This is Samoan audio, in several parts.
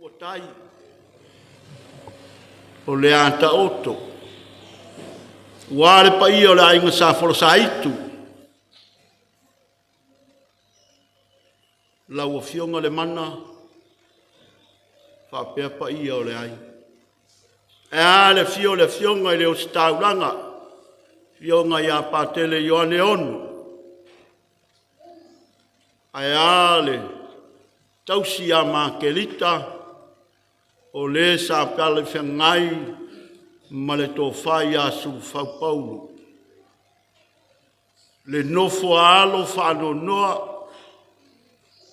Ua tai o le a taoto ua le paia o le aiga sa Folosaitu, lau Afioga Le Mana faapea paia o le aiga. Ae a le afio o le Afioga i le Ositaulaga, Afioga ia Patele Ioane Ono, ae a le tausi ia Makerita o le sa feagai feagai ma le tofa ia Sulufau Paulo, le nofo a alo faanoanoa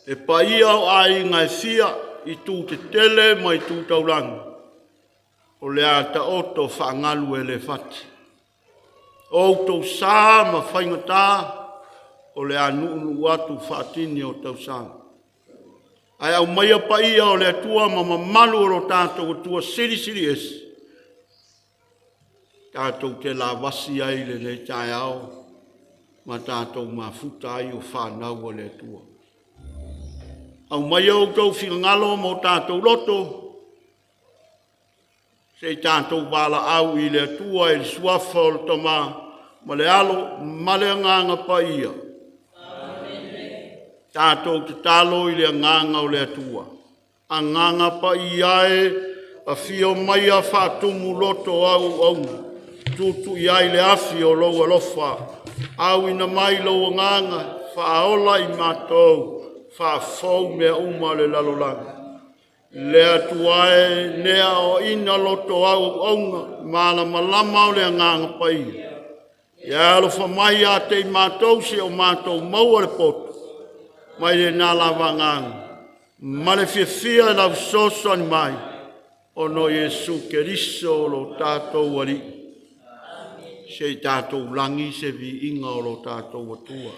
e paia o aiga e fia i itu tetele ma itu taulaga, o le a taoto faagalu e le fati. O outou sa ma faigata o le a nuunuu atu faatini o tausaga. Ae aumaia paia o le Atua ma mamalu o lo tatou Atua Silisili Ese tatou te lavasi ai i lenei taeao ma tatou mafuta ai o fanau a le Atua. Aumaia outou finagalo ma o tatou loto se i tatou valaau i le Atua i le suafa o le Tama ma le Alo ma le Agaga Paia. Tatou tatalo i le Agaga o le Atua. Agaga Paia e, afio maia faatumu loto o au auauna, tuutuu i ai le afi o lou alofa, auina mai lou agaga, faaola i matou, faafou mea uma o le lalolagi. Le Atua e, ne aoaina loto o au auauna, malamalama o le Agaga Paia, ia alofa mai ia te i matou se o matou maua le poto mai lena lava Agaga ma le fiafia i lau fesoasoani mai, ona o Iesu Keriso lo tatou Alii. Se i tatou lagi se viiga o lo tatou Atua.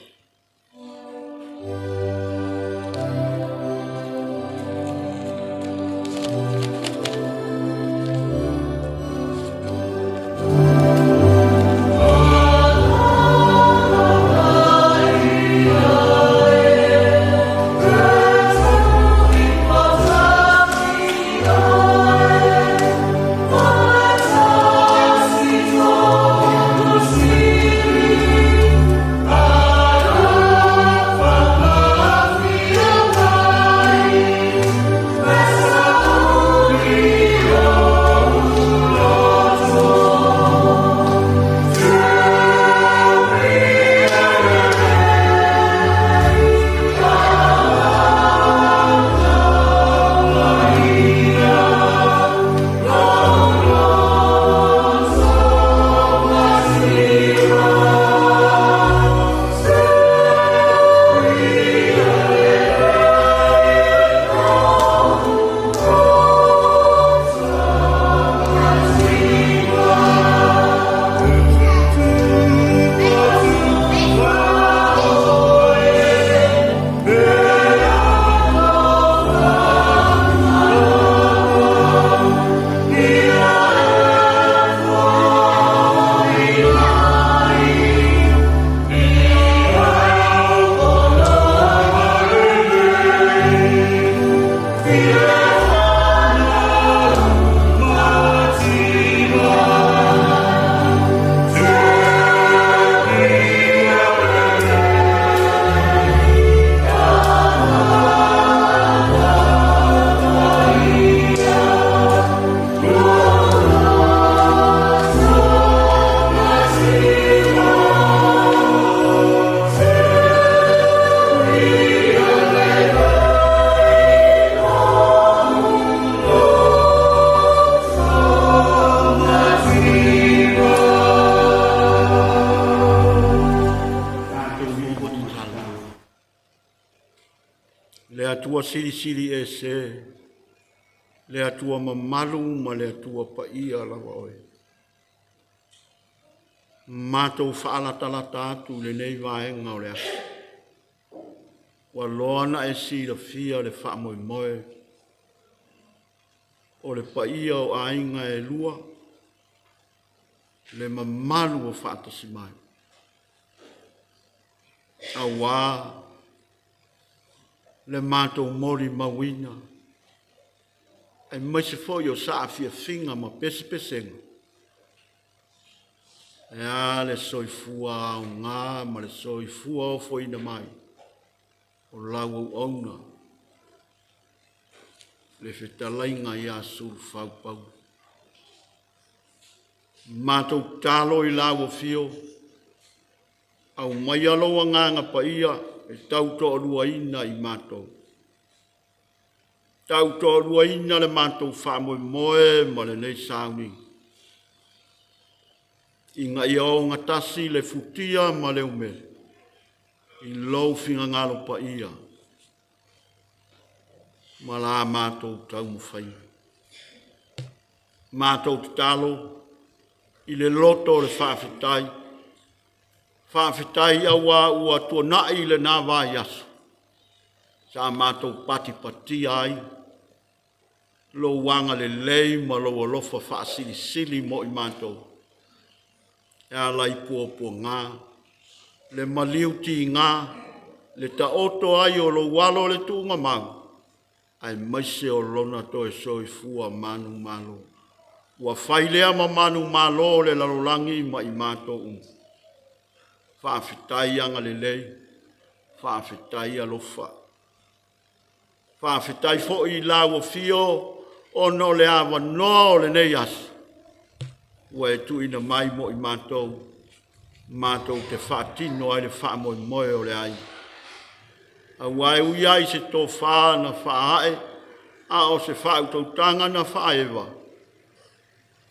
Le Atua Silisili Ese, le Atua mamalu ma le Atua paia lava oe. Matou faalatalata atu i lenei vaega o le aso. Ua loa na e silafia le faamoemoe o le paia o aiga e lua, le mamalu o faatasi mai. Auā le matou molimauina Aemaise foi o saafiafiga ma pesepesega, e a le soifua aoga ma le soifua ofoina mai o lau auauna le fetalaiga ia Sulufau Pauli. Matou tatalo i lau afio, aumaia lou agaga paia e tautoaluaina i matou. Tautoaluaina le matou faamoemoe ma lenei sauniga, ina ia ogatasi le futia ma le umele i lou finagalo paia ma la matou taumafaiga. Matou tatalo i le loto o le faafetai, faafetai auā ua tuanai lena vaiaso sa matou patipatia ai lou agalelei ma lou alofa faasilisili mo i matou e ala i puapuaga, le maliu tiga, le taoto ai o lou Alo i le tuugamau, aemaise o Lona toe soifua manumalo, ua fai lea ma manumalo o le lalolagi ma i matou uma. Faafetai agalelei, faafetai alofa. Faafetai foi i lau Afio ona o le avanoa o lenei aso ua e tuuina mai mo i matou, matou te faatino ai le faamoemoe o le aiga. Aua e ui lava i se tofa na faaae a o se faautautaga na faaeva,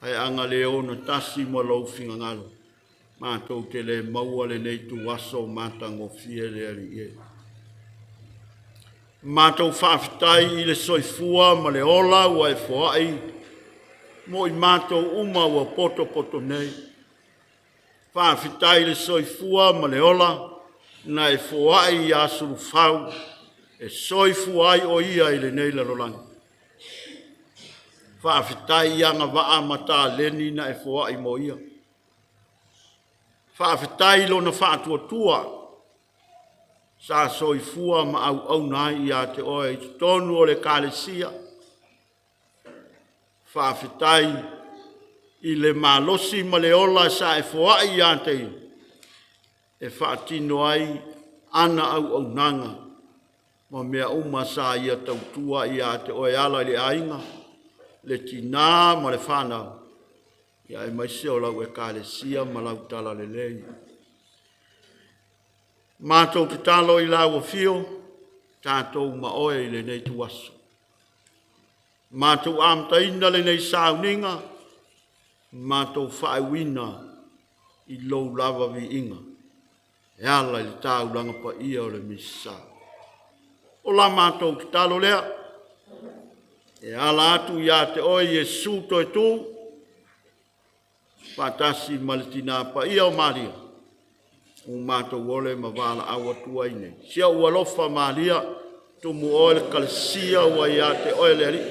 ae ana le onatasi ma lou finagalo, matou te le maua lenei ituaso matagofie le Alii e. Matou faafetai i le soifua ma le ola ua e foai mo i matou uma ua potopoto nei. Faafetai i le soifua ma le ola na e foai ia Sulufau e soifua ai o ia i lenei lalolagi. Faafetai i agavaa ma taleni na e foai mo ia. Faafetai i lona faatuatua sa soifua ma auauna ai ia te oe i totonu o le Ekalesia. Faafetai i le malosi ma le ola sa e foai ia te ia e faatino ai ana auaunaga ma mea uma sa ia tautua ai ia te oe e ala i le aiga, le tina ma le fanau, aemaise o lau Ekalesia ma lau Talalelei. Matou tatalo i lau Afio, tatou ma oe i lenei ituaso. Matou amataina lenei sauniga, matou faaiuina i lou lava viiga e ala i le taulaga paia o le Misa. O la matou tatalo lea e ala atu ia te oe Iesu toetū faatasi ma le Tina Paia o Maria, ua matou ole ma valaau atu ai nei. Si ou alofa Maria, tumu oe le kalesia ua ia te oe le Alii,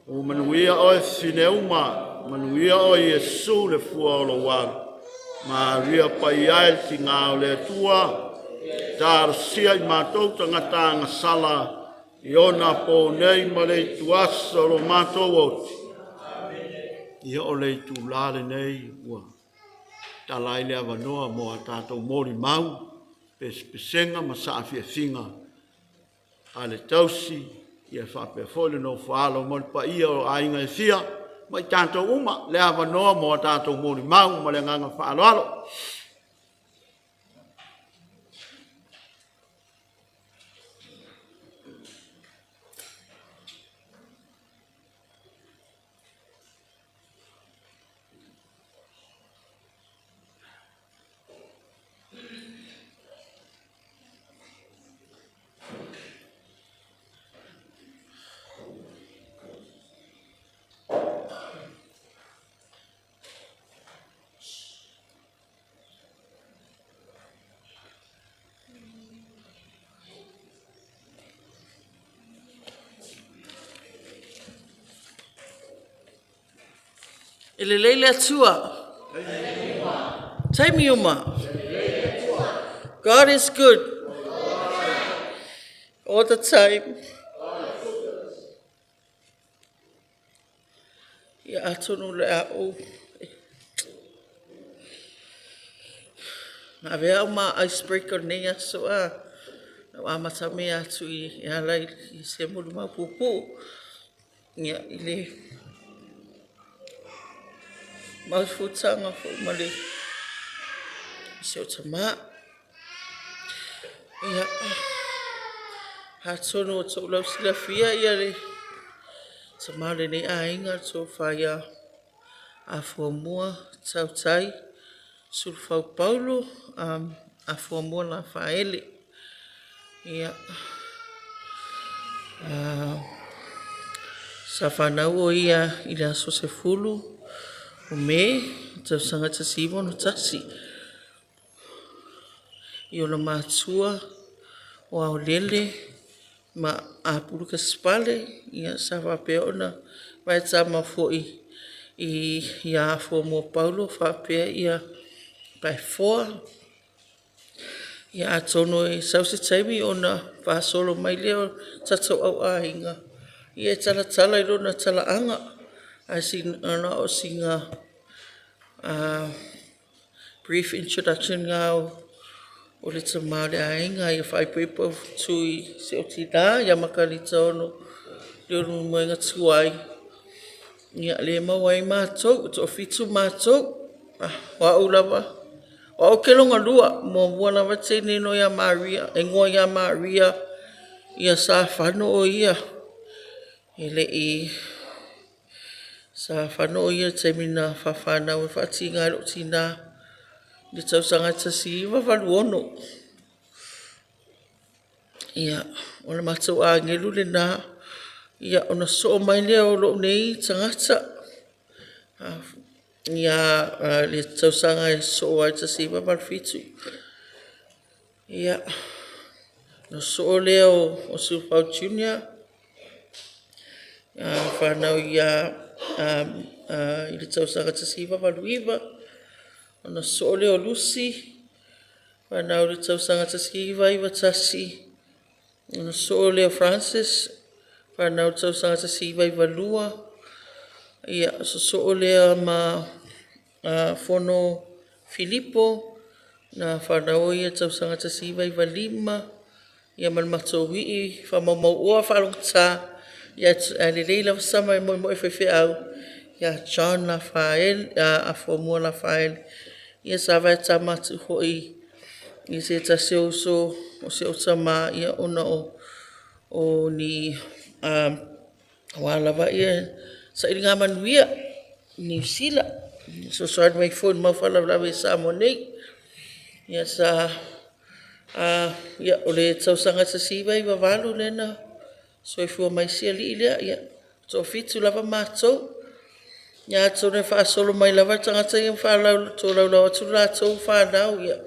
ua manuia oe fafine uma, manuia oe Iesu le fua o lou alo. Maria Paia e le Tina o le Atua, talosia i matou tagata agasala i ona po nei ma le ituaso o lo matou oti. Ia o le itula lenei ua tatala ai le avanoa mo a tatou molimau, pesepesega ma saafiafiga a le tausi ia faapea foi le nofo a alo ma le paia o aiga e fia ma i tatou uma le avanoa mo a tatou molimau ma le agaga faaaloalo. E lelei le Atua. Taimi uma. God is good. All the time. Ia atonu o le a ou avea au ma ice breaker o lenei aso. Na ou amatamea atu e ala i se molimau puupuu i le mafutaga foi ma si ou tama. Ia, atonu ua outou lausilafia le tama o lenei aiga, le Tofa ia Afuamua Tautai Sulufau Paulo Afuamua Lafaele. Ia, sa fanau o ia i le aso 10 o Me tausaga 1961 i ona matua o Aolele ma Apulu Kesepale. Ia, sa faapea ona vaetama foi ia Afuamua Paulo faapea Paefoa. Ia atonu e sau se taimi ona faasolo mai lea o le tatou auaiga e talatala i lona talaaga, ae na o sina brief introduction lena o le tama o le aiga. Ia faaipoipo atu i si ou tina ia Makalita Ono Leulumoega Tuai, lea e maua ai matou, e toafitu matou. O au lava, o au ou te lona lua, e muamua lava teine e igoa ia Maria Safano o ia. E le i Safano o ia i le taimi na fafanau ai faatiga ai lou tina i le tausaga e 1986. Ia, o le matou agelu lena. Ia, ona sosoo mai lea o lou nei tagata i le tausaga e sosoo ai le 1987. Ia, ona sosoo lea o Sulufau Junior, fanau i le tausaga 1989. Ona sosoo lea o Lucy, fanau i le tausaga 1991. Ona sosoo lea o Francis, fanau i le tausaga 1992. Ia, sosoo lea ma Fono Filipo, na fanau o ia i le tausaga 1995. Ia ma le matou ii faamaumau oa faalogotata, ae lelei lava sama e moemoe faifeau ia John Afuamua Lafaele. Ia sa vaetama atu foi i se tasi o uso o si ou tama ona o ni aua lava sailiga manuia i Niu Sila. E fesoasoani mai foi i le mau faalavelave i Samoa nei. Ia o le tausaga 1998 lea na soifua mai ai si alii lea, ia e toafitu lava matou. Ia atonu e faasolo mai lava tagata ia ma tolaulau atu a latou fanau, ia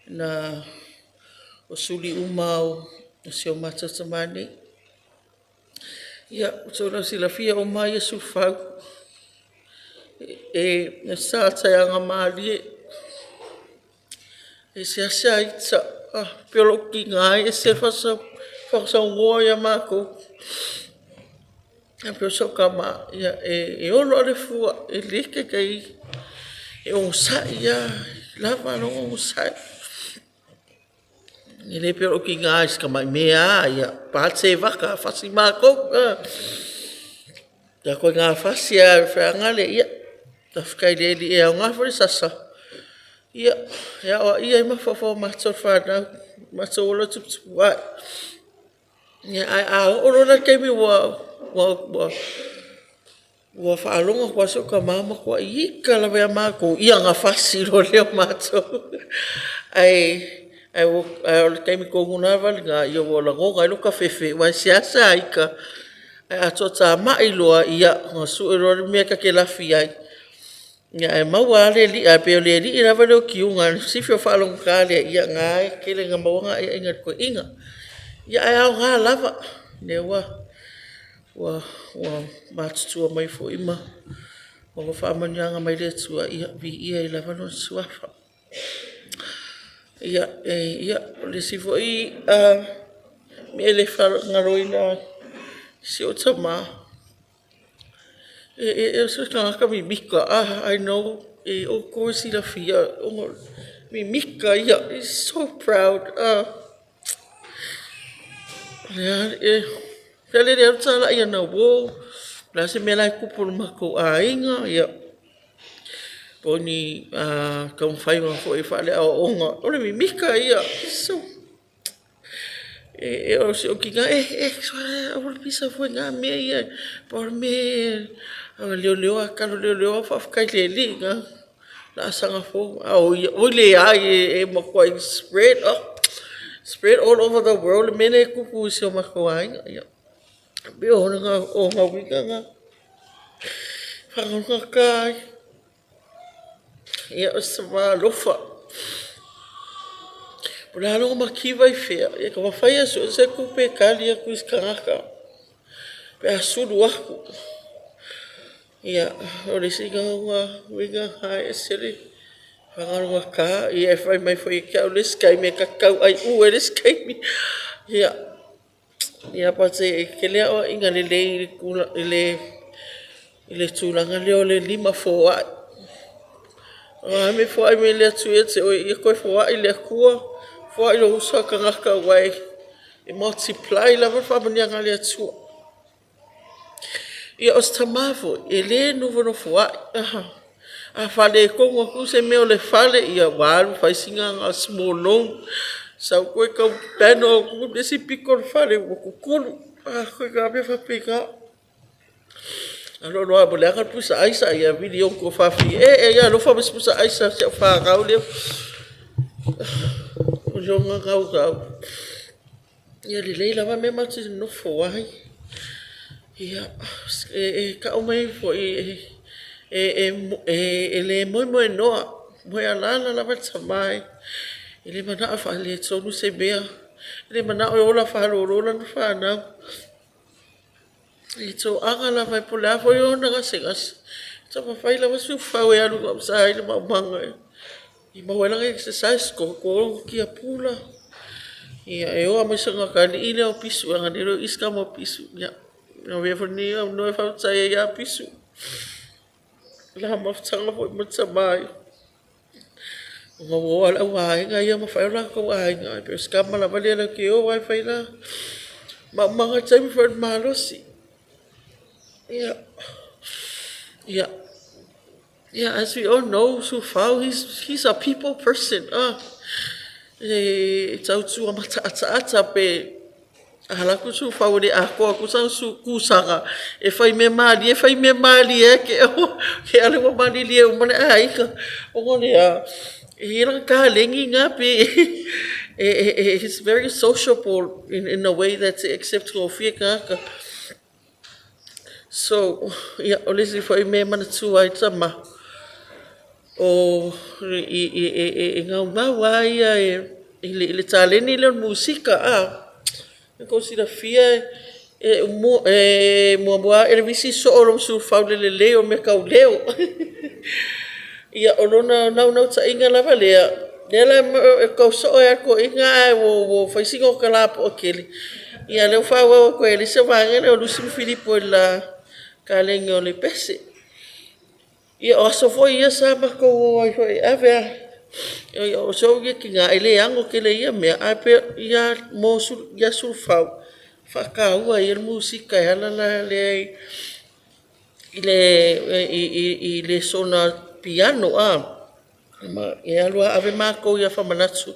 na o suli uma o si o matou tama nei. Ia, ua outou silafia o uma lava ia Sulufau, e sa e seasea ita, pei o lou tiga e ese le faasaunoa ia matou. Ae pei o si ou tama, e olo lava le fua, e le taitai, e onosai lava, e lava lona onosai. E le pei o lou tina i si tamai mea lava, pa le sevaka fasi matou. O ituaiga fasi lava feagale, ia faafetai i le Alii e aoga foi le sasa e aoaia ai mafaufau o matou le fanau, matou ola tuputupuae. Ae a oo loa la i le taimi ua faalogo atu lava si ou tama ua matuai ita lava ia matou, ia ona fasi loa lea o matou. Ae o le taimi tonu lava lena ua lagona ai lota fefe aua e seasea ita, ae a toatamai loa, ia ona sue loa lea o le mea ta te lafi ai. Ae maua lava le alii, ae pei o le alii lava lea o tiuga, sili ona faalogogata le alii, ia lena e tele ina maua ana aiaiga i le toeaina. Ia ae aoga lava, o lea ua matutua mai foi ma maua faamanuiaga mai le Atua, ia viia ai lava Lona Suafa. Ia, o le isi foi mea e le faagaloina i si ou tama, E o se tagata mimika, I know e outou e silafia, ona o le mimika ia, he's so proud. O lea e alu talai ana uo, o le a se mea la e tupu i le matou aiga, ia, po o ni taumafaiga foi faale-aoaoga. O le mimika ia. O si ou tina, e, e, sole aua le pisa fua i na mea ia. Pau le mea, leoleo a talo leoleo faafetai i le Alii i na laasaga fou. A o ia, oi leai, e matuai spread, spread all over the world le mea lea e tupu i si o matou aiga. Ia, pei o ona uiga na. Faagatagata ai. Ia, o se tama alofa. O le a lona mativa i fea, e taumafai lava e sue se tupe e tali atu i se tagata pe a sulu atu. Ia, o le isi lena o ona uiga na, e ese le faagalogata. Ia e fai mai foi ia te au i le isi taimi, e ta te tauaiu ai le isi taimi. Ia, but e tele aoaiga lelei i le tulaga lea o le limafoai. O a mea e foai mai le Atua ia te oe, ia toe foai le Atua, foai lou uso a tagata aua e multiply lava le faamanuiaga a le Atua. Ia, o si tama foi, e le nofonofoai. A faaletonu atu se mea o le fale, ia ua alu fai sina small loan, sau toe tau panel atu le isi pito o le fale ua tutulu. Ituaiga mea faapena. Alu alu lava ua leaga le pusa aisa, ia vili atu e faafia, e ia alofa mai i se pusa aisa a si au fanau lea. O lona gaugau. Ia lelei lava mea matou te nonofo ai. Ia, e tau mai foi, e le moemoenoa, e moe alala lava le tama e le manao e faaletonu se mea, e le manao e ola faalolo lana fanau. E toaga lava po o le a foi ona gasegase, e taumafai lava Sufau e alu i gauta i le maumaga e maua ai lana exercise, toto lona tiapula. Ia, e oo lava ma si ona atalii lea o Pisu, leaga o lea e i si tama o Pisu. Ia, avea foi lenei avanoa e faafetai ai ia Pisu i la mafutaga foi ma le tama ia, ona ua o lava le auvaega ia ma fai o latou aiga, ae pei o si tama lava lea latou te o lava e fai le maumaga i le taimi foi o le malosi. Ia, as we all know, Sufau, he's a people person. E tautua mataataata pe a alu atu Sufau e le atoa atu sana kusaga, e fai mea malie fai mea malie te i ua malilie uma le aiga. Ona o le a? E i ai lana taleni lena pe he's very sociable in a way that e accept gofie tagata. So, ia, o le isi foi mea e manatua ai le tama, e naunau lava ia i le taleni lea o le musika. Na tou silafia e muamua lava Elevisi soo loa ma Sufau i le lelei o mea tau leo. Ia, o lona naunautaiga lava lea, lea la e tau soo ai lava le toeaina ae ua fai sina ota lapoa tele, ia lea ua faaauau atu ai e le isi vaega lea o Lucy ma Filipo i le la taleni o le pese. Ia, o aso foi ia sa matou o ai foi e ave a. O si ou ia tina, e le ano tele i ia mea, ae pei ia Sufau, e faataua e ia le musika e ala la lea i le lesona piano. E alu lava ave matou ia Famanatu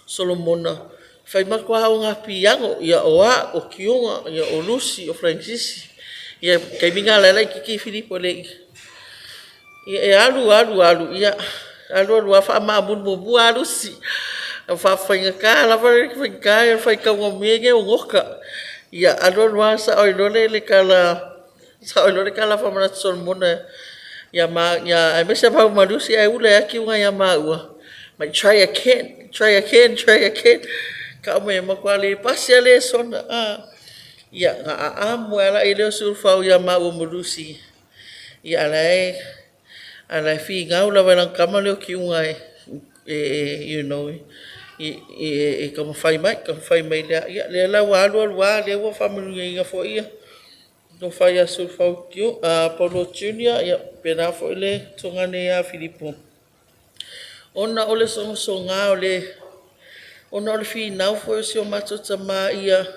Solomona fai matou aoga piano. Ia, o au, o Kiuga, o Lucy, o Ferenisisi. Ia, o le taimi lena o la e laitiiti Filipo e le i… Ia, e alu alu alu, ia, alu alu lava faamaamuli muamua lava Lucy. E faafaigata lava le faigata ia o le faitauga o mea nei o nota. Ia, alu alu lava sao ai loa le tala a Famanatu Solomona aemaise ia maua ma Lucy ae ula ai lava Kiuga ia maua, fai mai, try again, try again, try again. Tau mai e matua le pasi lava le lesona. Ia, ona aamo ai lea o Sufau ia maua ma Lucy, ia, a o la e finau lava i lana tama lea o Kiuga e taumafai mai, taumafai mai. Ia, lea la ua alu alu lava o lea ua faamanuiaina foi Tofa ia Sulufau Paulo Junior, ia faapena foi le tuagane ia Filipo. Ona o le sogasoga o le ona o le finau foi o si o matou tama ia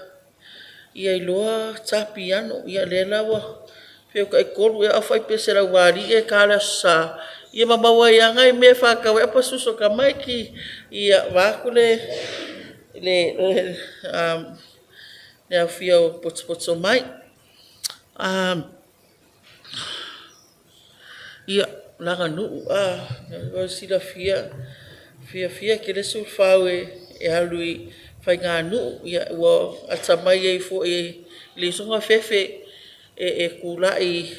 iloa ta piano. Ia lea la ua feutai tolu ea aufai pese a le ulualii e ta le Aso Sa, ia ma maua ai lava nai mea e faatau ai apa susu o tamaiti, ia vaeatu le aofia o potopoto mai. Ia, le aganuu mo le silafia, e fiafia tele Sulufau e alu i faiganuu. Ia ua atamai ai foi e leai sona fefe e tulai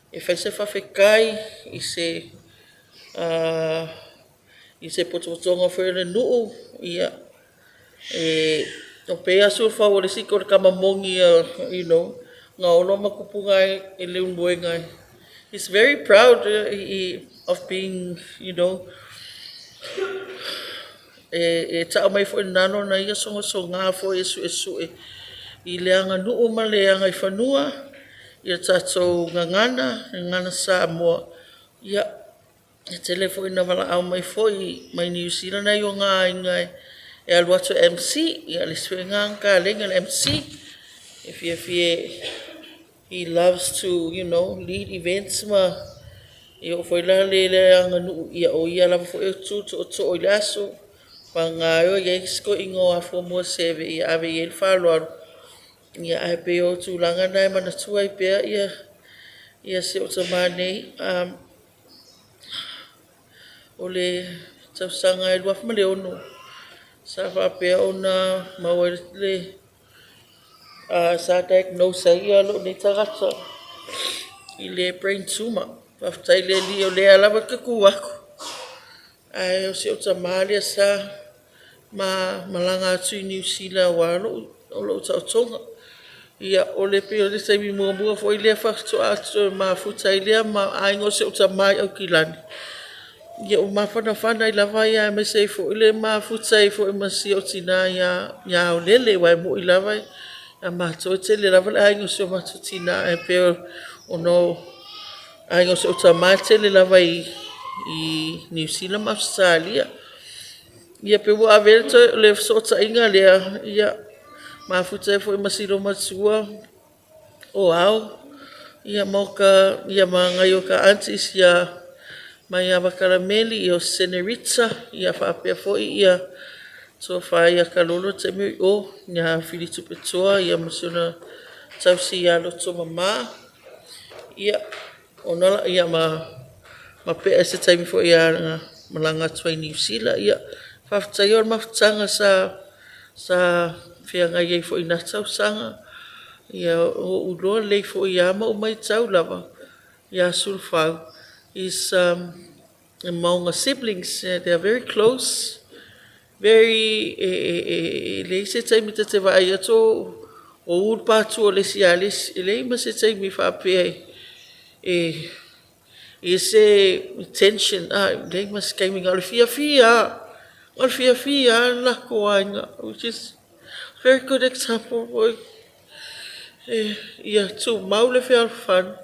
e fai se faafetai i se potopotoga foi o le nuu. Ia, e pei lava Sulufau o le tama moni na olo ma tupu i Leulumoega. He's very proud of being e tau mai foi i ina lona ia sogasoga foi e suesue i le aganuu ma le agaifanua, i le tatou gagana, le gagana Samoa. Ia, e tele foi ina valaau mai foi mai Niu Sila nai ona aiga e alu atu e MC. Ia o le isi foi lena ana taleni o le MC. E fiafia he loves to lead events ma e oo foi la i le aganuu, ia o ia lava foi e tu tootoo i le aso, vagana ai o i ai si toeaina o afua Seve ia ave i ai le faaaloalo. Ia ae pei o tulaga na e manatua ai pea si ou tama nei. O le tausaga e 2006 sa faapea ona maua ai le sa diagnose ai lou nei tagata i le brain tumor. Faafetai i le Alii o lea lava ou te tu atu, ae o si ou tama lea sa ma malaga atu i Niu Sila aua lou taotoga. Ia pei o le taimi muamua foi lea faatoa toe mafuta ai lea ma aiga o si ou tama i Aukilani. Ia ua mafanafana ai lava aemaise ai foi le mafuta ai foi ma si ou tina ia Aolele aua e moni lava ia matou e tele lava le aiga o si o matou tina, ae pei ona o aiga o si ou tama e tele lava i Niu Sila ma Ausetalia. Ia pei ua avea le fesootaiga lea, ia mafuta ai foi ma si olomatua o Ao, ia ma nai o ta aunties ia Maiava Meli, o Senerita ia faapea foi le tofa ia Kalolo le taimi o i o, ia Fili Tupetoa ma si ona tausi ia Lotomama, ia ma Pea i se taimi foi na malaga atu ai i Niu Sila. Ia faafetai o le mafutaga sa feagai ai foi i na tausaga. Ia ua ou iloa lelei foi lava ma ou matau lava ia Sulufau, is among the siblings, they are very close, very e leai se taimi ta te vaai atu o ū le patu o le isi ia le isi. E leai ma se taimi faapea e i ai se tension, leai ma se taimi, na o le fiafia lava, na o le fiafia lava le latou aiga, which is very good example. Ia tumau le fealofani,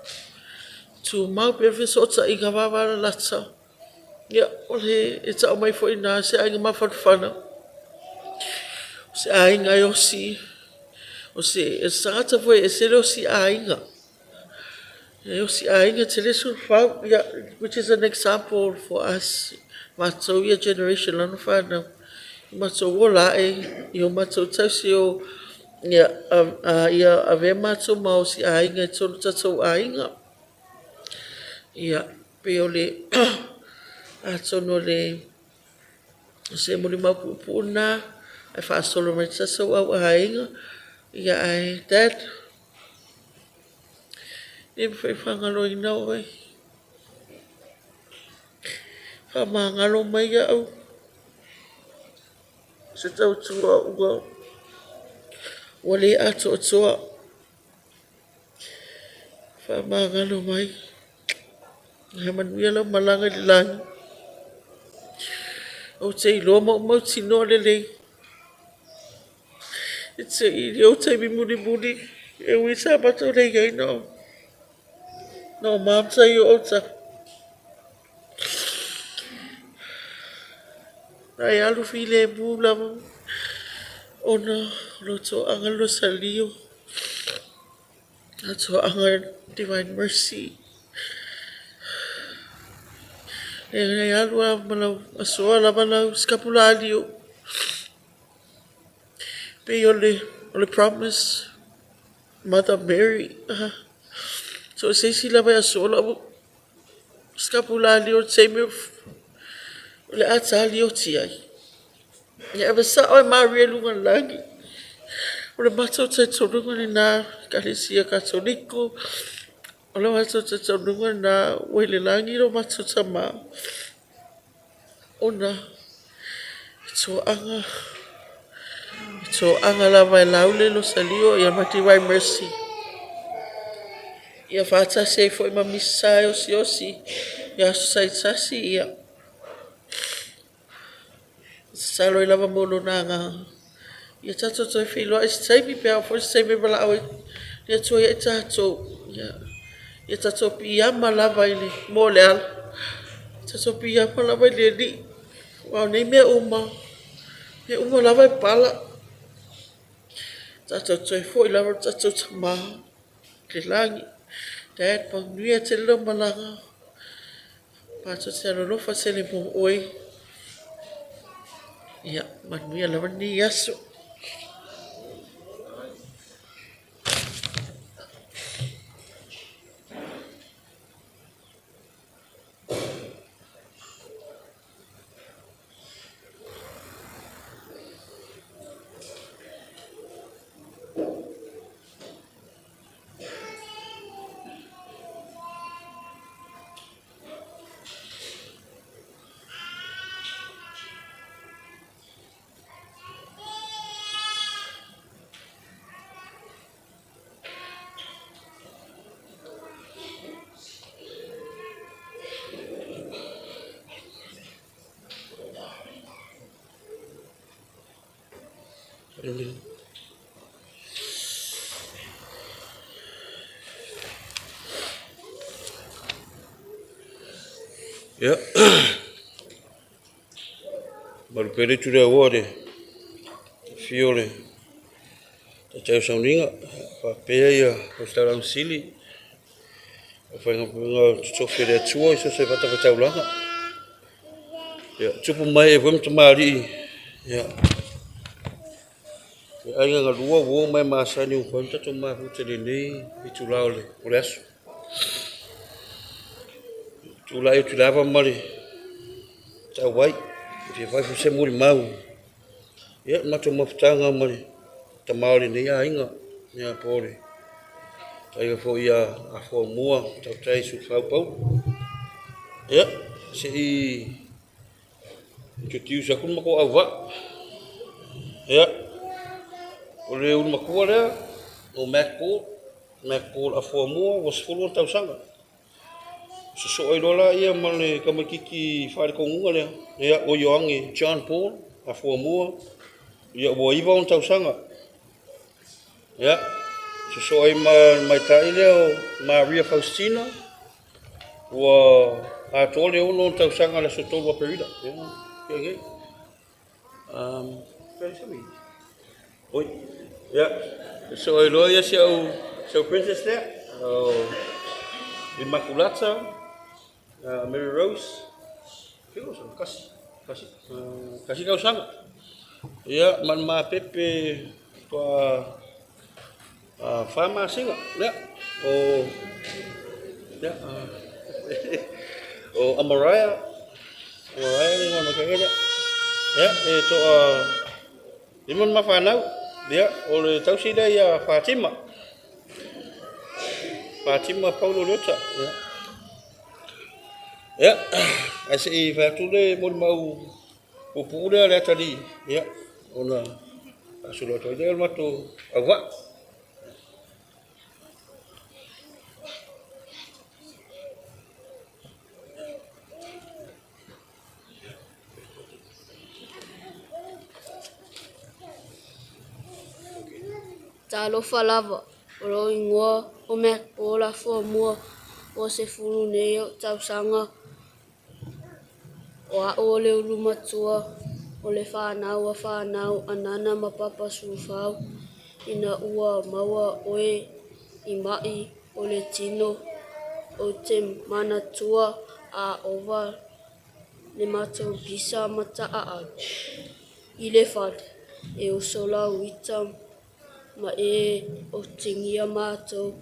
tumau pea fesootaiga vavalalata. Ia, e tau mai foi i ina se aiga mafanafana, o se aiga e osi, o se tagata foi e ese le osi aiga. E osi aiga tele Sulufau, which is an example for us, matou ia generation lana fanau, matou ola ae i o matou tausi, ia avea matou ma osi aiga i totonu o tatou aiga. Ia, pei o le atonu o se molimau puupuu lena ae faasolo mai le tatou aiga. Ia ae Dad, e le mafai ona faagaloina oe. Faamagalo mai au i se tautua ua le atoatoa. Faamagalo mai. Ia manuia lau malaga i le lagi. Ou te iloa ma ou mautinoa lelei, e te i ou taimi mulimuli. E ui sa matou le iai na o na o mom sa i o ta. Na e alu filemu lava ona o lou toaga le Losalio, lau toaga Divine Mercy. E e alu lava ma lau asoa lava lau scapulalio. Pei o le promise Mother Mary. So o se isi lava e asoa lau scapulalio i le taimi o le a talioti ai. Ia ave sao e Maria i luga o le lagi. O le matou talitonuga lena Ekalesia Katoliko. O le matou talitonuga lena ua i le lagi lo matou Tama ona e toaga lava e lau le Losalio ma Divine Mercy. Ia faatasi ai foi ma Misa e osiosi i aso taitasi ia. Tatalo ai lava mo lona agaga ia tatou toe feiloai i se taimi pe a oo foi se taimi e valaau ai le Atua ia i tatou. Ia tatou piiama lava i le moa o le ala, tatou piiama lava i le Alii, aua o nei mea uma, mea uma lava e pala. Tatou toe foi lava i lo tatou Tama i le lagi. Dad, manuia tele lau malaga. Matou te alolofa tele mo oe. Ia, manuia lava lenei aso. Ia, malu pea le itu le aua i le afio o le Taitai o Sauniga, faapea ia Ositaulaga Sili, aufaigaluega totofi a le Atua i so o se fatafaitaulaga. Ia, tupu ma ee foi ma tamalii, ia, e aiga galua, uo ma e masani ua mafai ona tatou mafuta i lenei itula o le aso. Tulai atu i le ava ma le tauai e fia fai foi se molimau. Ia, le matou mafutaga ma le tama o lenei aiga, ia, po o le aiga foi ia Afoamua, Tautai Sufau Paulo. Ia, se i introduce atu le matou auvaa. Ia, o le ulu matua lea, o Mac Paul, Mac Paul Afoamua, ua 10 ona tausaga. Sosoo ai loa laia ma le tamaitiiti faaletonuga lea, ia, o Ioane John Paul Afoamua, ia, ua 9 ona tausaga. Ia, sosoo ai ma le tamaitai lea o Maria Faustina, ua atoa le 6 ona tausaga i le aso 3 Aperila. Ia, ia nei. Oi, ia, sosoo ai loa ia si au princess lea, o Immaculata, Mary Rose, kasi, kasi, kasi tausaga. Ia, ma le mapepe toa 4 masina, ia, o, ia, o Amariah, Amariah le igoa o le maitaga lea. Ia, e toa 5 ma fanau, ia, o le tausi lea ia Fatima. Fatima Paulo Leota, ia. Ia, ae se i fai atu le molimau puupuu lea le atalii, ia, ona faasolo atu ai lea o le matou auvaa. Talofa lava. O lou igoa o Mac Paul Afuamua, ua 10 nei ou tausaga. O a'u o le ulu matua o le fanau a fanau a Nana ma Papa Sufau. Ina ua maua oe i ma'i o le tino, ou te manatua a ova le matou pisa ma taaalo i le fale, e uso lau ita ma e otegia matou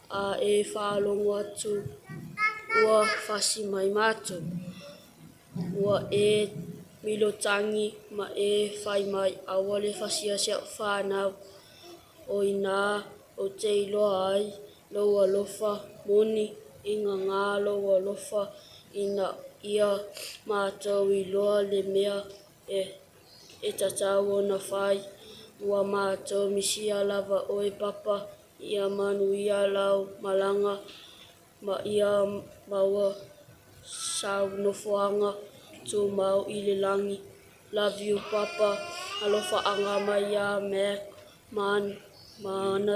a e faalogo atu ua fasi mai matou. Ua e milotagi ma e fai mai, aua le fasia si a'u fanau. O inā ou te iloa ai lou alofa moni, e gagā lou alofa ina ia matou iloa le mea e tatau ona fai. Ua matou misia lava oe Papa, ia manuia lau malaga ma ia maua sau nofoaga tumau i le lagi. Love you Papa, alofaaga mai iā Mac ma ana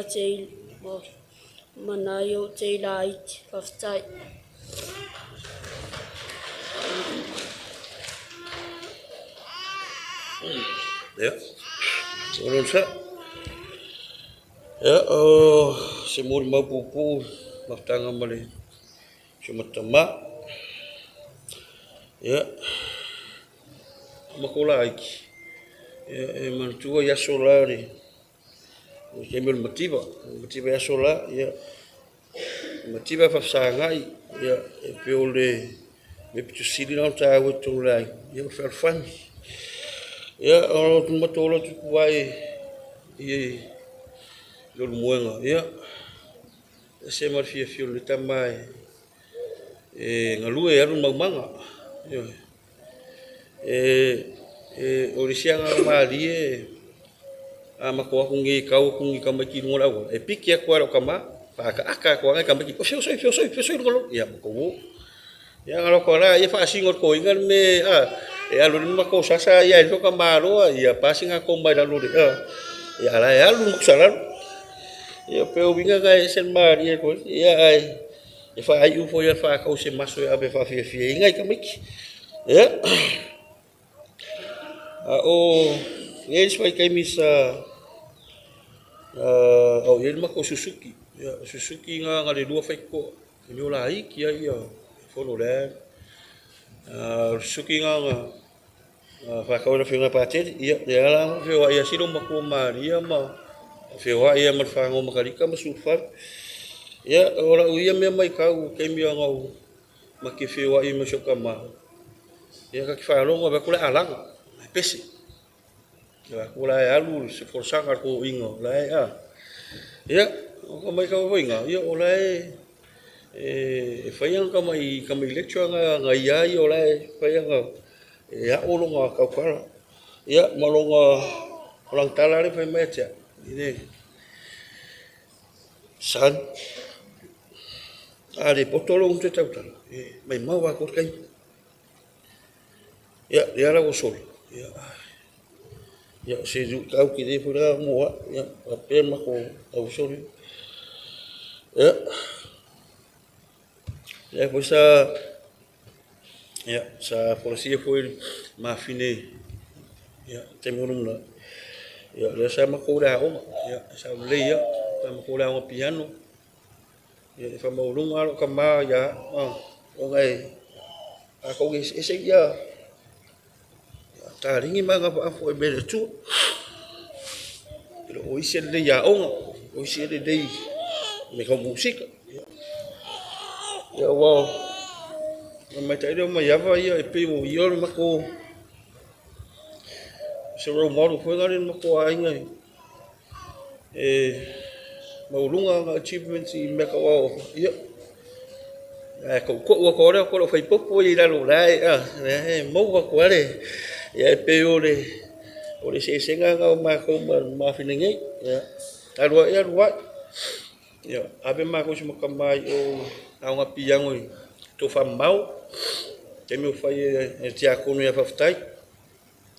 ma nai ou tei laiti. Faafetai. Ia, o lona sa. Ia, o se molimau puupuu mafutaga ma le si o matou tama. Ia, o matou laiti, ia, e manatua i aso la le taimi o le mativa, mativa i aso la, ia, mativa e faafesagai, ia, e pei o le mea pito sili la ona taua i totonu o le aiga, ia, o le fealofani. Ia, o le matou ola tupu ae i Leulumoega, ia, ese ma le fiafia o lenei tama e galue e alu i le maumaga. Ioe. O le isi agaga malie, a matou o atu nei e tau atu ni tamaiti i luga o le auala, e piki atu lava e lau tama, faaataata atu lava nai tamaiti, oso, oso, oso, oso i luga o le loli. Ia matou o. Ia na alu atu lava la ia faasino e le toeaina le mea e alu ai le matou sasa ia e tama loa, ia pasi na toma i lalo o le ia a la e alu le matou Ia pei o uiga na e ese le malie foi, ia ae e faaiu foi ia le faatau se maso e ave e faafiafia ai nai tamaiti. Ia, a o i ai isi vaitaimi sa au i ai le matou Suzuki. Ia, o Suzuki na na le lua faitotoa, e mea o laiti ai ia fono le o le Suzuki na na faatau e le afioga ia Patele, ia lea la na feoai ai si loomatua Maria ma feoai ai ma le fanau Makalita ma Sulufale. Ia, o lau ia mea matau i taimi ana ou ma te feoai ma si ou tama, ia ta te faalogo ave atu le alaga, e pese. Ia atu la e alu se folasaga a le toeaina, o la e a. Ia, o ka matau foi ina, ia o la e fai ana tamai lecture na ia ia o la e fai ana e a'o lona tautala. Ia, ma lona o lana tala lea fai mai ia te a'u, ine, son, a le poto lou toe tautala, e maimau atoa le taimi. Ia, lea la ua sola, ia, ia se luitau tele foi la mo a'u, ia, faapea le matou tauso lea. Ia, lea foi sa ia, sa folasia foi le mafine, ia, taimi o lumanai. Ia, lea sa matou i le aoga, ia, sa lelei lava, sa matou i le aoga piano. Ia, e faamaualuga lava lou tama ia a'u, ona e matou eseese ia taligi ma agavaa foi mai le Atua. E le o isi e lelei i aoga, o isi e lelei i mea tau musika. Ia, ua maita'i lea o Maiava ia e pei o ia o le matou se role model foi lea i le matou aiga e maualuga ana achievements i mea tau aoaoga. Ia, ae to'uto'u atu lava lea o lou faipopo ia i lalo o la e maua atu lava le ia e pei o le eseesega lena o matou ma le mafine nei. Ia, alu ae alu ae, ia, ave matou i si tama i o aoga piano i Tofamamao, taimi o fai e le tiakono ia Faafetai.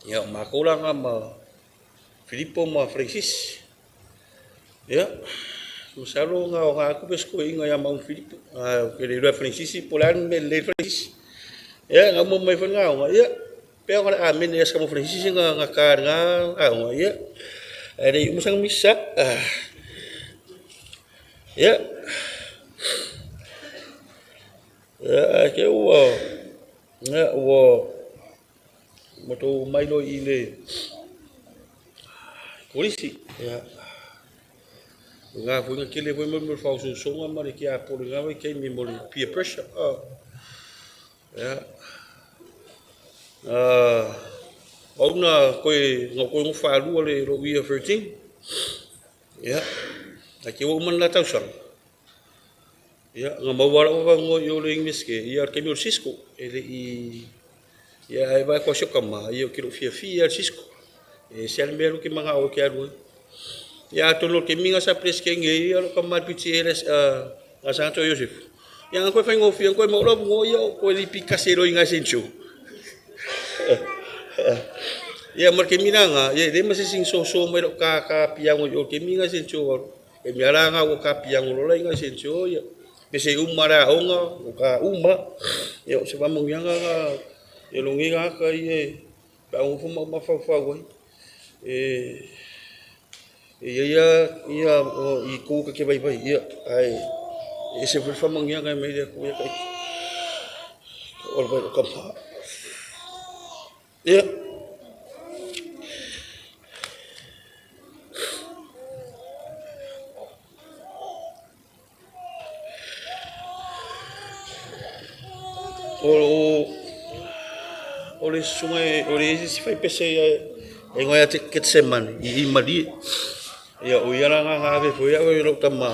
Ia, o matou la na ma Filipo ma Francis. Ia, Masalo na o aku pe skoinga ia Maun Filipo. Ke le iloa Fransisi po o le a le mea lelei Fransisi. Ia na uma mai foi lena aoga, ia pei ona amene ia mo Fransisi na ta lena aoga, ia ae le i uma sana misa. Ia ae te ua ia ua matou omai loa i le Kolisi. Ia lena foi na tele foi mo le faaosoosoga ma le tiapolo i lena vaitaimi mo le peer pressure. Ia au na toe na toe nofo faalua le lou year 13. Ia ae te ua uma lena tausaga. Ia na maua lava lau avanoa i o le Iunivesite, ia o le taimi o le Cisco. E le i ia ae vaai atu lava si ou tama, ia ou te le o fiafia lava i le Cisco. E ese lava le mea lea ou te manao ai ou te alu ai. Ia atonu o le taimi lena sa Peresetene ai lou tama i le PTA Gasana Iosefo, ia na toe faigofie na toe maua lou avanoa ia ou toe lipii tasi ai loa i ina i Saint John. Ia ma le taimi la lena, ia e leai ma se isi na soso mai i lau ta piano i o i le taimi lena i Saint John. O le taimi lava la lena ua ta piano loa la i ina i Saint John, ia pese uma lava le aoga, ua ta uma lava. Ia o se faamanuiaga lena i lou nei tagata ia pe a ou nofo ma ou mafaufau ai. E i ai lava itu ta te vaivai, ia, ae ese foi le faamanuiaga e aumai le Atua ia ita. O le vai o tama. Ia. O le susuga o le isi faipese e igoa ia Ketsemane i i Malie. Ia o ia la na ave foi au e lou tama,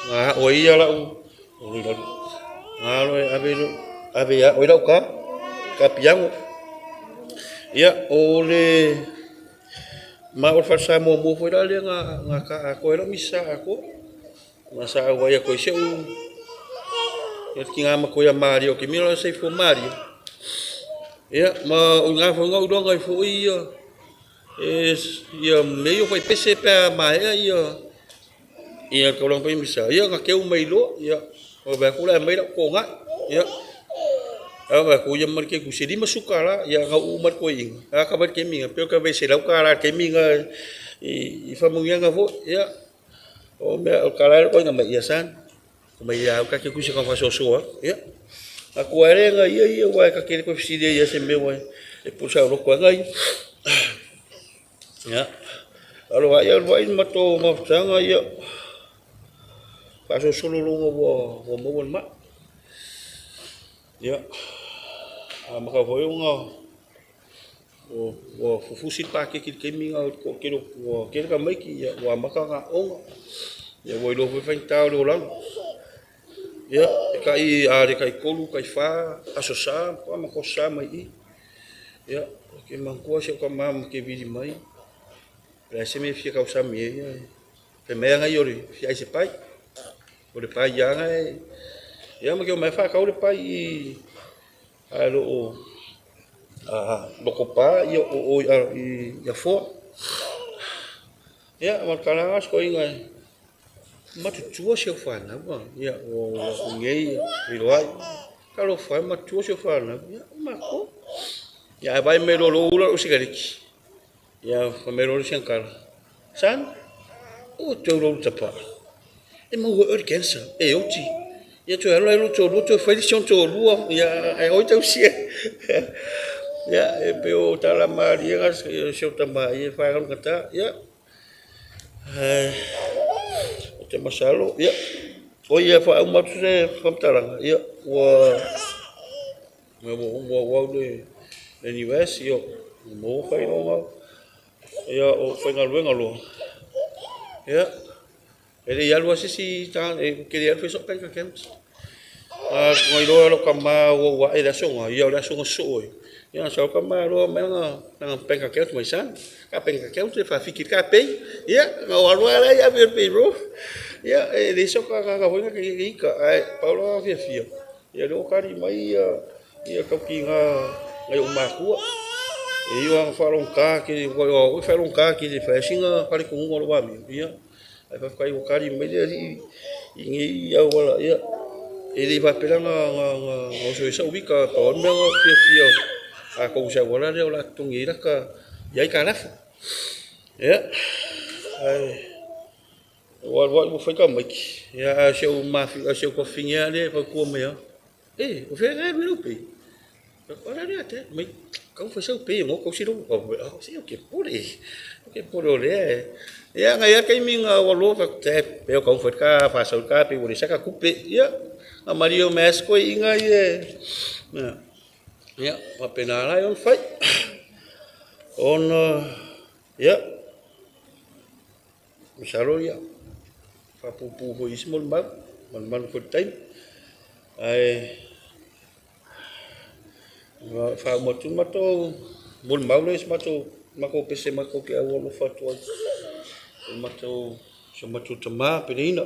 na ao ai ia lau na alo e ave ave ia oi lau ka ka piano. Ia o le ma o le fale Samoa muamua foi la lea na ta atoa ai lau misa atoa. Na sa auai atu ai si ou ia le tina matua ia Maria o te mea o le soifua Maria. Ia ma o ina foi na ou iloaga ai foi ia e ia mea ia o faipese pe a maea ia ia le taulaga paia misa. Ia na teu mai loa ia o vaai atu la e aumai lau togai. Ia a vaai atu ia ma le keku se $50 ia na uu mai le toeaina. A ka vaai i le taimi na pei o ka vaai $100 i le taimi na i faamanuiaga foi. Ia o mea o tala e koina mai ia san mai ia ka ke kusi ka fasosoa. Ia a kua ere nga ia ia wa ka kere ko fisili ia se me wa e pusa ro ko ngai. Ia alo ai alo ai ma to mafutanga ia faasosolo loga ua ua maua le mai. Ia a maka foi ona Ua fufusi le paketi i le taimi lena o le toatele ua tele tamaiti, ia ua amata ona aooga. Ia ua iloa foi le faigata o le olaga. Ia, e tai a le tai 3, tai 4 Aso Sa, matua matou Aso Sa mai i i. Ia, ou te manatua si au tama ma te vili mai, o le a se mea e fia tausami ai, ae fai mai lava ia o le fia ai se pai. O le pai lava e, ia ma te omai faatau le pai i Ae o lo o lotopa o o i Afoa. Ia, ma le tala lena soiga e matutua si au fanau a, ia, ua aku nei feiloai. Talofa e, matutua si au fanau, ia, ua matua. Ia, ae vaai mai loa lou ula lou sikareti. Ia, fai mai loa le isi tala, Son, ua toe lou tapa. E maua e oe le cancer, e oti. Ia toe alu ai lou toalua toe fai le isi ona toalua, ia, ae oi tausia. Ia, e pei o tala malie na si ou tama ia e faagalugata. Ia, ou te masalo, ia, o ia e faauma atu se faamatalaga, ia, ua ua au le NUS, ia, ua maua faailoga, ia, o faigaluega loa. Ia, e le i alu lava se isi tagata, e te le alu fai sau bank account. A na iloa lou tama ua ou ae i le aso lena, ia o le aso na sosoo ai. Ia na sau le tama loa aumai lana bank account mai sana. Ka bank account e faafiki i le ka pay. Ia, na ou alu lava la ia ave i le payroll. Ia, e leai se agaga foi na te ita, ae pau lava fiafia, ia lea ua tali mai ia ia tautiga nai ou matua. E iu lava ina faalogogata tele, aua o au e faalogogata tele e fai lava sina talitonuga o lou amio, ia. Ae faafetai ua tali mai le Alii i nei auala, ia, e le faapea la na oso ai sau ita, pau lava le mea na ou fiafia atonu o se auala lea o le a totogi ai lata aitalafu. Ia, ae ua alu alu ua fai tamaiti, ia a o si ou tuafafine lava lea e fautua mai lava, E, o fea la e alu ai lau pay? O le a lea dad, mai, tau fai sau pay e tausi lou, se ou te popole, ou te popole o lea e, ia na i ai lava le taimi na ou alu ai, fai atu, dad, pei ua tatau ona fai le ta faasau i le ta pay ua leai se ta tupe. Ia, na malie mai lava si toeaina ia, ia, faapena la ona fai. Ona, ia, masalo ia, faapuupuu foi i isi molimau, malumalu foi i le taimi. Ae faauma atu le matou molimau lea i se matou pese matou te aualofa atu ai i si o matou tama Peleina.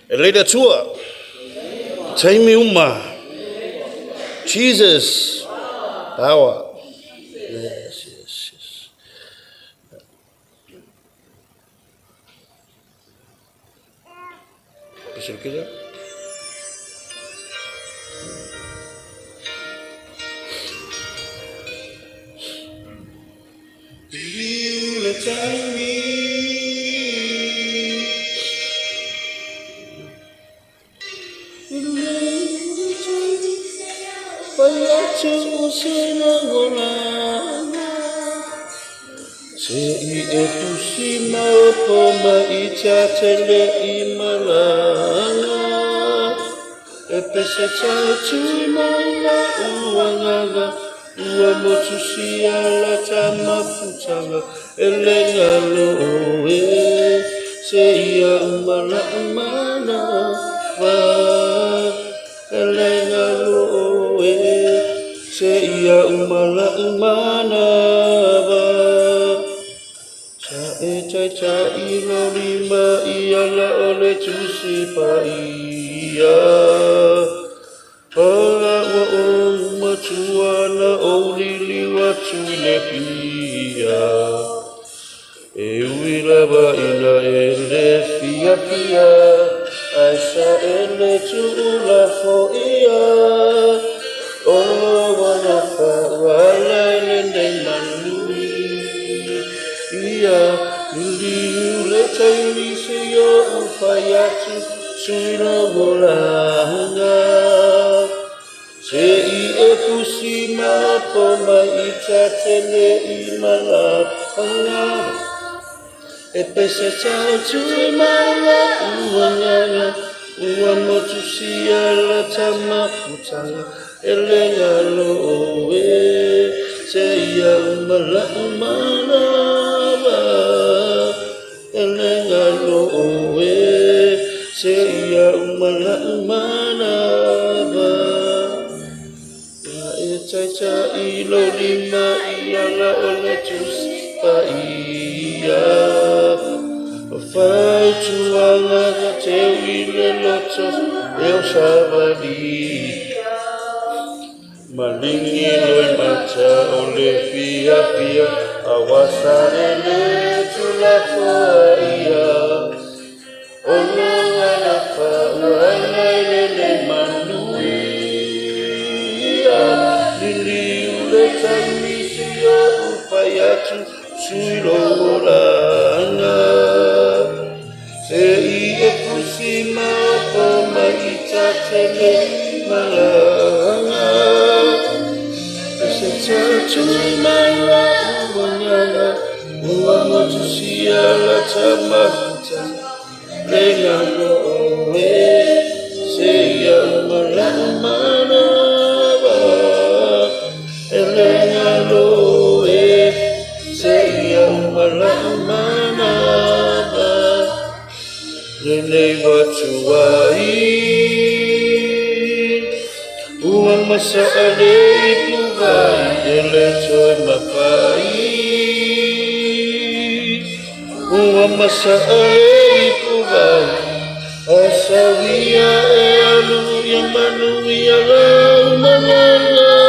E lei le Atua, taimi uma, Jesus, power. Yes, yes, yes. Pese le kila. Liliu le taimi. Fai atu se lagolaga Se i e tusi ma opo ma i tatele i malaga E pese tau mai la uagaga Ua motu sia la tamafutaga E le galo e Se ia umala umana va E le galo e Se ia umala umana va Sa e tai tai lo lima i ala o le tusi paia Ora ua ou matua na ou liliu atu i le pia E ui lava ina e le fiafia Ae sa e le tuulafoia O lou alofa ua ala i lenei manui Ia liliu le taimi seia ou fai atu Sui lou olaga Se i e pusi ma opo mai i tatele i malaga E pese tau tui mai la uagaga Ua motu sia la tamafutaga E le galo e Se ia uma la umalava E le galo e Se ia uma la umalava Ia e taitai lou lima i ala o le Tusi Paia O fautuaga na teu i le loto e o savali Malingi loi mata o le fiafia Aua sa e le tulafoa ia O lou alofa ua ala i lenei manuia Liliu le taimi seia ou fai atu Sui lou olaga Se i e pusi ma opo mai i tatele malaga E se tau mai la uagaga Ua motusia la tamafuta Le galo e Se ia uma la umanawa E le galo e Se ia uma la umanawa Lenei vatuai Ua masaale i puvai E le toe mafai Ua masaale i puvai Asauia e alu ia manuia lau malala.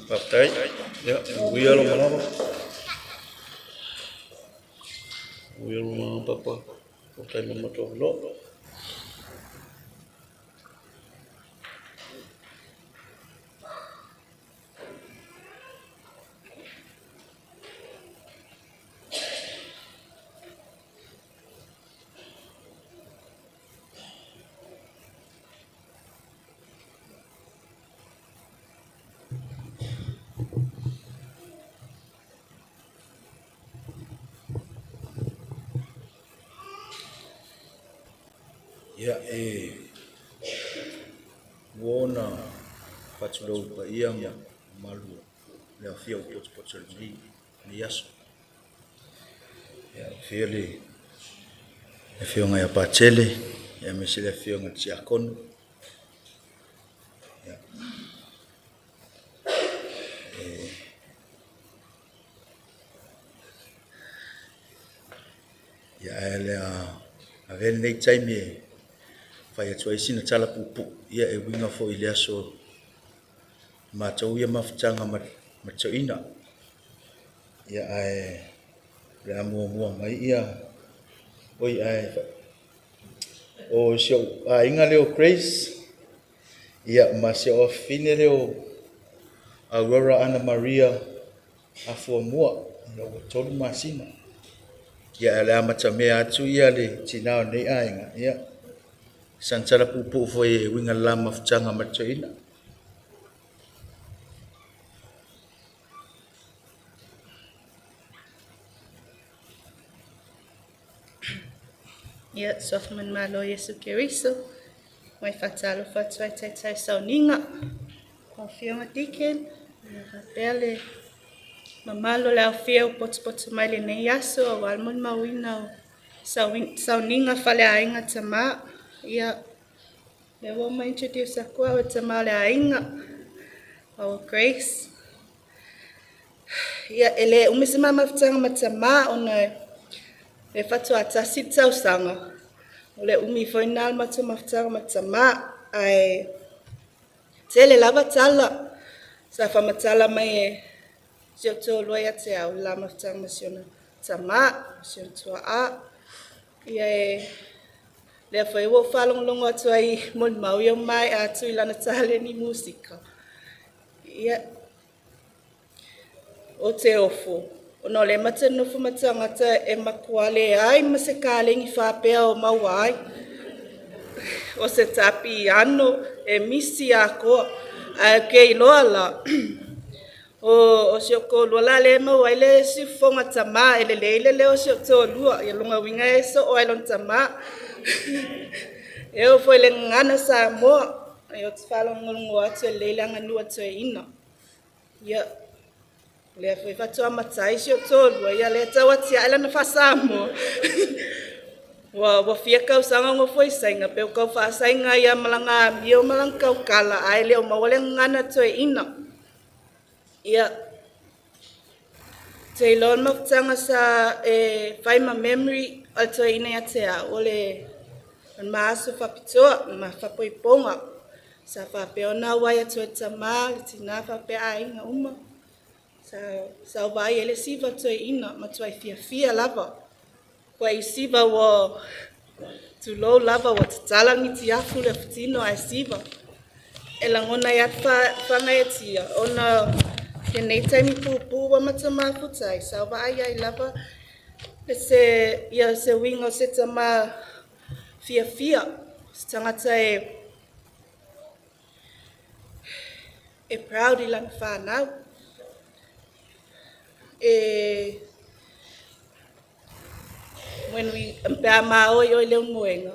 Faafetai. Ia, manuia lou malaga. Manuia lou malaga papa. Faafetai mo le matou avanoa. Ia, e ua ona faatulou i le paia ma mamalu o le aofia o potopoto i lenei aso. Ia, afio le Afioga ia Patele, aemaise le Afioga i le Tiakono. Ia, ia ae o le a avea lenei taimi e fai atu ai sina tala puupuu ia e uiga foi i le aso matou ia mafutaga ma toeaina. Ia ae o le a muamua mai ia oi ae o si ou aiga lea o Grace ia ma si ou afafine lea o Aurora Ana Maria Afuamua, ia ua 3 masina. Ia ae o le a amatamea atu ia le tinã o lenei aiga, ia sana tala puupuu foi e uiga i le la mafutaga ma le toeaina. Ia, suafa manumalo o Iesu Keriso, mai faatalofa atu ai taitai sauniga, lau Afioga Deacon, ia faapea le mamalu o le aofia ua potopoto mai lenei aso aua le molimauina o sauniga faaleaiga tama. Ia, lea ua uma introduce atu au e tama o le aiga, our Grace. Ia, e le umi se ma mafutaga ma tamā ona e faatoa tasi le tausaga. O le umi foi lena o le matou mafutaga ma tamā. Ae tele lava tala sa faamatala mai e si ou toalua ia te au le la mafutaga ma si ona tamā, si ona tuaa. Ia e lea foi ua ou faalogologo atu ai i molimau ia ua maea atu i lana taleni musika. Ia, o te ofo, ona o lea ma te nonofo ma tagata e matua leai ma se kalegi faapea o maua ai. O se tapiano e misi atoa. Ae ou te iloa la, o si ou toalua la lea e maua ai le siufofoga tamā, e lelei le leo o si ou toalua. Ia lona uiga e soo ai i lona tamā. E oo foi i le gagana Samoa, ou te faalogologo atu e lelei le aganuu a toeaina. Ia, o lea foi faatoa matai si ou toalua, ia lea e tau atiae lana faa-Samoa. Ua fia tausaga o nofo i Saina, pe ua tau faa-Saina ai lava ma lana amio ma lana tautala, ae le o maua le gagana toeaina. Ia, ou te iloa o le mafutaga sa e fai ma memory o le toeaina ia te au, o le ma aso faapitoa, le ma faaipoipoga. Sa faapea ona auai atu ai le tamā, le tinā faapea aiga uma. Sa ou vaai ai le siva o le toeaina, matuai fiafia lava. Ua i siva ua tulou lava ua tatala nitiafu le tino ae siva. E lagona ai lava le faagaeetia ona lenei taimi puupuu ua matou mafuta ai, sa ou vaai ai lava se uiga o se tamā fiafia, se tagata e proud i lana fanau. E When we, pe a maoi oi le moenga,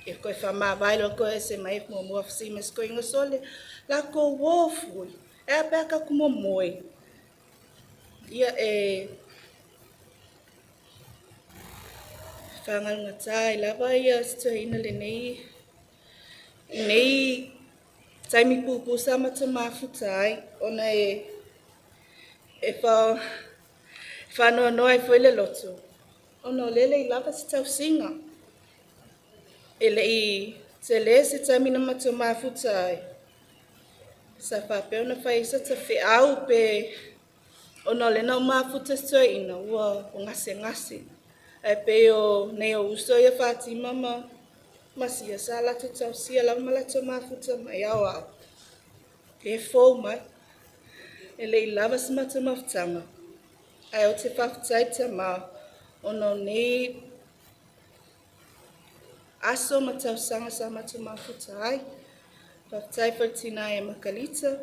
e koe whamavae loa koe se mai muamua fasi ma se koinga sole, la ko wofui, e a pea ka kumo moe. Ia e whangalunga i lava ia se le nei nei taimi pupu sa mata mafuta ai, ona e e wha whanoa noa e foi le loto. Ona o lele i lava se tausiga. E le i tele se taimi na mata mafuta ai. Sa whapea ona whai sa ta whiau pe ona o lena o mafuta se ina ua o ngase ngase. Ai pe o nei o uso ia Fatima ma masia sa lato tausia lava ma lato mafuta mai ao au. E fou mai. E le i lava se mata mafutanga. Ai o te whawhitai tama ona o nei aso ma tausanga sa mata mafuta ai. Whawhitai wharitina e makalita.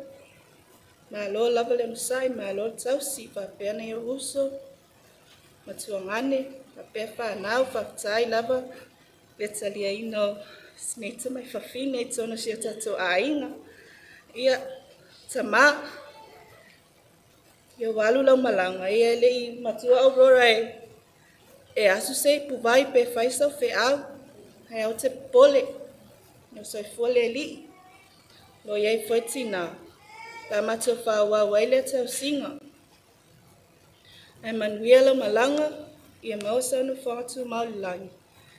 Malo lava le masai, malo tausi, whapea nei o uso. Matuangane, whapea whanau, whawhitai lava. Le talia ino sneta mai whawhine i tōna sia tātou āinga. Ia, tama, ia walu lau malanga, ia le i matua Aurora e asu sei puvai pe whai sau wheau, hei au te pole, no soifua le lii. Lo iai foi tina, pa matua whaawau ai le tausiga. Ai manuia lau malanga, ia maua sau no whangatu mauli langi.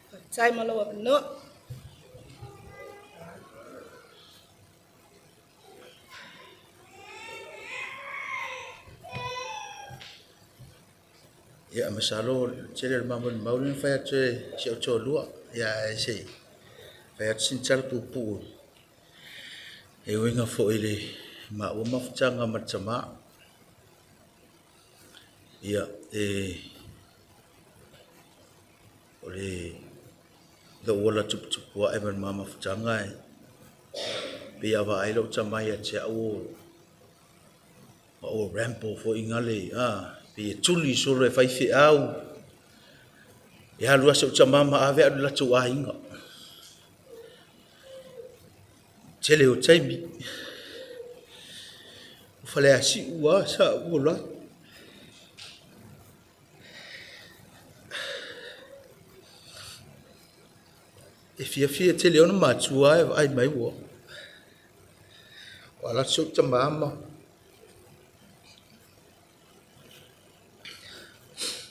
Faafetai ma lou avanoa. Ia masalo tele le mamoli mauli na fai atu e si au toalua. Ia e se fai atu sina tala puupuu e uiga foi i le maua mafutaga ma le tamā. Ia e o le lou ola tuputupu ae ma le ma mafutaga e pei a vaai lou tama ia te au o ma o rambo foi ngale a pei e tuli solo e fai feau e alu ase o tama ma ave alu latou aiga. Tele o taimi o Faleasiu a sa ua la. E fiafia tele ona matua e vaai mai ua. O ala si ou tama ma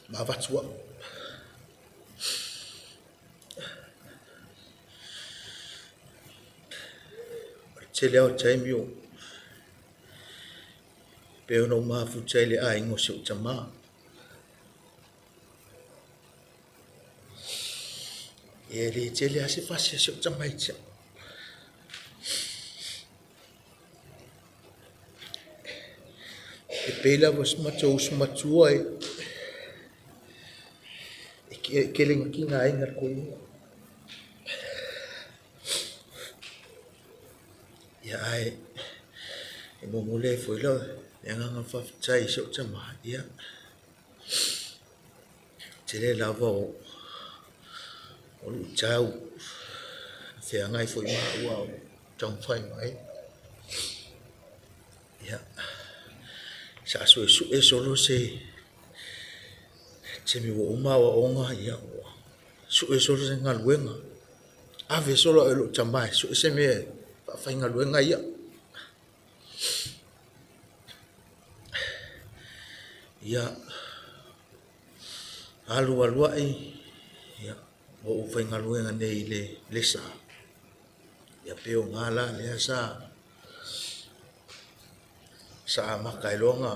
ma avatu au. O le tele lava o taimi o pei ona ou mafuta i le aiga o si ou tama. E le tele lava se fasi a si ou tamaiti au. E pei lava o si matou uso matua e e kelegakina ai na le koina. Ia ae e momoli ai foi le agaga faafetai i si ou tama. Ia tele lava o o luitau na feagai foi ma au a o taumafai mai. Ia sa suesue solo se taimi ua uma aoaoga, ia ua sue solo se galuega. Ave solo au e lou tama e sue se mea e faafaigaluega ia. Ia alu alu ai, ia ua ou faigaluega nei i le lesa. Ia pe o ngā la lea sa sa amata ai loa na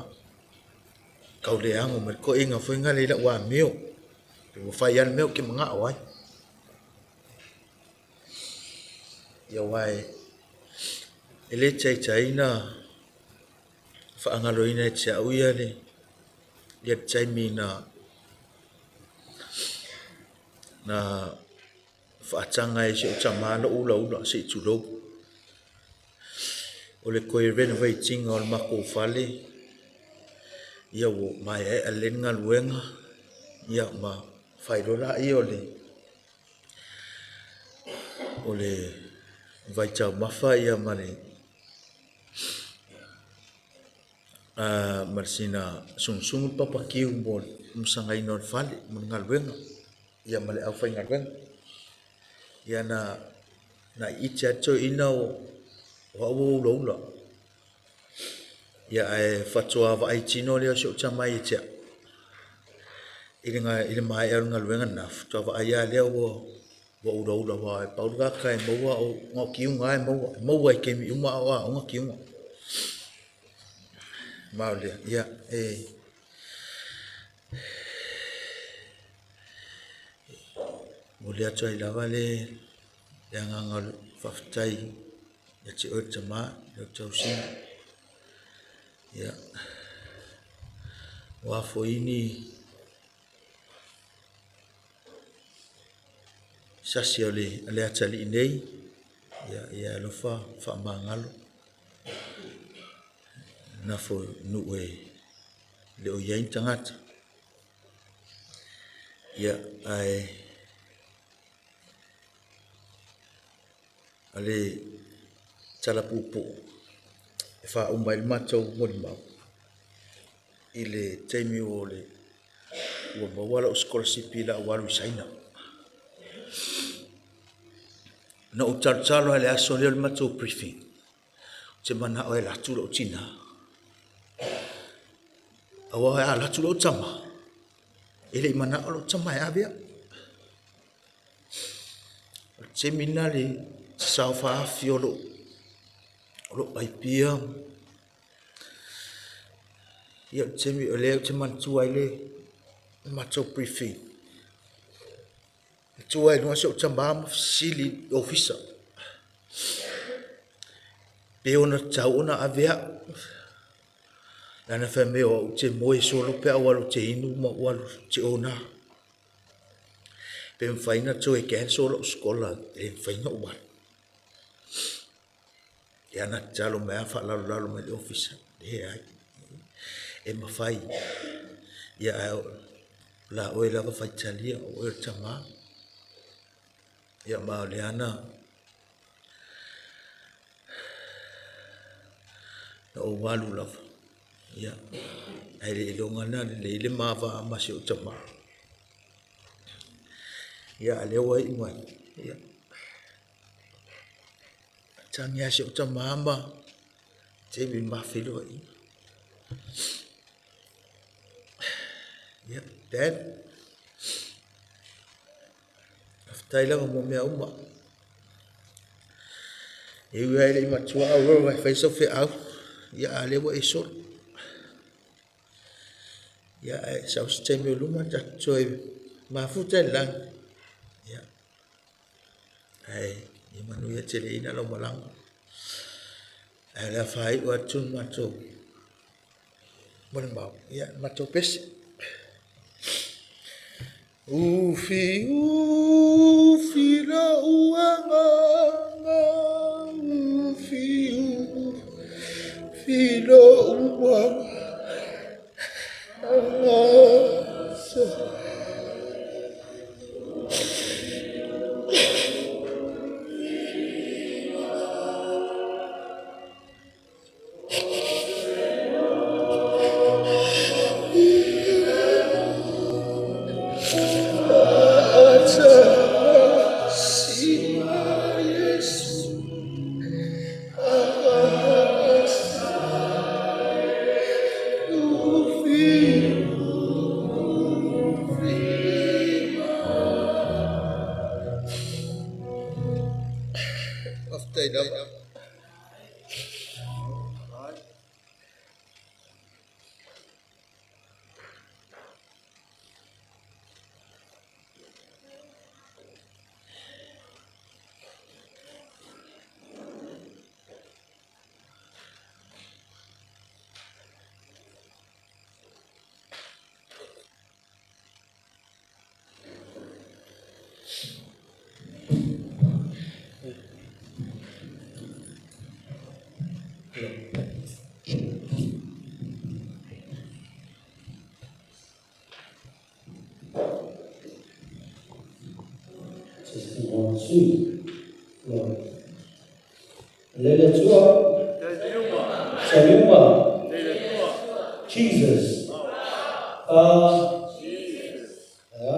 kauleago ma le koiga foi ngale i lau amio. Pe ua fai lava le mea ou te manao ai. Ia aua e le taitai na faagaloina e te au ia le ia le taimi na na faataga ai e si ou tama lou ulaula se i tulou. O le toe renovate ina o le matou fale, ia ua maeaea lelei le galuega, ia ma faailoa laia o le vaitaumafa ia ma le sina sugusugu le papakiu mo le masagaina o le fale mo le galuega ia ma le aufaigaluega. Ia na iiti lava le toeaina o au ua ulaula. Ia ae faatoa vaai tino lea o si ou tama ia te au i le maea o le galuega lena, faatoa vaai lava lea ua ulaula aua e pau le tagata e maua na o tiuga lava e maua. E maua i taimi uma a o aoga tiuga. Ma o lea, ia e momoli atu ai lava le agaga o le faafetai ia te oe le tama i lau tausiga. Ia, o a foi ni sasi a le atalii nei, ia alofa faamagalo. Nafo i nuu e le o i ai ni tagata. Ia, ae o le tala puupuu e faauma ai le matou molimau i le taimi ua maua lau sikolasipi o le a ou alu i Saina. Na ou talotalo lava i le aso lea o le matou briefing, ou te manao e alu atu lou tina. Aua a alu atu lou tama, e le i manao lou tama e ave au. O le taimi lena le saofaafi o lou paipia. Ia o le taimi o lea ou te manatua ai le matou briefing. E tu ai i luga si ou tama ma fesili i le ofisa. Pe ono tatau ona ave au. Lana fai mai o au ou te moe solo pe a ou alu ou te inu ma ou alu ou te ona. Pe mafai ona toe cancel lou skola, e le mafai ona ou alu. Ia na tatalo mai lava faalalolalo mai le ofisa. Leai, e mafai. Ia ae o la oe lava faitalia, o oe o le tama. Ia ma o lea na ou alu lava. Ia, ae le iloga na lelei le ma va ma si ou tama. Ia, a lea ua iu mai. Ia, tagi lava si ou tama ma taimi ma feiloaiga. Ia, Dad, faafetai lava mo mea uma. E ui lava e le i matua au e fai sau feau, ia a lea ua e solo. Ia, ae sau se taimi o luma tatou toe mafuta i le lagi. Ia, ae ia manuia tele ina lau malaga. Ae o le a faaiu atu le matou molimau, ia, le matou pese. Ufi ufi lou agaga, ufi ufi lou agaga. Faafetai lava. sui. Le le Atua. Saliuma. Jesus. Ia.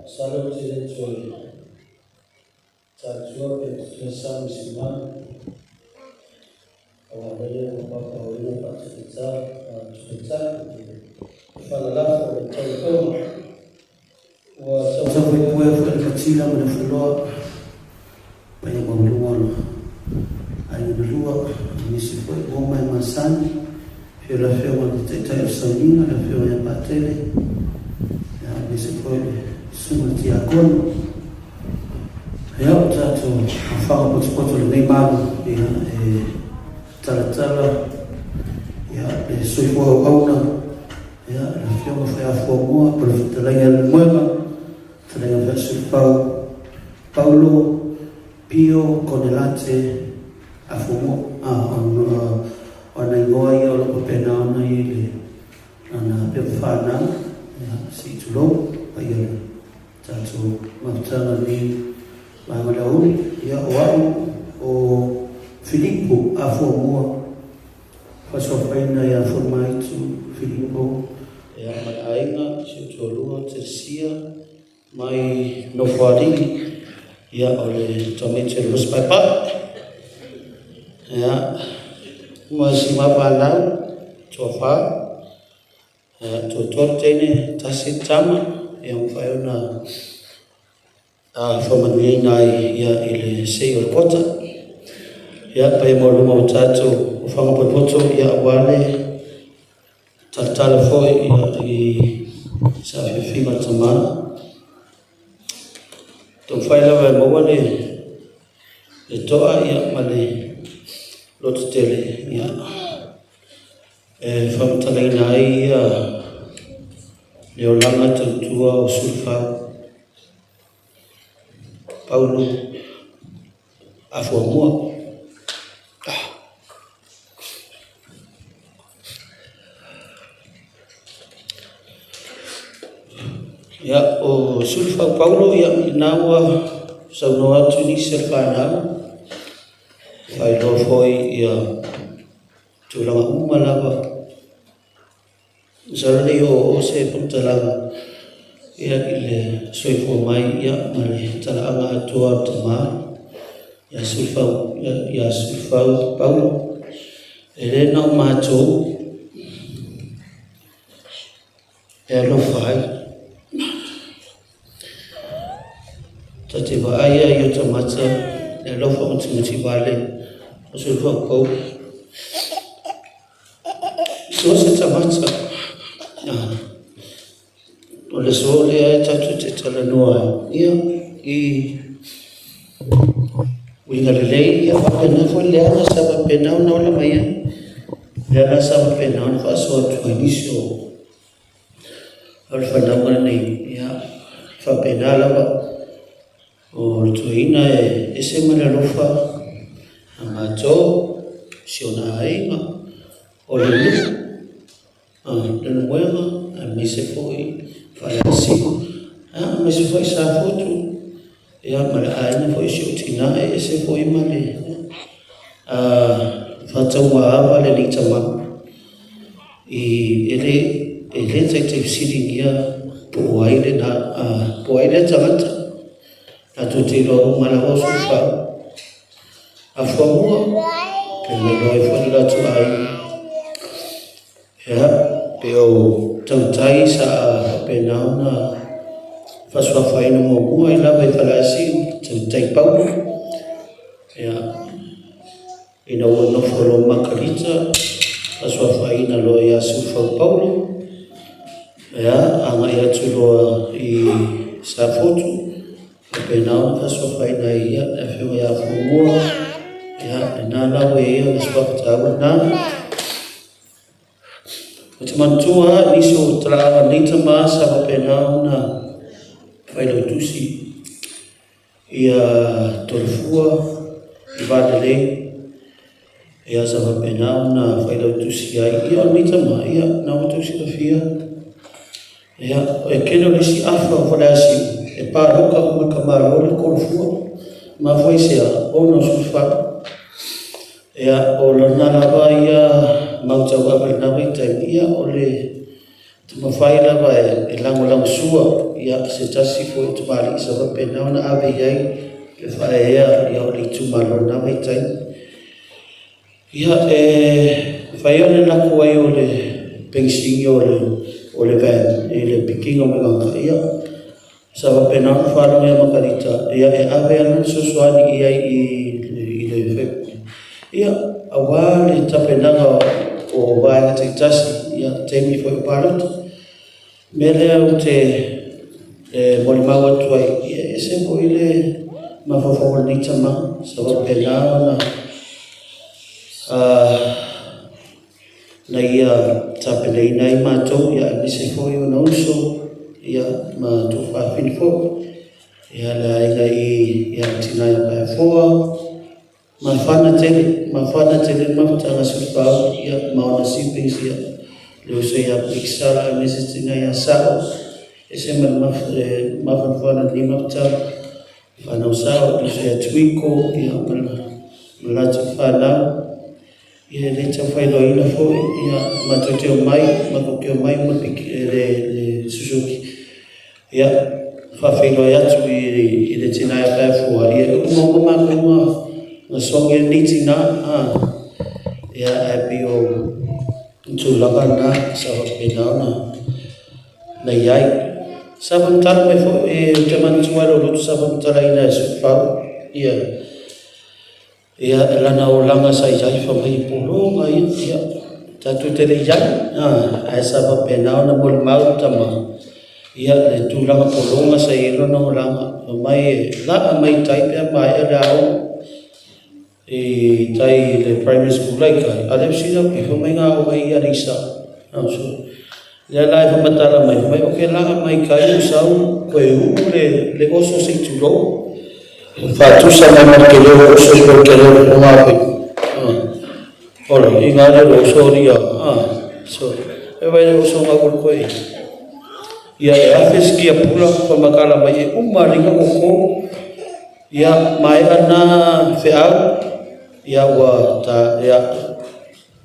Masalo ou te le toe tatua pe toe sa ma se manu. Aua lele ua papaoina faatupetā faatupetā le falalafo o le tautoga. Ua taupuepuea foi le katila ma le fuloa paia maualuga o aiga na lua, nisi foi ua mai masani, afio le afioga i le Taitai o le Sauniga, le afioga ia Patele, ia aemaise foi le susuga i le Tiakono. Ia, o tatou afaga potopoto i lenei malu, ia, e talatala, ia, le soifua auauna, ia, le afioga Faiafuamua, po o le fetalaiga ia Lemoega, fetalaiga Feasulufau, Paulo, Pio, Konelate, Afuamua, o ana igoa ia o lo o faapena ona i ai le lana pepa fanau, ia, se i tulou, paia o le tatou mafutaga i lenei vaega o le aoauli. Ia, o au, o Filipo Afuamua, faasoafaina ia Fonomaitu Filipo, ia, ma le aiga, si ou toalua, Telesia, mai Nofoalii, ia, o le tamaiti o le Losi Paepae, ia, ma si mafanau, toafa, ia, toatolu teine, tasi le tama, ia, mafai ona faamanuiaina ai ia, i le sei o le kota. Ia, paia maualuga o tatou ofaga potopoto, ia, aua le talatala foi ia, i saafiafiga o le tama. Taumafai lava e maua le le toa ia, ma le lototele ia, e faamatalaina ai ia le olaga tautua o Sulufau Paulo Afuamua. Ia, o Sulufau Paulo, ia, ina ua saunoa atu nisi o le fanau, faailoa foi ia tulaga uma lava. Masalo le i oo se faamatalaga ia i le soifua mai ia ma le talaaga atoa o le tama ia Sulufau, ia Sulufau Paulo. E le na o matou e alofa ai. Ta te vaai ai o tamata le alofa matimati vale o Sulufau Paulo. So se tagata, o le aso lea e tatou te talanoa ai, ia, i uiga lelei, ia faapena foi le leaga sa faapena ona ola mai ai, le ala sa faapena ona faasoa atu ai nisi o le fanauga lenei, ia, faapena lava. O le toeaina e ese ma le alofa a matou, si ona aiga, o le nuu, le Lemoega, aemaise foi Faleasiu, aemaise foi Safotu, ia ma le aiga foi o si ou tina, e ese foi ma le faataumaava lenei tama i e le e le taitai fesiligia po o ai lena po o ai lea tagata. Latou te iloa uma lava o Sulufau. Afuamua, pe na iloa ai foi le latou aiga. Ia, pe o tautai sa faapena ona faasuafaina muamua ai lava i Faleasiu, tautai Paulo. Ia, Ina ua nofo loa Makalita, faasoafaina loa ia Sulufau Paulo, ia, agai atu loa i Safotu, faapena ona faasoafaina ai ia le afioga ia Fuamua, ia, lena la ua i ai ona suafa taua lena. Ou te manatua nisi o talaaga o lenei tama sa faapena ona failautusi ia Tolofua i Valelei, ia sa faapena ona failautusi ai. Ia o lenei tama, ia na ua outou silafia, ia e tele o le isi afa o Faleasiu. E paloka uma i ka Malo le Kolofua. Mafua i se a? Ona o Sulufau. Ia, o lona lava ia mau tauave i lena vaitaimi, ia o le taumafai lava e lagolagosua ia se tasi foi o tamalii sa faapena ona ave i ai le faaeaea ia o le itumalo i lena vaitaimi. Ia, e fai o le lako ai o le penisini o le van i le pikiina o Megauta, ia, sa faapena ona faalogo ia Makalita, ia e ave lava le fesoasoani i ai i le ia, aua le tapenaga o vaega taitasi, ia, taimi foi o palota. O le mea lea ou te molimau atu ai, ia e ese foi le mafaufau o lenei tama, sa faapena ona na ia tapenaina ai matou, ia aemaise foi ona uso, ia ma tuafafine foi. Ia le aiga i ia tina ia Paeafoa, mafana tele, mafana tele le mafutaga a Sulufau, ia ma ona siblings, ia le uso ia Piksala aemaise tina ia Sao, ese ma le mafanafana o lenei mafutaga, fanau sao, le uso ia Tuiko, ia ma latou fanau. Ia e le tau faailoaina foi, ia matou te omai, matou te omai ma le Suzuki. Ia, faafeiloai atu i le tina ia Paeafoa, ia e uma uma matou na sogi e lenei tina, ia ae pei o tulaga na sa faapena ona na i ai. Sa faamatala mai foi, ou te manatua lou loto sa faamatalaina e Sulufau, ia Ia, lana olaga sa i ai fai mai e pologa ia, ia, tatou te le i ai, ae sa faapena ona molimau tama, ia, le tulaga pologa sa i ai lona olaga, fai mai e laa mai tai pe a maea le aoga i tai i le primary school la i tai, a o lea ua sili atu i, fai mai na aoga i Aleisa. Lea la e faamatala mai, fai mai ok laa mai tai ou sau toe uu le oso se i tulou. Faatusa mai ma le tele o oso po o le tele o le fogavai. Ola, i ngā le oso ria. So, e vai le oso ngā ulu koe. Ia e afe skia pula, whamakala mai e uma ringa koko. Ia mai ana wheau, ia ua ta, ia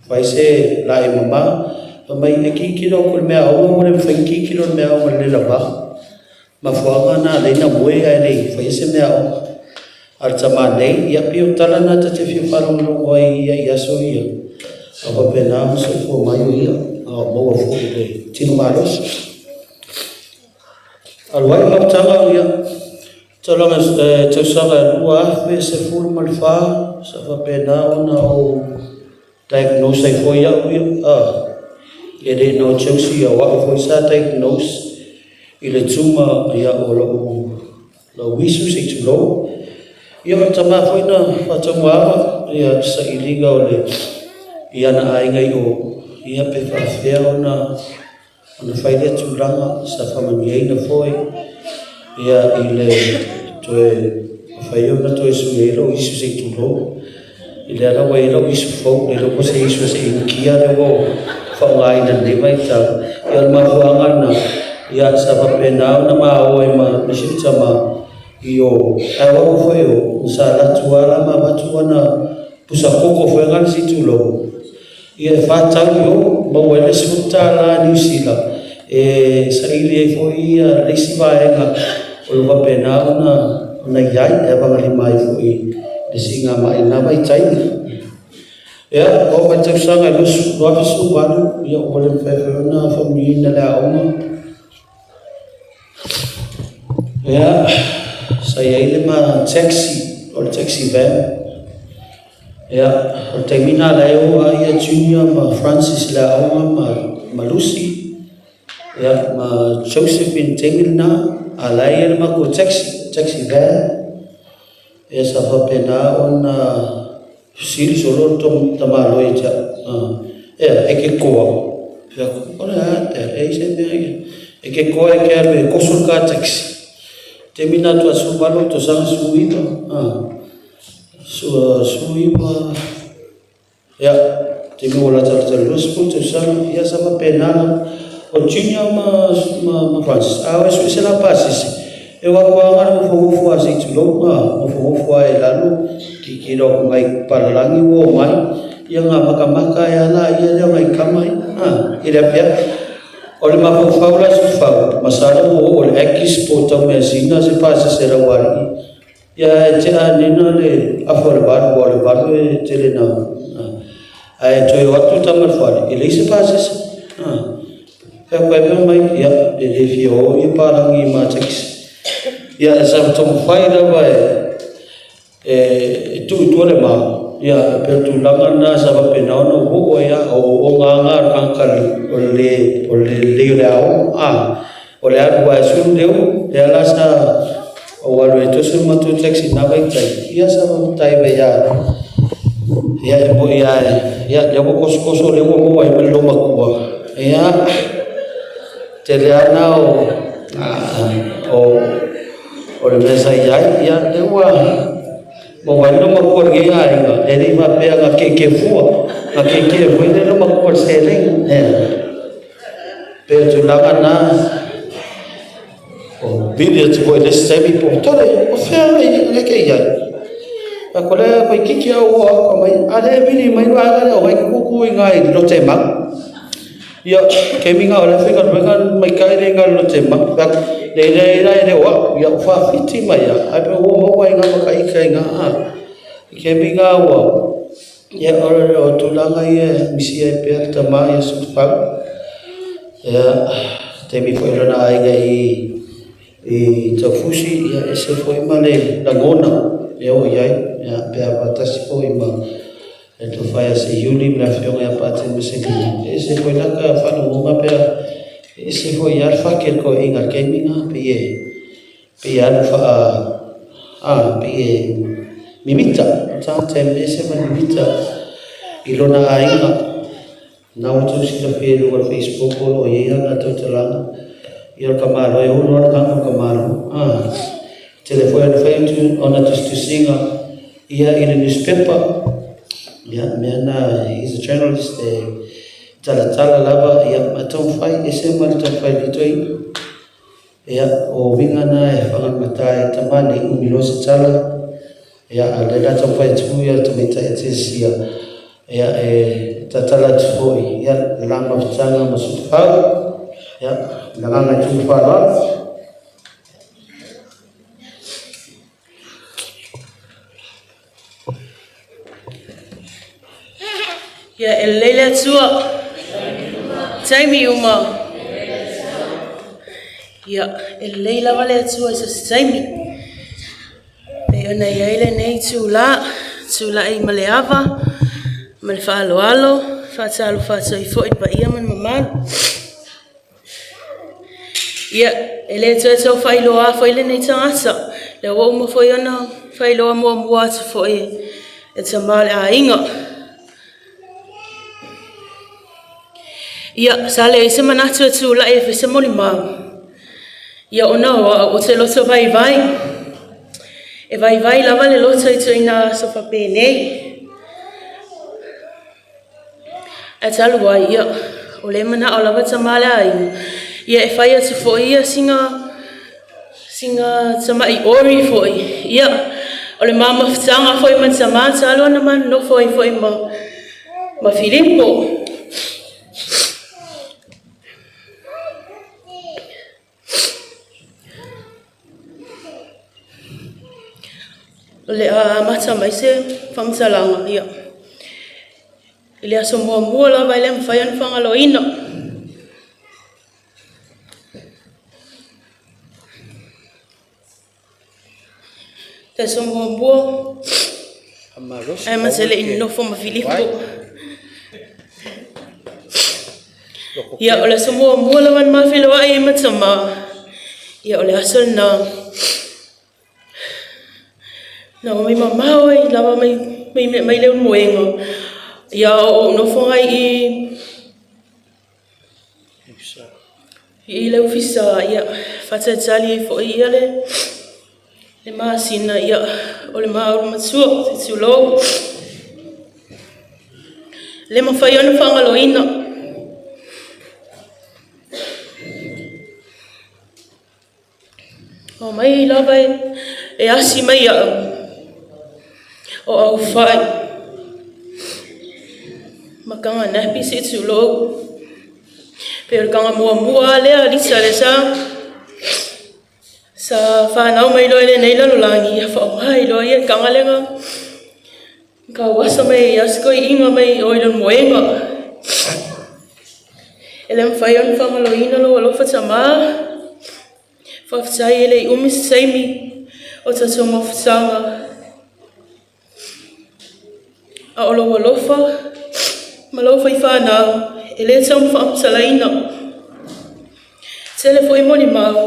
Fai se lae mama, fai mai e kikilo aku i le mea aoga ua le mafai ona kikilo i le mea aoga i le lava. Mafuaaga na alai na moe ae le i faia se mea aoga. A o le tama nei, ia pei o tala na ta te fia faalogologo ai ia i aso ia, a o faapena ona soifua mai o ia, a o maua foi i le tino malosi. Alu ai mafutaga, ia, tausaga e 2014, sa faapena ona ou diagnose ai foi au ia, e le na o Josie o au foi sa diagnose i le tumor ia o lou lou isu se i tulou. Ia o le tama foi na faataumuaava ia sailiga o le i ana aiga i o ia pe faafefea ona Ona fai lea tulaga sa faamanuiaina foi ia i le toe mafai ona toe sui ai lou isu se i tulou. I lea la ua i ai lou isu fou, le iloa po o se isu a se Inikia lea ua ou faaaogaina i lenei vaitau. Ia o le mafuaaga lena, ia sa faapena ona ma o ai ma si ou tama i o, ae o au foi o, sa alu atu lava la ma avatu ana pusa koko foi lena se i tulou. Ia e fātau i o, maua ai le $10 Niu Sila e saili ai foi ia le isi vaega o lo o faapena ona i ai, e avagalima ai foi i le siigamai i lena vaitaimi. Ia, ua oo mai le tausaga e 2018, ia ua le mafai foi ona faamanuiaina le aoga. Ia, sa i ai le ma taxi, o le taxi van. Ia, o le taimi lena la e o lava ia Junior ma Francis i le aoga ma, ma Lucy, ia, ma Joseph i le taimi lena, a o la e i ai le matou taxi, taxi van. Ia sa faapena ona fesili solo le tamaloa ia te au, ea, e ke koa? Fai atu, o le a tea, e i se mea ia. E ke koa e ke alu e koso le car taxi. Taimi lena faatoa 18 tausaga, 19, 19, ia, taimi ua latalata i le 20 tausaga, ia sa faapena lava. O Junior ma, ma, ma Francis, a o e sue se la pasese, E o atu lava na nofonofo lava se i tulou, a nofonofo lava i lalo, tilotilo atu nai palalagi ua omai, ia na matamata ai lava laia lea o nai tama ia, a, i le afiafi. O le mafaufau la Sufau, masalo ua oo i le Aggies po o Taumeasina se pasese a le aualii, ia ae tea ane le afa o le 8, aua o le 8 e tele na, ae toe o atu tama i le fale, e leai se pasese. Fai atu ai pea mai, ia, e le fia o ia palagi ma takisi. Ia, sa taumafai lava e tuu i tua le ma, ia, e pei o le tulaga lena sa faapena ona ou oo ai lava, o ooooga lava na o le tagata o le lelei o le aoga, a, o le alu lava e sulu le ulu, lea la sa ou alu ai e toso le matou taxi i lena vaitaimi, ia sa faafetai mai lava. Ia, e moni lava, ia, lea ua tosotoso lea ua maua ai ma le loomatua, ia, tele lava na o le mea sa i ai, ia, lea ua maua ai le loomatua i lenei aiga, e le i faapea na tietie fua, na tietie foi le loomatua i le seleni. Ia, pei o le tulaga lena. O vili atu foi i le isi taimi po o tole, o fea lea e te i ai? Fai atu, o lea toeitiiti lava ou oo atu mai, a o lea e vili mai le vaega lea o ai e te tutu i ina i le Lotte Mart. Ia, taimi lena o la e faigaluega le tamaitai lea i ina i le Lotte Mart. Fai atu, leai la e le o au. Ia ua faafiti mai lava, ae pei ua maua ai ma ita i ina. I taimi na ua, ia o tulaga ia e misia ai pea le tama ia Sufau. Ia, taimi foi o lona aiga i Taufusi, ia ese foi ma le lagona e oo i ai, ia, pe a faatasi foi ma le tofa ia Seiuli ma le afioga ia Pateni Maselina, e ese foi lata faalogoga pe a ese foi lava le fati a le toeaina i le taimi lena, pei e alu faa, a, pei e mimita, o le tagata e ese ma le mimita i lona aiga. Na ua outou silafia i luga o le Facebook o lo o i ai ana tautalaga, ia o le tamaloa e ono lava le agaga o le tamaloa. Ah, tele foi ona fai ona tusitusiga ia i le newspaper. Ia, mea na, he's a journalist e talatala lava, ia, ma taumafai, ese ma le taumafai i le toeaina. Ia, o uiga na e fagalugata ai tama nei umi loa se tala. Ia, a o lea o le a taumafai atu ia le tamaitai Etesia, ia, e tatala atu foi, ia, le la mafutaga ma Sutafau. Ia, le agaga e tumu faaaloalo. Ia, e lelei le Atua. Taimi uma. Ia, e lelei lava le Atua i so o se taimi. Pei ona i ai lenei itula, tulai ma le ava ma le faaaloalo, faatalofa atu ai foi i le paia ma le mamalu. Ia, e le toe tau faailoa foi lenei tagata, lea ua uma foi ona faailoa muamua atu foi e tama o le aiga. Ia, sa leai se manatu e tulai e fai se molimau. Ia, ona o au ou te loto vaivai. E vaivai lava le loto i ituaiga aso faapenei. Ae talu ai, ia, o lea e manao lava tama le aiga, ia e fai atu foi ia sina, sina tama'i ori foi, ia, o le ma mafutaga foi ma tama talu ona ma nonofo ai foi ma, ma Filipo. O le a amata mai se faamatalaga, ia, i le aso muamua lava e le mafai ona faagaloina. Le aso muamua, ae ma te le i nonofo ma Filipo. Ia, o le aso muamua lava na ma feiloai ai ma tama, ia, o le aso lena. Na omai mamao ai lava mai, mai, mai le ulumoega. Ia, o ou nofo ai i I le ofisa, ia, faatalitali ai foi ia le, le masina, ia, o le maulu matua, se tulou. Le mafai ona faagaloina. Omai lava e asi mai au o aufai ma kaga nappy se i tulou. Pei o le kaga muamua lava lea a Lisa lea sa sa fanau mai loa i lenei lalolagi, ia faaaoga ai loa ia le kaga lea na tauasa mai ai lava si toeaina mai o i lona moega. E le mafai ona faagaloina lou alofa tama. Faafetai e le i umi se taimi o tatou mafutaga. A o lou alofa ma lou faifānau e le tau faamatalaina. Tele foi molimau,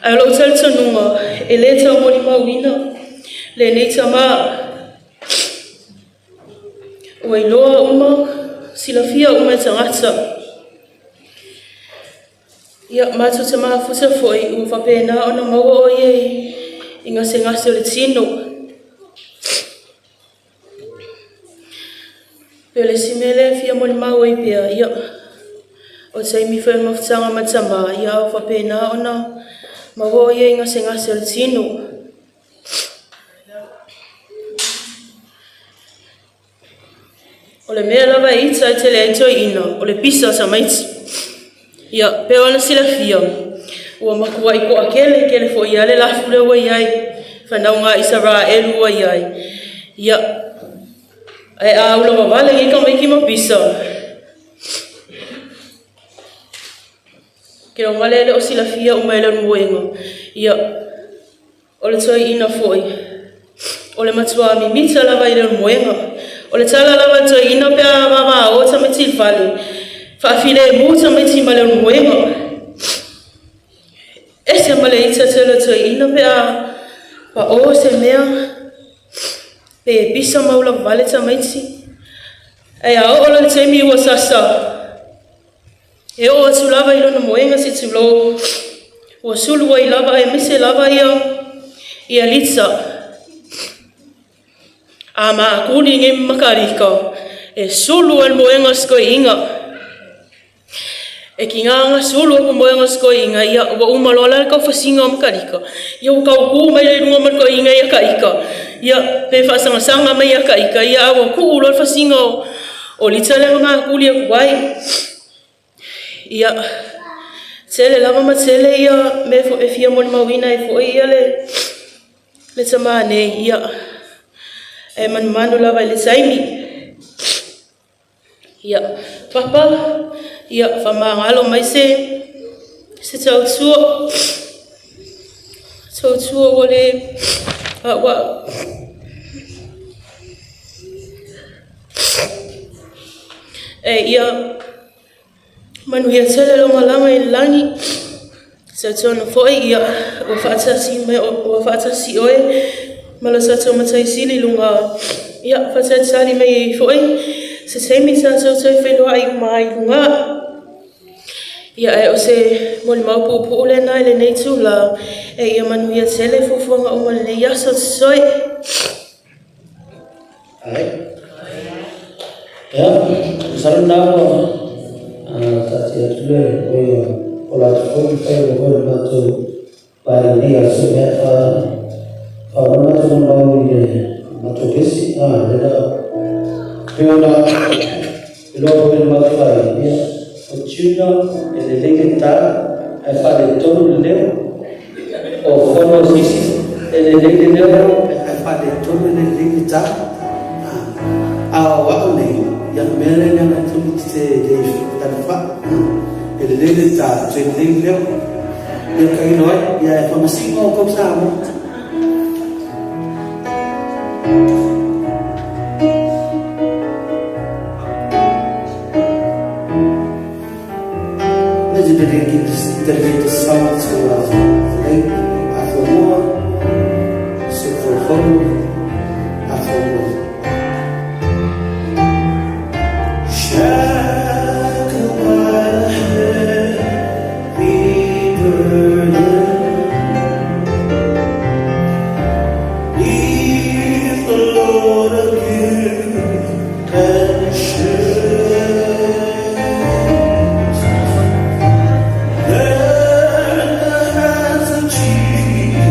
ae o lou talitonuga e le tau molimauina lenei tama. Ua iloa uma, silafia uma e tagata. Ia, matou te mafuta foi ua faapena ona maua o ia i gasegase o le tino. Pei o le isi mea lea e fia molimau ai pea, ia, o taimi foi o le mafutaga ma le tama, ia, a ua faapena ona maua o ia i gasegase o le tino. O le mea lava e ita e tele ai toeaiina, o le pisa o tamaiti. Ia, pei ona silafia, ua matuai toatele tele foi lava le lafu lea ua i ai, fanauga a Isaraelu ua i ai. Ia, ae a ulavavale nei tamaiti ma pisa, ke loga lea e le o silafia uma e Leulumoega. Ia, O le toeaina foi, o le matua mimita lava i le moega. O le tala lava a le toeaina pe a vavao tamaiti i le fale, faafilemu tamaiti ma le moega. Ese ma le ita tele o toeaina pe a pao se mea, pe pisa ma ulavavale tamaiti. Ae a oo loa i le taimi ua sasa, E oo atu lava i lona moega se tulou, ua sulu ai lava aemaise lava ia ia Lisa. A maakuli nei makalika, e sulu ai le moega o sikoiinga. E kigāga sulu aku moega o sikoiinga, ia ua uma loa la le taufasiga o makalika. Ia ua taukū mai la i luga ma le toeaina ia kaika, ia pe faasagasāga mai ia kaika, ia a ua tuu loa le fasiga o O Lita lea na makuli atu ai. Ia, tele lava ma tele ia mea foi e fia molimauina ai foi ia le, le tamā nei, ia, e manumanu lava i le taimi. Ia, Papa, ia, faamagalo mai se, se tautua, tautua ua le, ua, E ia manuia tele lou malaga i le lagi. Talitonu foi ia ua faatasi mai ua faatasi oe ma lo tatou Matai Sili i luga ia faatalitali mai ai foi se taimi tatou toe feiloai uma ai i luga. Ia ae o se molimau puupuu lena i lenei itula e ia manuia tele fuafuaga uma i lenei aso totoe. Ai. Ia, masalo na ua taatia atu le oi o la atu foi fai o foi le matou vaega nei aso mea fa fa o matou mau i le matou kesi a le la pe ona iloa foi le matou ai ia o tuna e lelei le tā ae faaletonu le leo O fono sisi e lelei le leo ae faaletonu e lelei le tā. A o au nei, ia mea lea leaga e tonu te le talifaa. E lelei le tā, toe lelei le leo. Ia tailo ai, ia e faamasino outou Samoa. Let's dedicate this, dedicate this song to the late Afomoa, Sefofonu Afomoa. Shackle my heavy burden, Neath the load of guilt and shame. Let the hands of Jesus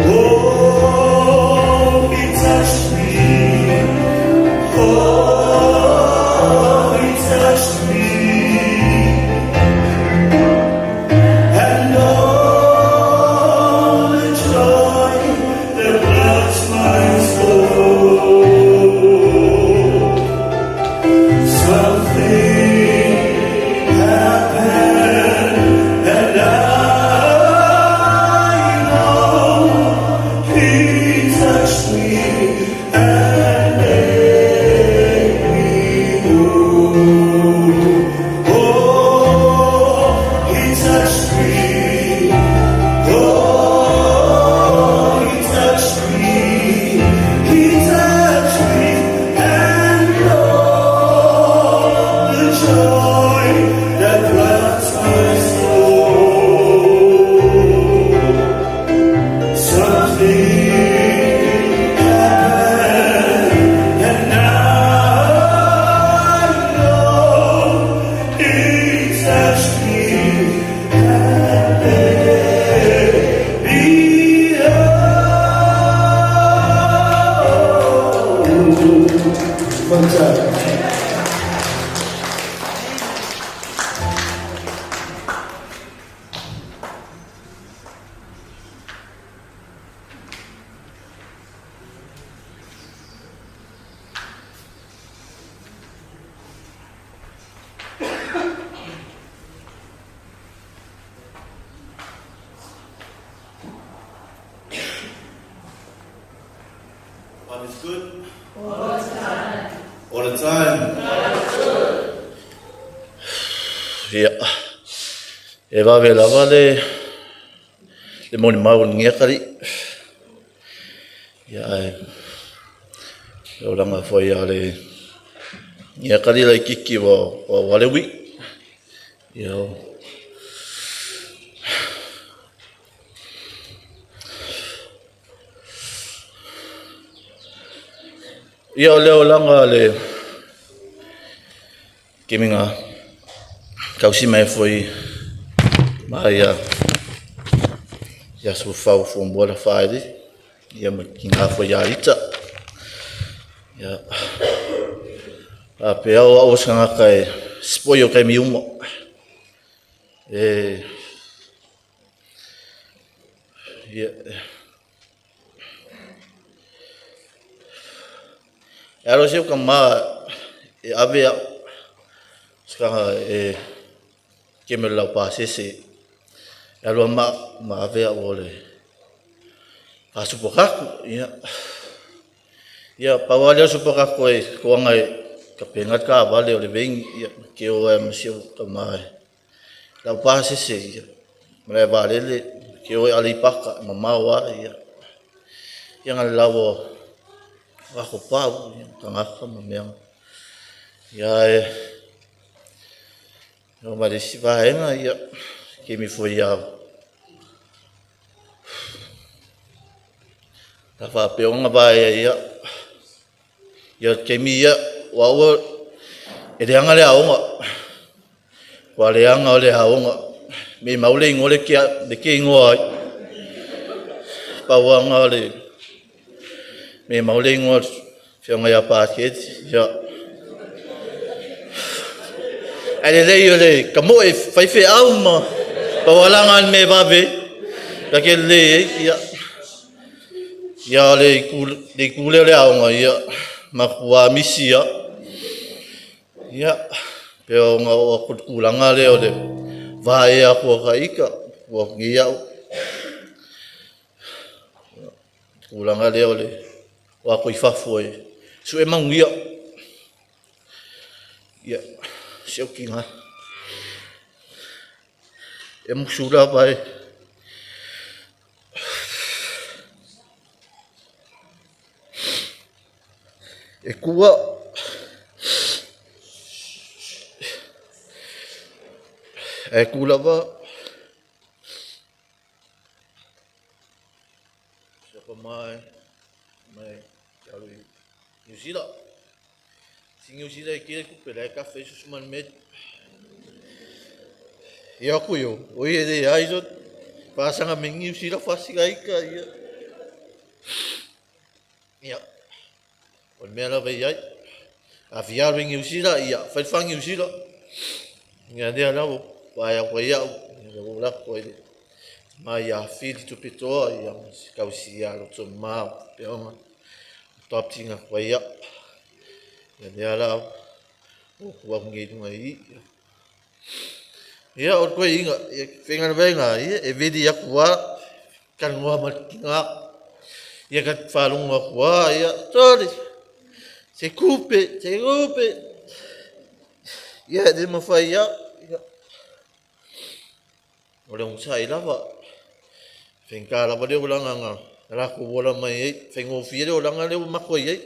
Oh, he touched me. Oh, he touched me. And all the joy that floods my soul. Something happened, and I know he touched me and made me whole. Oh, he touched me. Oh, he touched me. He touched me, and all the joy that floods my soul. Something happened, and now I know he touched me and made me whole. Manusia. God is good. All the time. All the time. Ia, e vave lava le le molimau o lenei atalii. Ia ae le olaga foi a le lenei atalii laitiiti ua ua le ui'i. Ia Ia o le olaga a le kemiga tausi mai foi ma ia ia Sufau fuamua la faaili ia ma tina foi ia Ita. Ia faapea o au o se tagata e sipoi o taimi uma. E ia e alo se ka ma e ave au sikaga e keme lau pasese e alua ma ma ave au o le fasupakaku ia ia pau lea o supakaku e koanga e ka penga ka vale o le vengi ia ke o e ma si o ka ma lau pasese ia ma le valele ke o e Aleipaka mamao a ia ia nga lau o ako pau ia tangaka ma mea ia e o ma le isi vaega ia kemi foi ia ta faapea vaea ia ia kemi ia ua ua e leaga le aoga ua leaga o le aoga me mau le igoa le ke le ke igoa ai pauaga o le me mau le igoa fioga ia Paketi ia ai le lei o le ka moe faifeau ma paualaga le me vave la ke le ia ia le ku le ku le aoga ia makua misi ia ia pe o nga o ku kulanga le o le vae a kua ka ika ua ngi au kulanga le o le wa ko i fafo e su e manguia ia se o kinga e musula vai e kua e kula va se pa mai mai ke alu i New Zealand si New Zealand ke ku pele ka fe su man me ia ku yo o ie de ai zo Pasaga me Niu Sila fasiga ika ia. Ia, o le mea lava i ai. A fia alu i Niu Sila, ia, fai le fa Niu Sila. Ia lea lava, vaai atu ai au, ia ua lako ai le tama ia Fili Tupetoa, ia, ma si kausi ia loto ma, faapea ona adopting atu ai au. Ia lea la, ua tu atu nei i luga i i. Ia, o le toeaina, ia, faigaluega, ia, e veli atu lava, talanoa ma le tina. Ia, ta te faalogo atu lava, ia, sole, se tupe, se tupe. Ia, e le mafai lava. Ia, o le onosai lava. Faigata lava le olaga na latou ola mai ai. Faigofie le olaga lea ua matou i ai.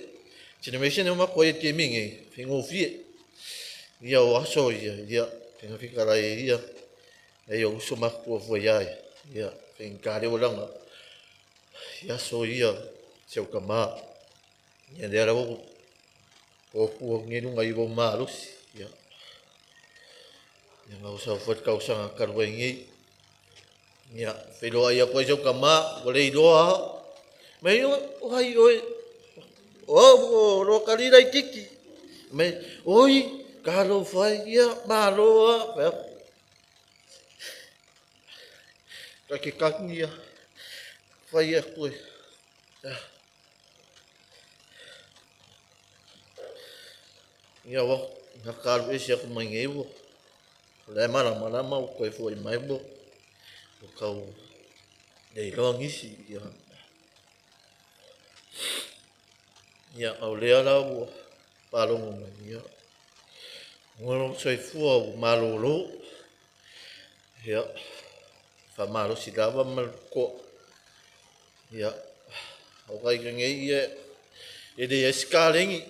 Generation lea ua matou i ai i le taimi nei, faigofie. Ia o aso ia, ia, faiga fetalai ai ia, e ia uso matutua foi ia, ia, faigata le olaga. I aso ia, si au tama. Ia lea lava ua o atu nei luga i lou malosi. Ia, ia gausa foi le tausaga talu ai nei. Ia, feiloai atu ai si au tama, ua le iloa lava. Mai o ai oe, o au o lo kali laititi. Mai, oi, talofa e, ia, malo lava. Fai atu, ta te kagi ia, fai atu e. Ia, ua, na ka alu ese atu mai nei ua. O la e malamalama ua toe foi mai ua tau le iloa nisi. Ia, ia o lea la ua faalogo mai, ia, ua lou soifua ua malolo. Ia, faamalosi lava ma le toa. Ia, o kai ka nei ia, e leai se kalegi.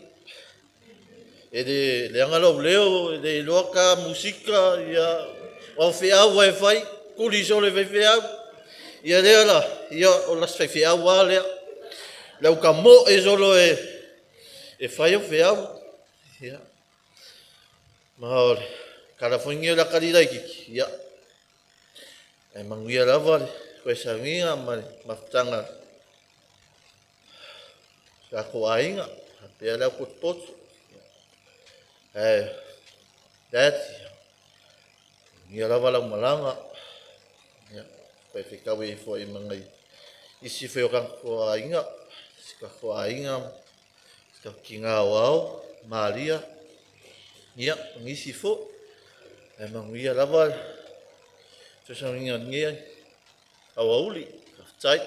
E le leaga lou leo, e le iloa ka musika, ia, o feau e fai, kuli solo e faifeau. Ia lea la, ia o las faifeau lava lea. Lau ka mo e solo e fai au feau. Ia, ma o le kala foi nei o le akali laititi, ia, e manuia lava le koesagiga ma le mafutaga tatou aiga, faapea le au potopoto. Ae, Dad, manuia lava lau malaga. Ia, koe fetau ai foi ma nai isi foi o tatou aiga, si tatou aiga, si tatou tina aoao, Maria, ia, ma nisi foi. Ae manuia lava le fesoasoaniga o lenei aoauli. Faafetai.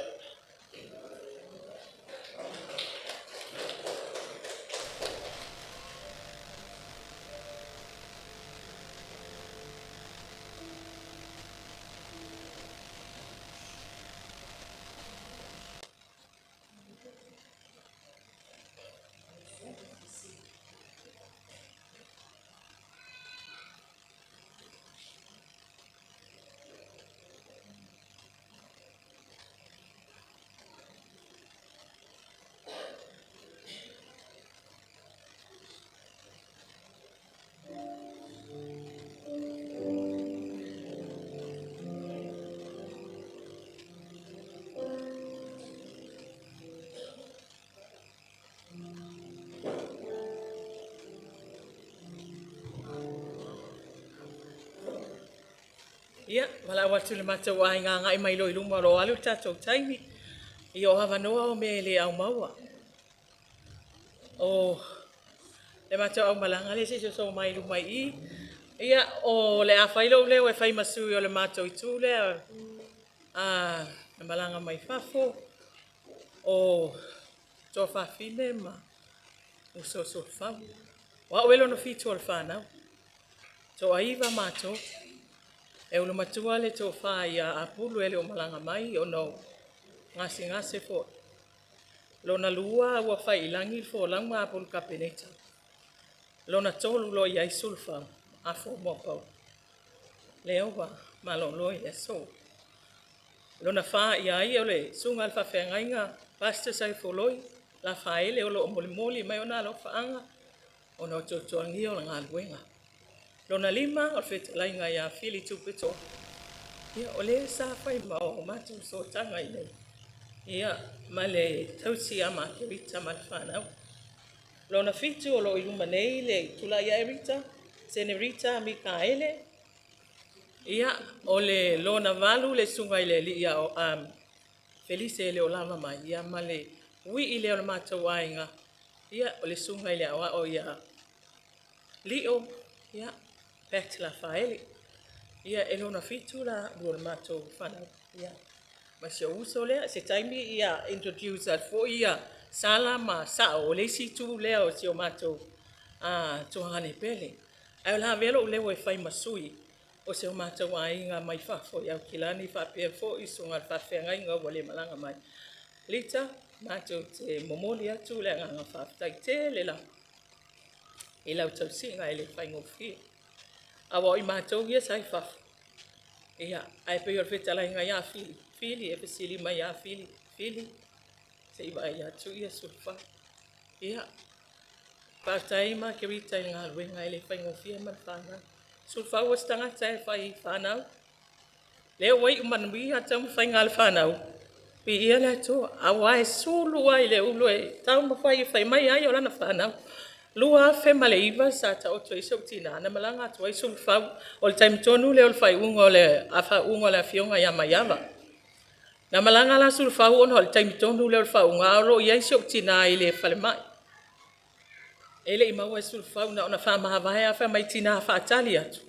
Ia, valaau atu i le matou aiga agai mai loa i luma o lo o alu le tatou taimi. Ia o avanoa o mea e le aumaua. O le matou aumalaga lea se i soso mai i luma i i. Ia, o le a fai lou leo e fai ma sui o le matou itu lea na malaga mai fafo, o Toafafine ma Uso o Sulufau. O au e lona 7 o le whanau. Toaiva mātou. E ulu matua le tofa ia Apulu e le o malaga mai ona o gasegase foi. Lona 2 ua fai i lagi le folauga a Apulu Kapeneta. Lona 3 lo i ai Sulufau, Afo mo pau. Lea ua malolo i le aso. Lona 4 ia ai o le susuga i le faafeagaiga Pastor Saifoloi, Lafaele o lo o molimoli mai ona alofaaga ona o tuatuagia o le galuega. Lona 5 o le fetalaiga ia Fili Tupetoa. Ia, o lea sa fai ma o matou sootaga i inei, ia, ma le tausi ia Makerita ma le fanau. Lona fitu o lo o i luma nei le tulai ae Rita, Senerita Mikaele. Ia, o le lona valu le susuga i le alii Felise e le o lava mai, ia ma le uii lea o le matou aiga, ia, o le susuga i le aoao ia Lio, ia, Pat Lafaele. Ia, e lona fitu la o le matou fanau. Ia, ma si ou uso lea, se taimi ia introduce atu foi ia Sala ma Sao, o le isi itu lea o si o matou tuagane pele. Ae o le a avea lou leo e fai ma sui o si o matou aiga mai fafo i Aukilani faapea foi susuga i le faafeagaiga ua le malaga mai. Lita, matou te momoli atu le agaga faafetai tele lava i lau tausiga e le faigofie. Aua o i matou ia sa i fafo, ia, ae pei o le fetalaiga ia Fili, Fili e fesili mai ia Fili, Fili, se i vaai atu ia Sulufau. Ia, faafetai Makerita i le galuega e le faigofie ma le fanau. Sulufau o se tagata e fai fanau. Lea ua iu manuia taumafaiga a le fanau, viia le Atua, aua e sulu lava i le ulu e taumafai e fai mai ai o lana fanau. 2009 sa taoto ai si ou tina na malaga atu ai Sulufau, o le taimi tonu lea o le faaiuga o le faauuga o le afioga ia Maiava. Na malaga la Sulufau ona o le taimi tonu lea o le faauuga, a o lo o i ai si ou tina i le falemai. E le i maua e Sulufau, na ona faamavae lava fai mai, tina faatali atu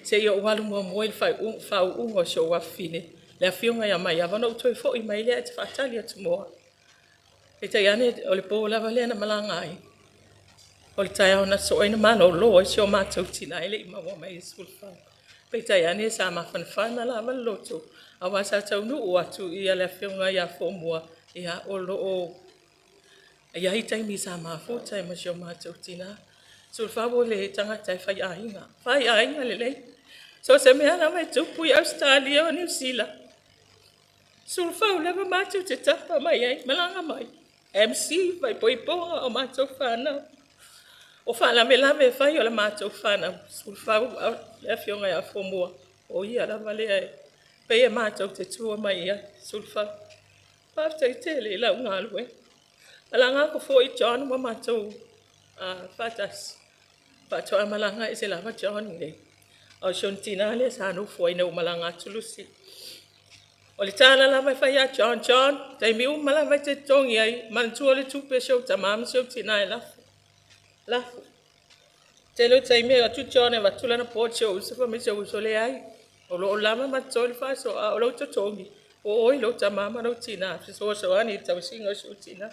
se i ou alu muamua i le faauuga o si ou afafine, le afioga ia Maiava, ona ou toe foi mai lea ae e te faatali atu mo au. Peitai ane o le po lava lea na malaga ai, o le taeao na so'o ai na malolo ai si o matou tina e le i maua mai e Sulufau. Peitai ane sa mafanafana lava le loto aua sa taunuu atu le afioga ia Fomua, ia o lo o i ai taimi sa mafuta ai ma si o matou tina. Sulufau o le tagata e faiaiga, faiaiga lelei. So o se mea lava e tupu i Ausetalia o Niu Sila, Sulufau lava matou te tapa mai ai, malaga mai, MC, faaipoipoga o matou fanau. O faalavelave e fai o le matou fanau, Sulufau le afioga ia Fomua, o ia lava lea e pei e matou te tua mai i ai. Sulufau, faafetai tele i lau galuega. Malaga atu foi John ua matou faatasi, faatoa malaga ese lava John i le a o si ona tina lea sa nofo ai ina ua malaga atu Lucy. O le tala lava e fai ia John, John, taimi uma lava e te totogi ai, manatua le tupe a si ou tama ma si ou tina e lafo. Lafo. Tele o taimi e alu atu John e avatu lana poach i si ou uso, fai mai si ou uso, leai, o lo o lava ma totoe le faasoa, a o lou totogi, o oe, lou tama ma lou tina, fesoasoani i le tausiga o si ou tina.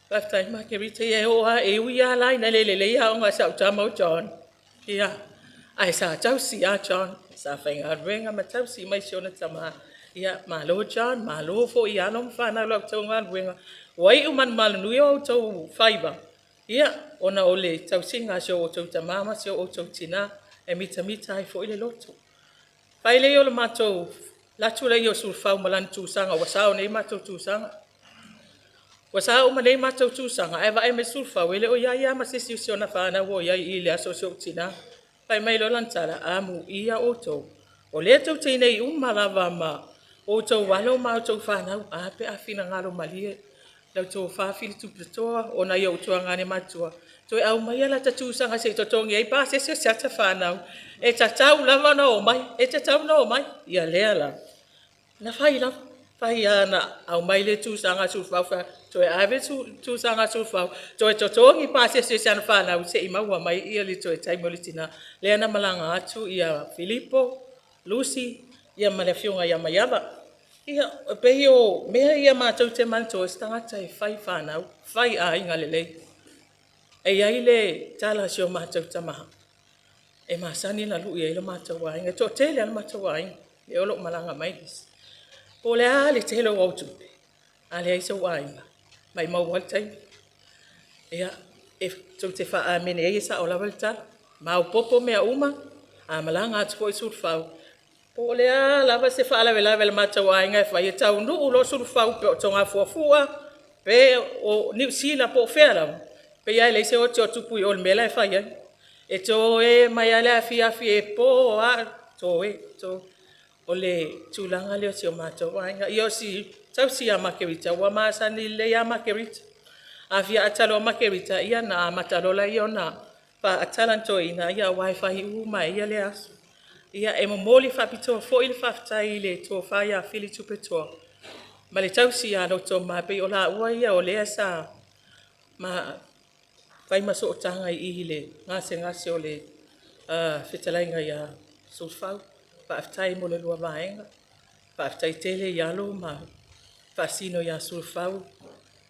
Faafetai Makerita, ia e oo lava, e ui lava la ina le lelei aoga a si au tama o John, ia, ae sa tausi lava John, sa faigaluega ma tausi mai si ona tama. Ia, malo John, malo foi i alo ma fanau i la outou galuega, ua iu ma le manuia o outou faiva, ia, ona o le tausiga a si o outou tama ma si o outou tina, e mitamita ai foi le loto. Fai lea o le matou alu atu lea o Sulufau ma lana tusaga ua sao nei matou tusaga. Ua sao uma nei matou tusaga, ae vaai mai Sulufau e le o i ai lava ma se isi o si ona fanau o i ai i le aso o si ou tina. Fai mai loa lana tala, amuia outou, o lea tou te i inei uma lava ma outou alo ma outou fanau, a pe a finagalo malie lau tofa Fili Tupulatoa o nai ou tuagane matua, toe aumaia lata tusaga se i totogi ai pasese o si ata fanau, e tatau lava ona omai, e tatau ona omai. Ia lea la, na fai lava, fai lava na aumai le tusaga a Sulufau, toe ave le tusaga a Sulufau, toe totogi pasese o si ana fanau se i maua mai le toe taimi o le tina. Lea na malaga atu Filipo, Lucy ia ma le afioga ia Maiava. Ia, e pei o mea ia matou te manatua, o se tagata e fai fanau, fai aiga lelei. E i ai le tala a si o matou tama e masani ona lui ai lo matou aiga, e toatele lava lo matou aiga, lea o lo o malaga mai nisi. Po o le a le tele o au tupe, a leai sou aiga, maumau lava le taimi. Ia, e tou te faa-amene ai, e sao lava le tala. Maopoopo mea uma, a malaga atu foi Sulufau, po o le a lava se faalavelave a le matou aiga e fai, e taunuu loa Sulufau pe o Togafuafua pe o Niu Sila po o fea lava, pei lava e leai se oti o tupu i o i le mea la e fai ai. E toe mai lava le afiafi e po lava, toe, toe. O le tulaga lea o si o matou aiga. Ia o si tausi ia Makerita, ua masani lelei lava Makerita. A fia ata loa Makerita, ia na amata loa lea ona faata lana toeaina, aua e fai uma lava e ia lea aso. Ia, e momoli faapitoa foi le faafetai i le tofa ia Fili Tupetoa ma le tausi ia Lotoma, pei o laua ia o lea sa fai ma sootaga i le gasegase o le fetalaiga ia Sulufau. Faafetai mo le lua vaega, faafetai tele i alo ma faasino ia Sulufau,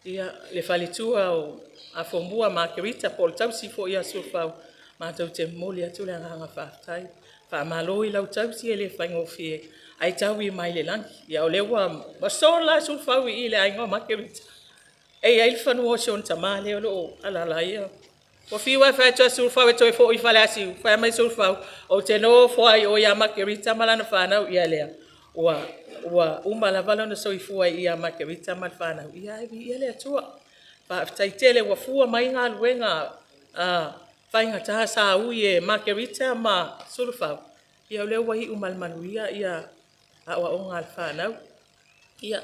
le faletua o Afomua Makerita po o le tausi foi ia Sulufau, matou te momoli atu le agaga faafetai. Faamalo i lau tausi e le faigofie, ae taui mai le lagi. Ia o lea ua sola lava Sulufau i le aiga o Makerita, e i ai le fanua o si ona tama lea o lo o alaala ai. Ua fiu lava e fai atu a Sulufau e toe foi i Faleasiu, fai mai Sulufau, ou te nofo lava i o ia Makerita ma lana fanau. Ia lea, ua uma lava lona soifua i i ia Makerita ma le fanau, ae viia le Atua. Faafetai tele ua fua mai galuega faigata sa ui e Makerita ma Sulufau, ia o lea ua iu ma le manuia aoaoga a le fanau. Ia,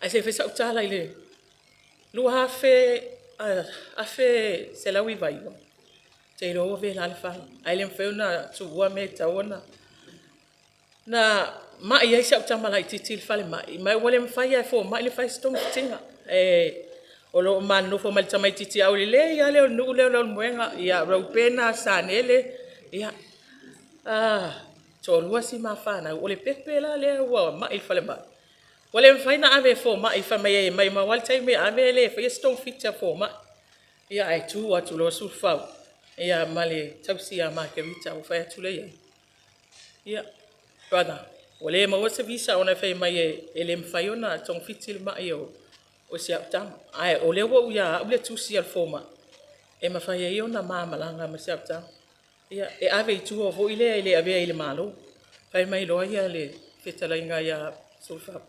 ae se i fai sau tala i le 1999, ou te iloa ua vela le fala, ae le mafai ona tuua mea e tatau ona... Na mai ai si au tama laitiiti i le falemai, ma ua le mafai lava e fomai ona fai se togafitiga. O lo o ma nonofo ma le tamaitiiti aulelei lava lea o le nuu lea o Leulumoega ia Reupena Sanele, ia, toalua si ma fanau. O le pepe la lea ua mai i le falemai, ua le mafai ona ave e fomai, fai mai e maumau lava le taimi e ave e le faia se togafiti a fomai. Ia ae tu atu loa Sulufau ma le tausi ia Makerita ona fai atu lea i ai, "Ia, brother, ua le maua se visa ona fai mai e le mafai ona togafiti le mai o si au tama, ae o lea ua ia au le tusi a le fomai e mafai ai ona ma malaga ma si au tama. Ia, e ave i tua foi lea e le avea i le Malo." Fai mai loa le fetalaiga ia Sulufau,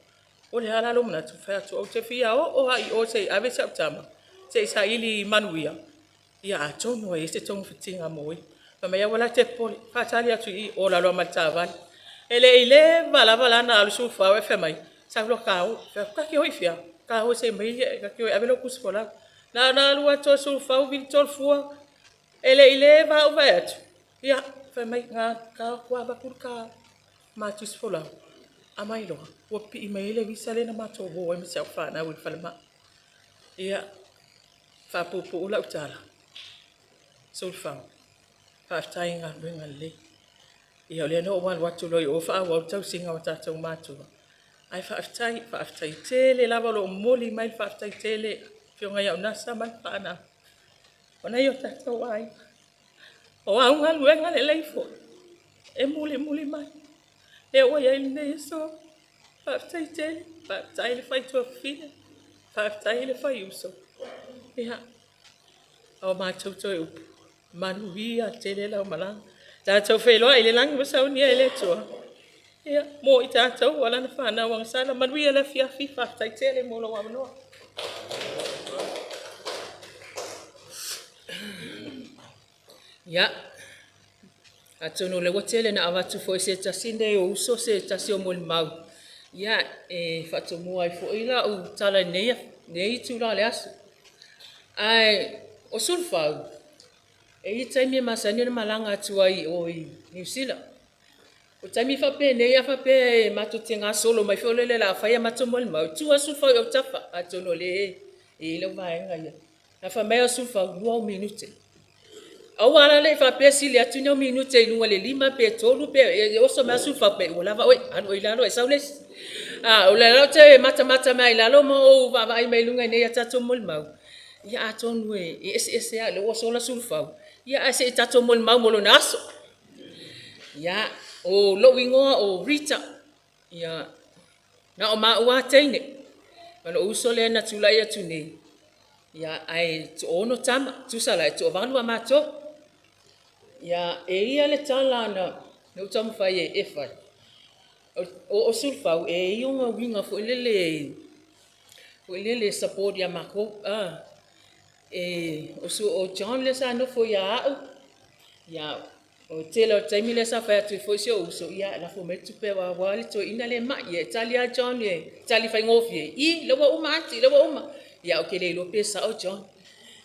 "O le a la lou manatu?" Ou fai atu, "Ou te fia oo lava i o se i ave si au tama se i saili manuia, ia atonu e i ai se togafitiga mo ia." Fai mai, aua la e te popole, faatali atu i i. Ola loa ma le taavale. E le i leva lava la ona alu Sulufau ae fai mai, sau loa ta o. Ou fai atu, ta te o i fea? Ta o se i aumai, ta te o e ave lou tusi folau. Na ona alu atu lava o Sulufau vili tolu fua, e le i leva lava ou vaai atu, ia, fai mai, na o atu lava avatu le ta ma tusi folau, aumai loa, ua pipii mai ai le visa lea na matou o ai ma si au fanau i le falemai. Ia, e faapuupuu lau tala, Sulufau, faafetai i galuega lelei. Ia o lea na ou alu atu loa i o faaauau le tausiga o tatou matua, ae faafetai, faafetai tele lava o lo o momoli mai le faafetai tele i le Afioga ia Unasa ma le fanau, o nai o tatou aiga. O au galuega lelei foi e mulimuli mai, lea ua i ai lenei aso. Faafetai tele, faafetai le fai tuafafine, faafetai le fai uso. Ia, o a matou toe upu, manuia tele lau malaga. Tatou feiloai i le lagi ua saunia e le Atua mo i tatou o lana fanau agasala. Manuia le afiafi, faafetai tele mo lou avanoa. Ia, atonu o lea ua tele ina avatu foi e se tasi lenei o uso se tasi o molimau e faatomua ai foi lau tala i lenei itula o le aso. Ae o Sulufau, e i ai taimi e masani ona malaga atu ai i o i Niu Sila. O taimi faapenei a faapea matou te gasolo mai foi lele o le a fai a matou molimau, e tuu lava Sulufau i autafa, atonu o lea e i ai lau vaega ia. Ae fai mai Sulufau, 2 ou minute. Aua la le i faapea e sili atu ni ou minute i luga o le 5 pe 3 pe… e oso mai lava Sulufau, ua lava oe, alu oe i lalo ae sau le isi. O lea la ou te matamata mai lava i lalo ma ou vaavaai mai i luga i a tatou molimau, ia atonu e eseese lava, o lea ua sola Sulufau, ae se i tatou molimau mo lona aso. Ia, o lou igoa o Rita, na o maua lava teine, ma lou uso lea na tulai atu nei, ae toaono tama, tusa la e toavalu a matou. E i ai lava le tala na ou taumafai e fai, o Sulufau e i ai ona uiga foi lele e support ia matou. O John lea sa nofo ia au, O le tele o taimi lea sa fai atu ai foi si ou uso, ia lafo mai le tupe aua le toeaina lea e mai. Ia e tali lava John e tali faigofie, i, la ua uma Ati, la ua uma. Ia ou te le iloa pe sao John.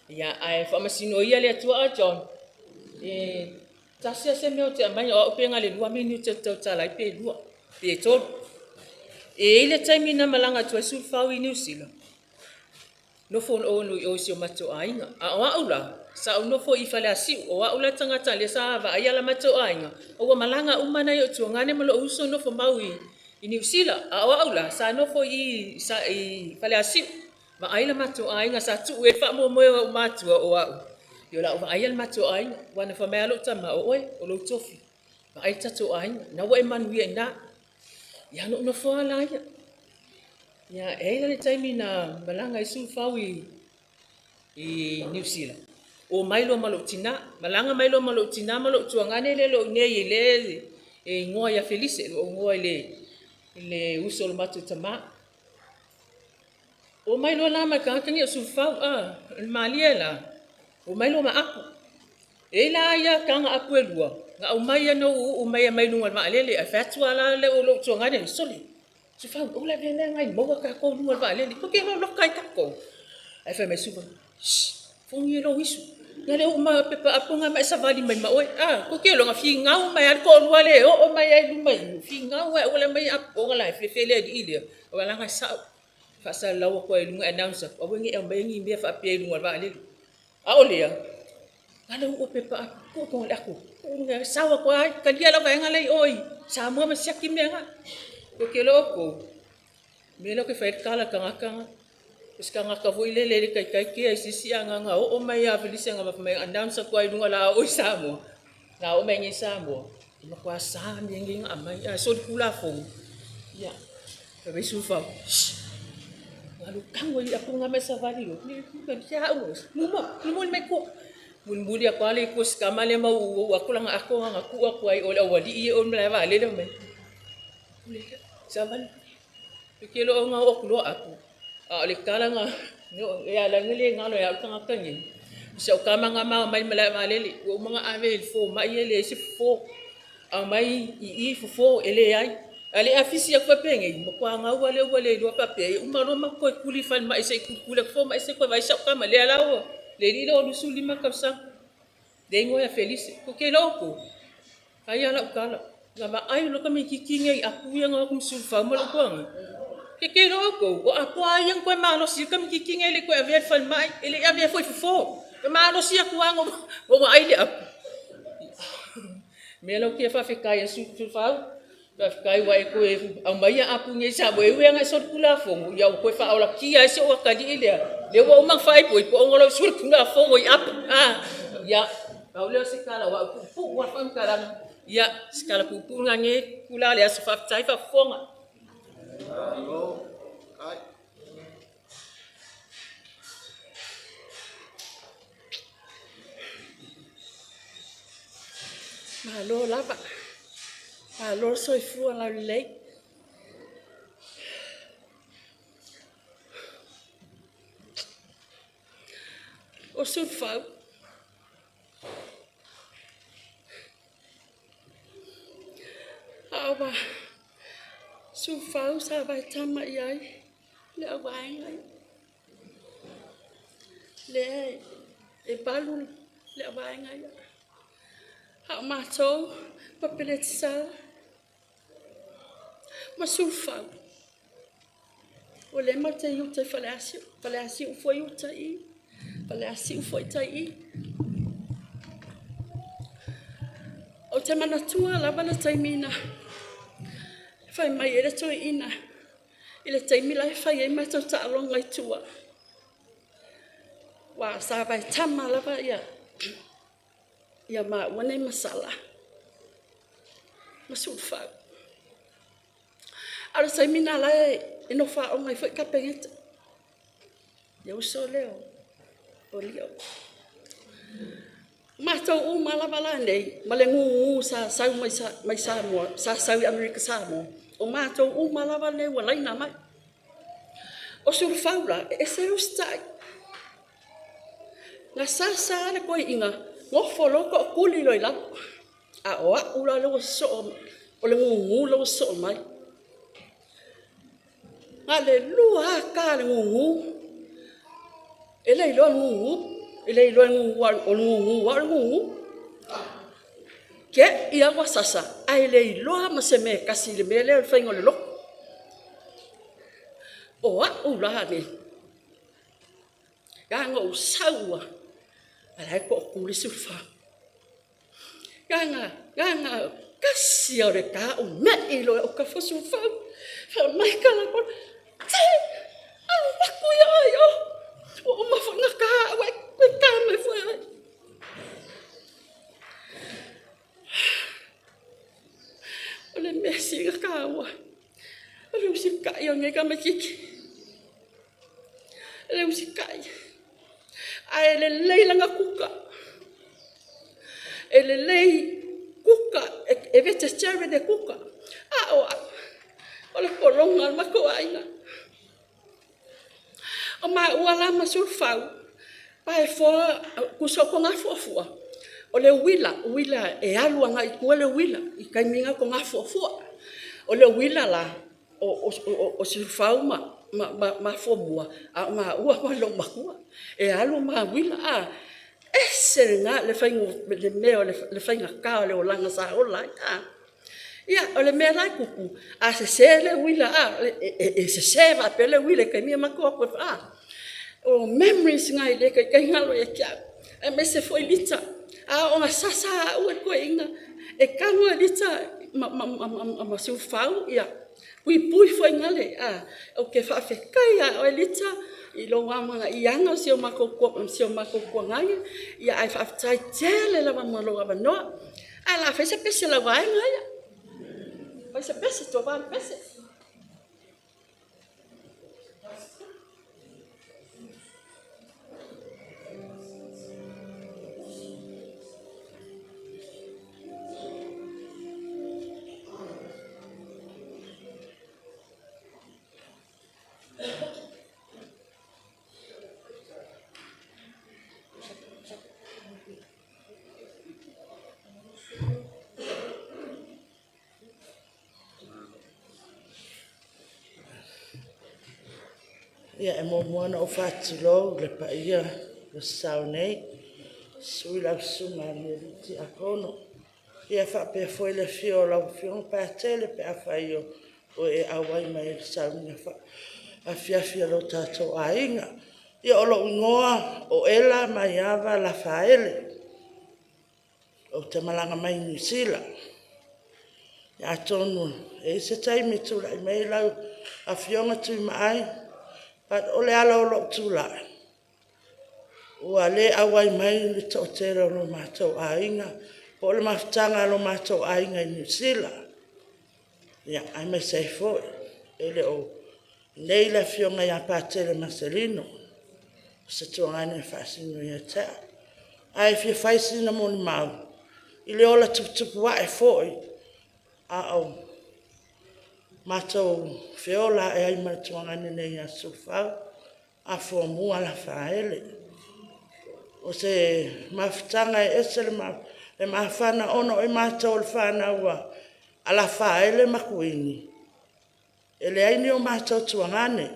Ia ae faamasino ia le Atua a John, e tasi lava se mea ou te aumaia, o au pe na o le 2 minute ou te tautala ai pe 2, pe 3. E i ai le taimi na malaga atu ai Sulufau i Niu Sila, nofonofo i o i si o matou aiga. A o au la, sa ou nofo i Faleasiu, o au la le tagata lea sa vaaia la matou aiga, a ua malaga uma nai ou tuagane ma lou uso nofo mau i Niu Sila. A o au la, sa nofo i Faleasiu, vaai le matou aiga, sa tuu i ai le faamoemoe o ou matua o au, ia o le a ou vaaia le matou aiga. Aua na fai mai lava lou tama, o oe, o lou tofi, vaai le tatou aiga, na ua e manuia i ina. Ia na ou nofo lava laia. Ia, e i ai la le taimi na malaga ai Sulufau i Niu Sila, omai loa ma lou tina, malaga mai loa ma lou tina ma lou tuagane lea o lo o i inei lea e igoa ia Felise, o lo o igoa i le uso o le matou tama. Omai loa la ma le tagata nei o Sulufau, o le malie la, omai loa ma apu. E i ai la ia taga apu e lua, na aumai na uu mai mai luga o le vaalele, ae fai atu lava la lou tuagane, sole, Sulufau, ola le mea lena i maua tatou i luga o le vaalele, ko te loka ai tatou. Ae fai mai Suva, shh, fogi e lou isu. Na le uu mai o pepa apu nga mai savali mai ma oe. Ah, ko te loga finau mai al ko lua le o o mai ai luma i. Finau ai ula mai apu o la fefe le ali le. O la nga sa fa sa lawa ko ai lunga announcer. O ngi au mai ngi mea fa pe lunga vaalele. A o lea, na le uu pepa apu ko ko le aku. Nga sawa ko ai kalia la vaenga lei oi. Samoa ma siaki mea nga. Ko ke lo ko. Me lo ke fai kala kanga kanga. O se kangaka foi le le kai kai ke ai sisi anga nga o mai a Felicia nga mai announce ko ai lunga la o i Samoa. La o mai ngi Samoa. Ma kwa sa mi ngi nga mai a so kula fo. Ya. Ka be su fa. Nga lu kango i aku nga mai savali lo. Ni ka tia u. Mumo, mumo mai ko. Mulmuli ako ale ko skama le mau u aku lang ako nga ku aku ai ole awali i o mla va le le mai. Savali. Ke lo nga o ku lo aku. A le kala nga no ya la ngele nga lo ya ka ka ngi. Se o kama nga ma mai mala ma le le o mga ave il fo mai ele se fo. A mai i i fo fo ele ai. Ale afisi ya kwa penge mo kwa nga wa le wa le lo pa pe uma lo ma ko kuli fan ma se ku ku le fo ma se ko vai sa kama le ala o. Le li lo lu su lima ka sa. De ngo ya Felice ko ke lo ko. Ai ala ukala. Nga ma ai lo ka mi kiki ngai aku ya nga ku su fa mo lo ko nga. Ke ke lo ko o aku ai yang ko ma lo si ka mi kiki ngai le ko ave fan mai ele ave fo fo. Ma lo si aku ngo o ai le aku. Me lo ke fa fe kai su su fa. Fa kai wa ko e au mai apu ngai sa we we ngai so kula fo ya ko fa ola ki ai so ka li le. Le wo ma fa i po ngolo su kula fo i apu. Ah ya au le se kala wa pu pu wa fa kala. Ya skala pu pu nga nge kula le aso fa tai fa fonga. Alo, kai. Malo lava. Malo soifua laulelei. O Sulufau. A wa Sulufau sa vai tama i ai le au vaenga ia. Le e balu le au vaenga ia. A o matou ma Peletisala ma Sulufau. O le ma te iuta i Faleasiu, Faleasiu foi uta i, Faleasiu foi tai i. O te manatua lava le taimi na fai mai e le toeaina i le taimi la e fai ai matou taaloga i tua. Ua sa vai tama lava ia ia maua nei masala ma Sulufau. A o le taimi na la e nofo aoga ai foi Kapegeta. Ia uso lea o Lio. Matou uma lava la nei, ma le gugu sa sau mai, mai Samoa, sa sau i Amerika Samoa. O matou uma lava nei ua laina mai. O Sulufau la, e ese le usitai. Na sa sa le koi'iga, gofo loa to'okuli loa i lalo. A o a'u la lea ua so'o, o le gugu lea ua so'o mai. Na o le 2 lava ta o le gugu. E le iloa le gugu, e le iloa e gugu o le gugu lava o le gugu. Te i lava ua sasa ae le iloa ma se mea e tasi i le mea lea o le faiga o le loto. O a'u la le, na ona ou sau lava, a o la e toatu le isi 14. Na ona tasi lava o le ta ou me'i loa e autafa o Sulufau, fai mai Kalaupapa, se alu atu ia oe i o, ua uma foi ona ta au ae e toe ta mai foi oe. O le mea sili ona taua, o le usitai o lenei tamaitiiti. O le usitai. Ae lelei lana kuka, e lelei kuka, e vegetarian e kuka. A o au, o le pologa o le matou aiga. O maua la ma Sulufau, paefoa, tusa o Togafuafua, o le uila, uila e alu agai i tua le uila i le taimi lena o Togafuafua. O le uila la, o Sulufau ma Afoa a o maua ma le loomatua. E alu ma uila, a. E ese le mea o le faigata o le olaga sa ola ai. Ia, o le mea la e tupu, a sese le uila a, e sese faapea le uila i le taimi ae matou o atu a. O memories na e le taitai ona galo ia te au, aemaise foi Lita. A oo ina sasa au e le toeaina, e tago e Lita ma Sulufau ia puipui foi nale. Ou te faafetai ia oe Lita i lou amanaiaga o si o matou tuagane, ae faafetai tele lava mo lou avanoa. Ae o le a fai se pese a le vaega ia. Fai se pese, tofa le pese. Ia, e muamua ona ou faatulou i le paia o sasae nei, susu lau Susuga i le Tiakono, ia faapea foi le afio o lau Afioga Patele pe afai o e auai mai i le sauniga afiafi a lo tatou aiga. Ia, o lou igoa o Ella Maiava Lafaele, ou te malaga mai Niu Sila. Atonu e i ai se taimi e tulai mai ai lau Afioga Tuimaai, but o le ala o lou tulai, ua le auai mai le toatele o lo matou aiga po o le mafutaga a lo matou aiga i Niu Sila, aemaise ai foi e le o i inei le Afioga ia Patele Maselino, o se tuagane e faasino ia te au. Ae fia fai sina molimau i le ola tuputupu ae foi a o matou feola ae ai ma le tuagane nei ia Sulufau, Afua Lafaele. O se mafutaga e ese le mafana ona o matou o le fanau a Lafaele ma Kuini, e leai ni o matou tuagane,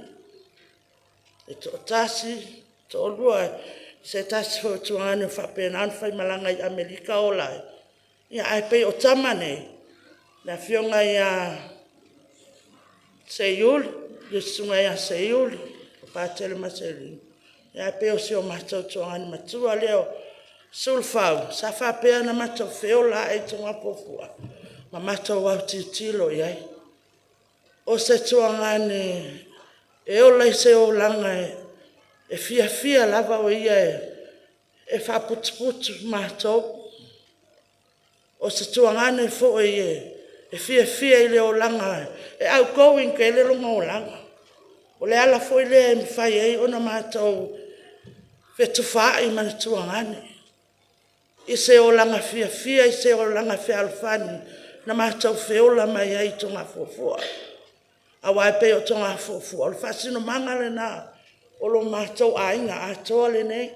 e toatasi, toalua, se tasi foi o tuagane ua faapena ona faimalaga i Amerika ola ai, ae pei o tama nei, le Afioga ia Seiuli, le Susuga ia Seiuli Patele Maselino, ae pei o si o matou tuagane matua lea o Sulufau, sa faapea ona matou feola ae i Togafuafua ma matou autilotilo i ai. O se tuagane e ola i se olaga e fiafia lava o ia e faaputuputu matou. O se tuagane foi e fiafia i le olaga, e outgoing tele lona olaga. O le ala foi lea e mafai ai ona matou fetufaai ma le tuagane i se olaga fiafia, i se olaga fealofani na matou feola mai ai i Togafuafua. Aua e pei o Togafuafua o le faasinomaga lena o lo matou aiga atoa lenei.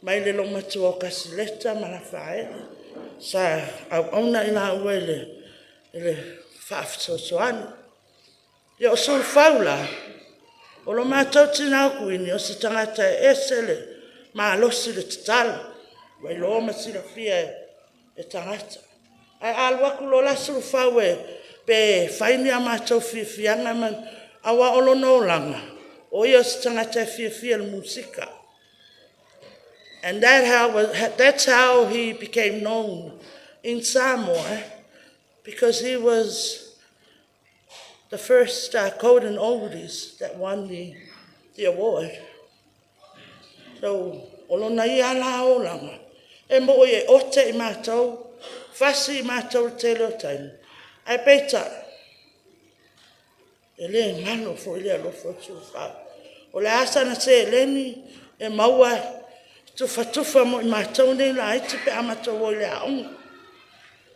mai le loomatua o Kasileta ma Lafaele sa auauna i laua i le faafesoasoani. Ia, o Sulufau la, o lo matou tina o Kuini, o se tagata e ese le malosi i le tatalo, ua iloa ma silafia e tagata. Ae a alu atu loa la Sulufau pe fai ni a matou fiafiaga, aua o lona olaga, o ia o se tagata e fiafia i le musika. And that's how he became known in Samoa, because he was the first Golden Oldies that won the award. So, o lona ia la olaga, e moi e ote i matou, fasi i matou i le tele o taimi, ae peitai, e le galo foi le alofa o Sulufau. O le a sana seleni e maua, e tufatufa mo i matou nei laiti pe a matou o i le aoga,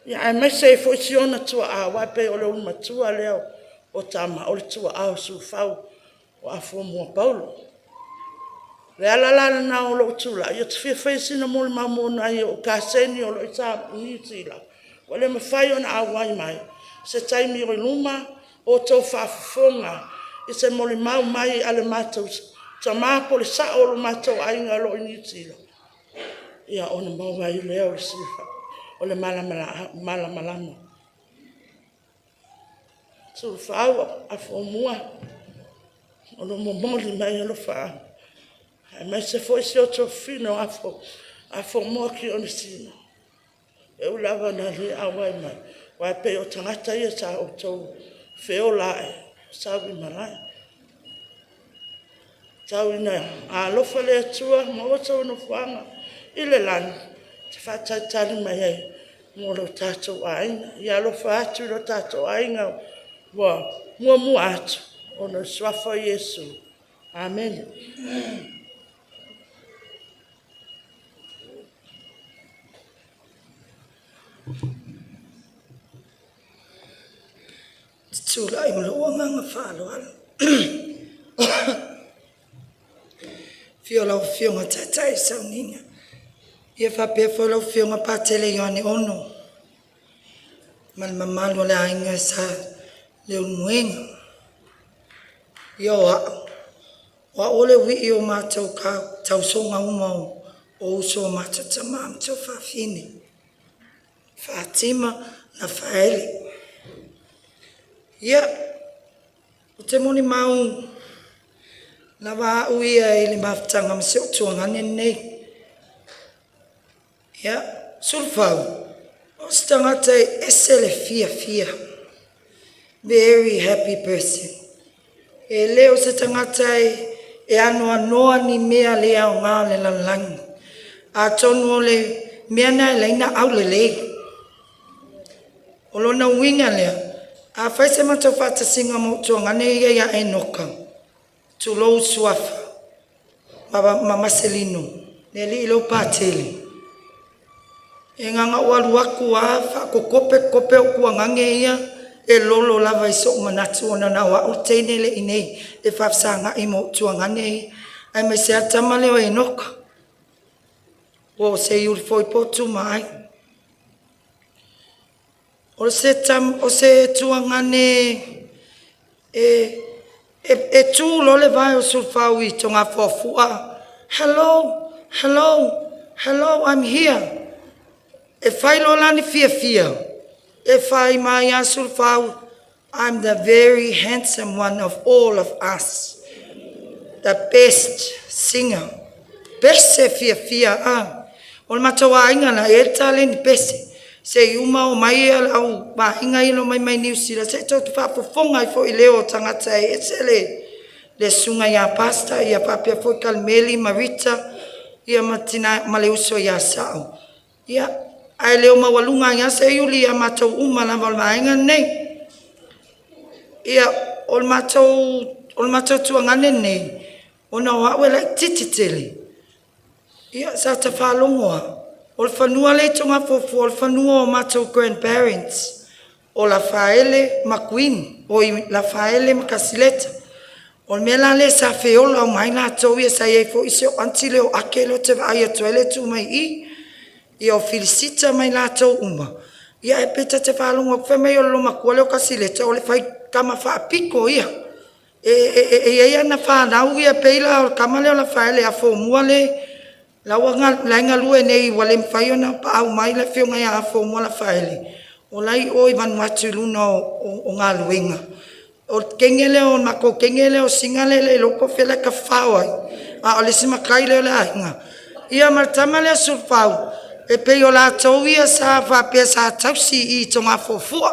aemaise ai foi si ona tuaa, aua e pei o le ulumatua lea o tama, o le tuaa o Sulufau o Afuamoa Paulo. O le ala la lena o lou tulai, ou te fia faia sina molimau mo nai ou kaseni o lo o i Niu Sila ua le mafai ona auai mai se taimi o i luma o outou faafofoga i se molimau mai a le matou tama po o le sao o le matou aiga o lo o i Niu Sila, ona maua ai lea o le malamalama. Sulufau Afuamua, o lo o momoli mai alofaaga aemaise foi si ou tuafafine o Afuamua Tionisino. E ui lava ina le auai mai, aua e pei o tagata ia sa outou feola ai, sau i malae. Tau ina alofa le Atua maua sou nofoaga i le lagi e te faatalitali mai ai mo lo tatou aiga. Ia alofa atu i lo tatou aiga ua muamua atu, ona o le suafa o Iesu. Amene. Tulai ma lou agaga faaaloalo. Afio lau Afioga Taitai Sauniga, ia faapea foi lau Afioga Patele Ioane Ono ma le mamalu o le aiga Sa Leulumoega. Ia o au, o au o le uii o matou tausoga uma o uso o matou tama ma tuafafine, Fatima, Lafaele. Ia, ou te molimau lava au ia i le mafutaga ma si ou tuagane lenei. Ia, Sulufau, o se tagata e ese le fiafia. Very happy person. E le o se tagata e anoanoa ni mea le aoga o le lalolagi. Atonu o le mea lena e laina aulelei. O lona uiga lea, a fai se matou faatasiga ma ou tuagane ia ia Enoka, tulou suafa, ma Maselino, le alii lea o Patele, e na ona ou alu atu lava faakokope kope ou tuagane ia e lolo lava i sou manatu ona na o au le teine le i inei e faafesagai ma ou tuagane ia, aemaise lava le tama lea o Enoka. Ua se iuli foi po o tu ma ai. O se tuagane e tu loa le vae o Sulufau i Togafuafua, "Hello, hello, hello, I'm here." E fai loa la ni fiafia, e fai mai a Sulufau, "I'm the very handsome one of all of us. The best singer." Pese fiafia a. O le matou aiga la, e i ai le taleni pese. Se i uma o mai le au vaega ia na omai mai Niu Sila se i tou faafofoga ai foi i leo o tagata e ese le susuga ia Pastor ia faapea foi Kalimeli ma Rita ia ma tina ma le uso ia Sa'o. Ia ae leo maualuga ai lava se iuli ia matou uma lava o le vaega lenei. Ia o le matou tuagane lenei ona o au e laitiiti tele. Ia sa ta faalogo lava o le fanua lea i Togafuafua o le fanua o matou grandparents o Lafaele ma Kuini, oi Lafaele ma Kasileta. O le mea la lea sa feola uma ai latou ia, sa i ai foi si ou aunty lea o Ake lea ou te vaai atu ai lea e tu mai i i. Ia o Filisita ma i latou uma, ia ae pei ta te faalogo atu fai mai o le loomatua lea o Kasileta o le faitama faapito ia. E i ai ana fanau ia pei la o le tama lea o Lafaele Afomua le la e galue nei ua le mafai ona paau mai le afioga ia Afomua Lafaele, o la e i o i Vanuatu i luga o galuega. O le teine lea o le matou teine lea o Sina lea e le iloa po o fea la e tafafao ai, a o le isi matai lea o le aiga. Ia ma le tama lea o Sulufau, e pei o latou ia sa faapea sa tausi i Togafuafua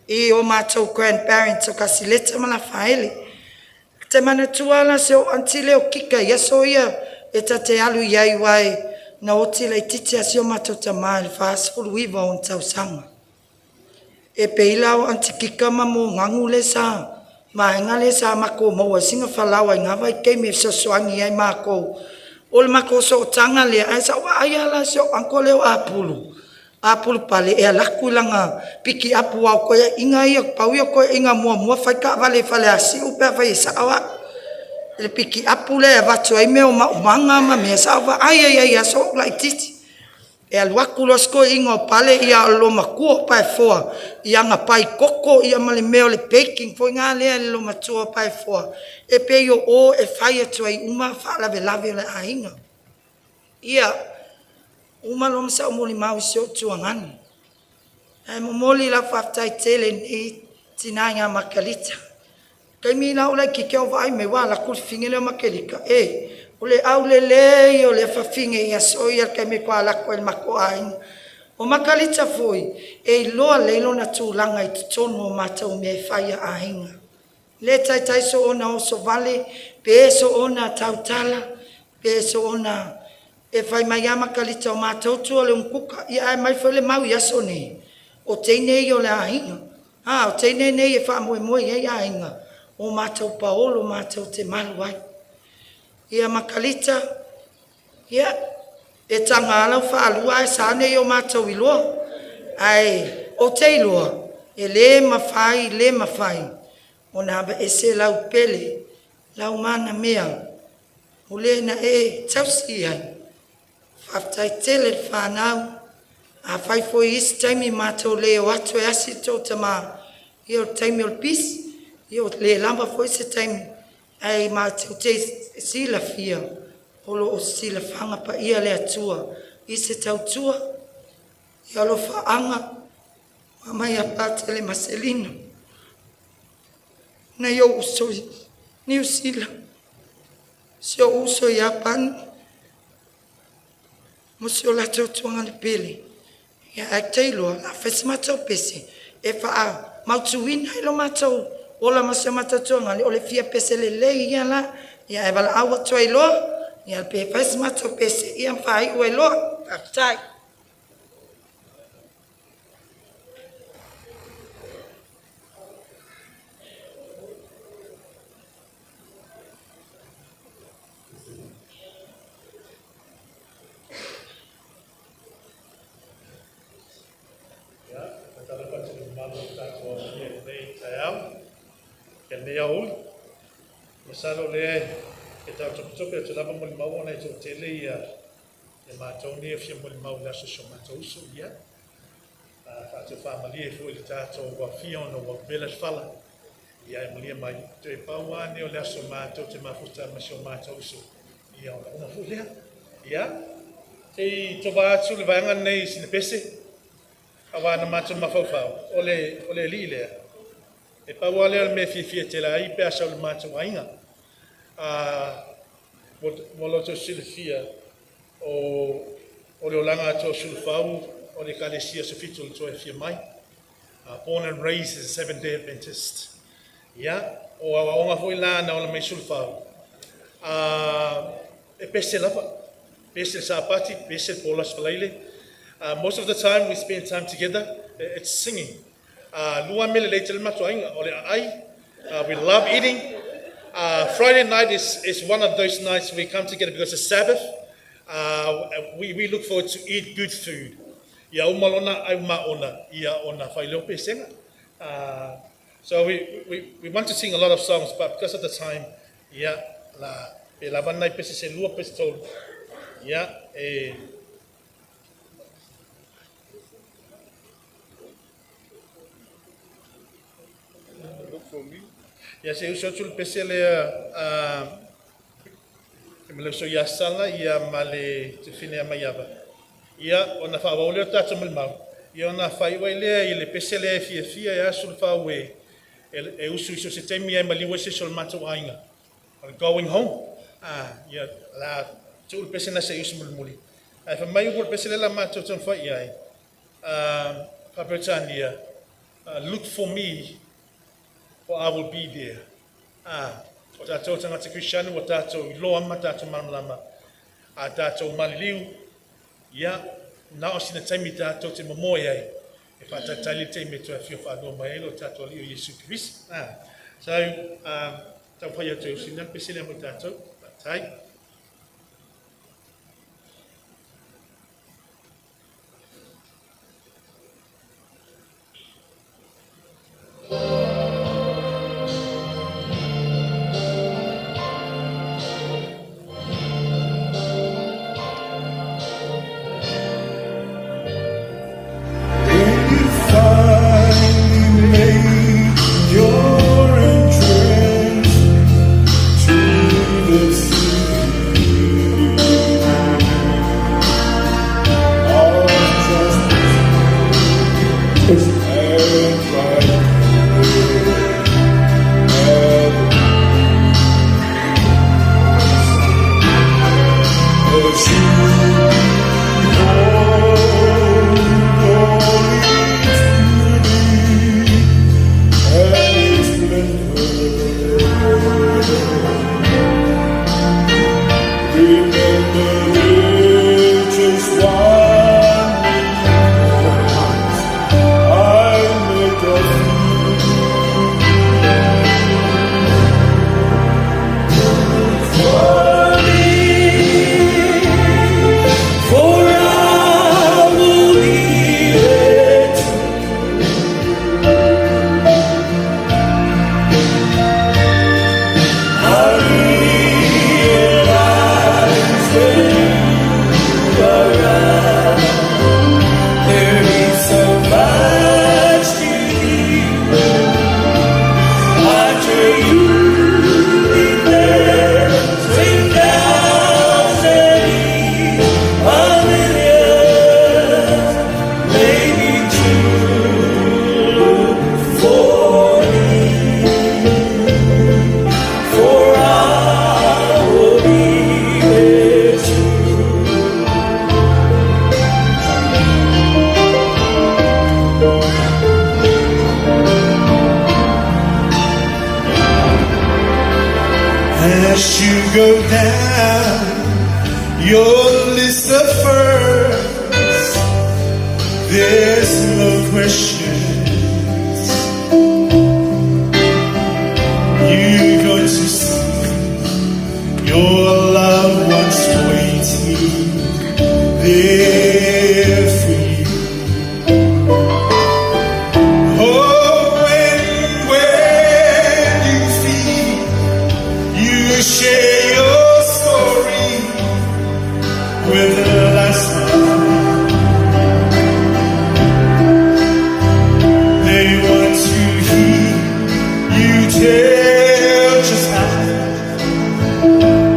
i o matou grandparents o Kasileta ma Lafaele. Ou te manatua la si ou aunty lea o Kika i aso ia e ta te alu i ai aua na oti laitiiti lava si o matou tama i le 49 o ona tausaga. E pei la o aunty Kika ma Mogagu lea sa vaega lea sa matou maua ai sina falaoa i na vaitaimi e fesoasoani ai matou. O le matou sootaga lea, ae sa ou vaai lava la i si ou uncle lea o Apulu, Apulu Pale e alu atu i lana pikiapu aua o toeaiga ia, pau ia o toeaiga na muamua fai taavale i Faleasiu pe afai e sao au. I le pikiapu lea e avatu ai mea o maumaga ma mea, sa ou vaai ai lava i aso a o ou laitiiti. E alu atu loa si toeaina o Pale a o le loomatua o Paefoa i ana pai koko ma le mea o le baking foi lea a le loomatua o Paefoa, e pei o o e fai atu ai uma faalavelave o le aiga. Ia, uma loa ma sau molimau i si ou tuagani. Ae momoli lau faafetai tele i lenei tina ia Makalita. O le taimi la a o ou laitiiti ae ou vaai mai ua alu atu le fafine lea o Makalita, e! O le aulelei ia o lea fafine i aso ia i le taimi faatoa alu atu ai i le matou aiga. O Makalita foi e iloa lelei lona tulaga i totonu o matou mea e fai a aiga. E le taitai soona osovale pe soona tautala pe soona… E fai mai lava Makalita o matou tua o le umukuka, ae aumai foi le mau i aso nei, o teine ia o le aiga. A, o teine nei e faamoemoe i ai aiga, o matou paolo matou te malu ai. Ia Makalita, ia e taga lava lau faalua ae sa ne i o matou iloa. Ae ou te iloa e le mafai, le mafai ona aveese lau pele, lau manamea o le na e tausi ai. Faafetai tele i le fanau. Afai foi o i ai se taimi matou te le o atu e asi lo outou tama, ia o le taimi o le pisi, ia ua le lava foi se taimi, ae matou te silafia o lo o silafaga paia le Atua i se tautua. Ia alofaaga aumai ia Patele ma Selina, nai ou uso i Niu Sila, si ou uso i Iapani ma si o latou tuagane pele. Ia ae ou te iloa o le a fai se matou pese e faamautuina ai lo matou ola ma si o matou tuagane, o le fia pese lelei ia la. Ia ae valaau atu ai loa pe fai se matou pese ia ma faaiu ai loa. Faafetai. Ia, e faatalofa atu i le mamalu o le tatou aofia i lenei taeao, i lenei aoauli. Masalo o lea e tau topetope atu lava molimau ona e toatele ia matou nei e fia molimau i le aso o si o matou uso. Ia, faatofaamalie foi i le tatou afio ona ua vela le fala. Ia e malie mai, toe pau lava lenei o le aso matou te mafuta ma si o matou uso. Ia ona uma foi lea. Ia, se i tova atu le vaega lenei i sina pese, aua na matou mafaufau, o le alii lea, e pau lava lea o le mea e fiafia tele ai pe a sau i le matou aiga. Mo lo outou silafia, o le olaga atoa o Sulufau o le Ekalesia Aso Fitu o le Toe Afio Mai. Born and raised as a Seventh-day Adventist. Ia, o aoaoga foi la na ola mai Sulufau, e pese lava. Pese le Sapati, pese le po Aso Faraile. Most of the time we spend time together, it's singing. Lua mea lelei tele matou aiga, o le aai, we love eating. Friday night is one of those nights we come together because it's Sabbath. We look forward to eat good food. Ia uma lona ai maona, ia ona whaileo pesega. So we want to sing a lot of songs, but because of the time, ia, la, pe lava nai pese se lua pese tolu. Ia, e, Look for me. Ia se uso atu le pese lea a e ma le uso ia Sala ia ma le Tefine a Maiava. Ia ona faaauau lea o tatou molimau. Ia ona faaiu ai lea i le pese lea e fiafia e asu le fau e, e, e usu i so se taimi ai maliu ai se isi o le matou aiga. O le going home. Ah, ia la tuu le pese na se i usu mulimuli. Ae fai mai upu o le pese lea la matou taumafai i ai. Ah, Faa-Peretania, look for me for I will be there. Ah, o tatou tagata Kerisiano ua tatou iloa ma tatou malamalama a tatou maliliu, ia, na o sina taimi tatou te momoe ai, e faataitai le taimi e toe afio faalua mai ai lo tatou Alii o Iesu Keriso. Ah, so, taumafai atu e usina le pese lea mo i tatou. Faafetai. When you finally make your entrance to the city of justice and right as you behold all its beauty and its splendor. Remember riches one because I make of you. For me, for I will be there I realize when you arrive, there is so much to give. After you declare 10,000 years, a million, maybe two. Look for me, for I will be there too. As you go down your list of first, there's no questions. You're going to see your loved ones waiting there for you. Oh, and when you feel you share your story with the last one. They want to hear you tell just how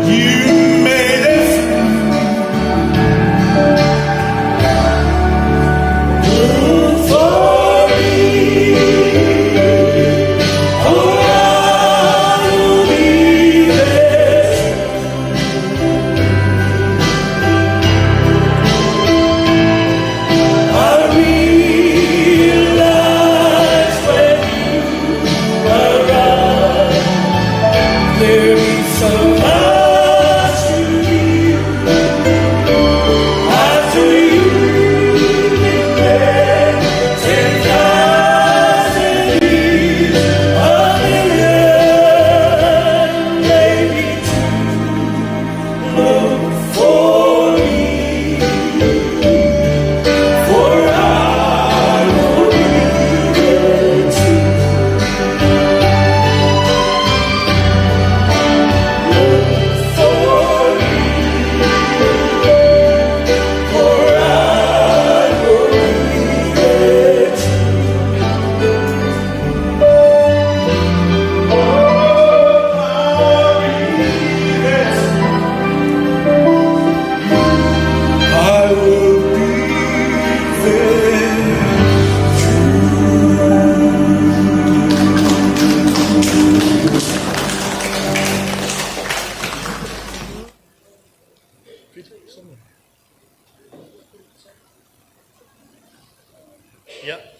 you made it through. For me, oh, I will be there. I realize when you arrive, there is so much to give. After you declare 10,000 years, a million, maybe two. Look for me, for I will be there too.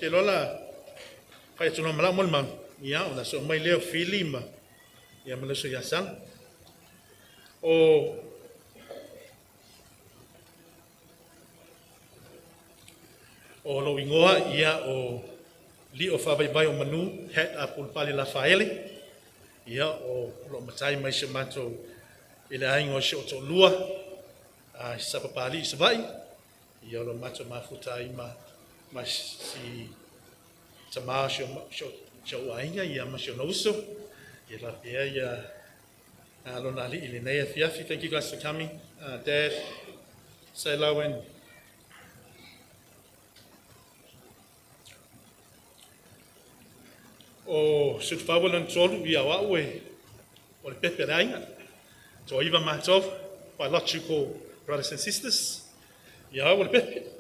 Te loa la fai atu loa ma lau molimau, ia, ona soo mai lea o Fili ma, ia, ma le uso ia Sala. O lou igoa, ia, o Lio Faavaivai o Manu, Hat a Pulupale Lafaele, ia, o loo matai mai si o matou i le aiga o si o toalua, a Sapapalii i Savaii, ia, o lo matou mafuta ai ma si tamā o si o aiga, ia, ma si ona uso, ia lapea ia lona alii lenei afiafi. Thank you guys for coming. Dad, say hello and o Sulufau lona tolu, ia, o au e o le pepe a le aiga. Toaiva matou, biological brothers and sisters. Ia, au o le pepe.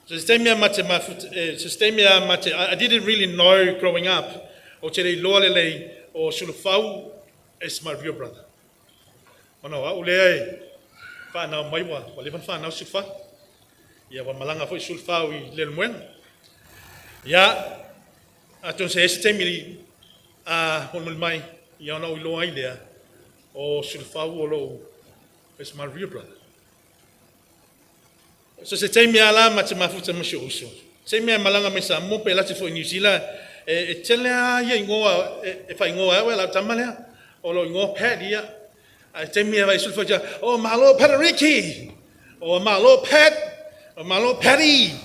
So se taimi a mate mafuta, so se taimi a mate, I didn't really know growing up, o te lei loa lelei o Sulufau is my real brother. Ona o au lea e whanau mai wa leva na whanau Sulufau. Ia wa malanga foi Sulufau i Leulumoega. Ia, atonu se ese taimi a molimoli mai, ia ona o iloa ai lea, o Sulufau o lou is my real brother. So se taimi ala ma te mafuta ma si uso. Se mea malanga mai Samoa pe lati foi New Zealand e tele a ia ingoa e whai ingoa e lau tama lea. O lo ingoa Pat ia. A taimi e vai Sulufau tia, o malo Patariki. O malo Pat. O malo Patty.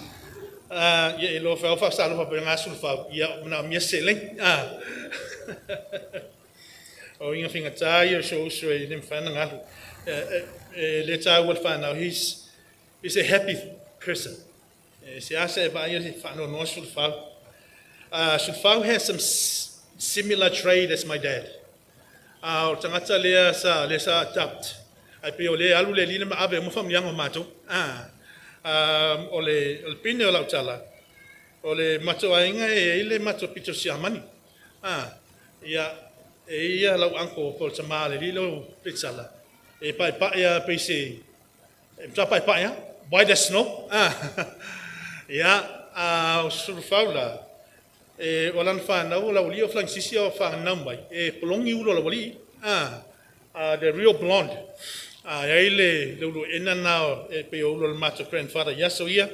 Ia e loa whai wha sa alofa pe ngā Sulufau. Ia mana mia sele. O inga finga tā ia o so uso e le mwhana ngalu. E le tā ua le whanau. He's a happy person. Se asa e vai se whanau noa Sulufau. Sulufau has some similar trait as my dad. O tangata lea sa, lea sa adopt. Ai pe o le alu le lina ma ave mo whamnianga o mātou. O le pine o lau tala. O le mato ainga e ile mato pito siamani. Ia, e ia lau anko po le tama le lilo pitsala. E pai pai ia pe se, e mta pai pai ia, white as snow. Ia, o Sulufau la, e o lana whanau, o lau li o Flangsisi o whanau mai, e polongi ulo la wali, the real blonde. Ia i le ulu ena na e pe o ulo le mato grandfather, ia so ia,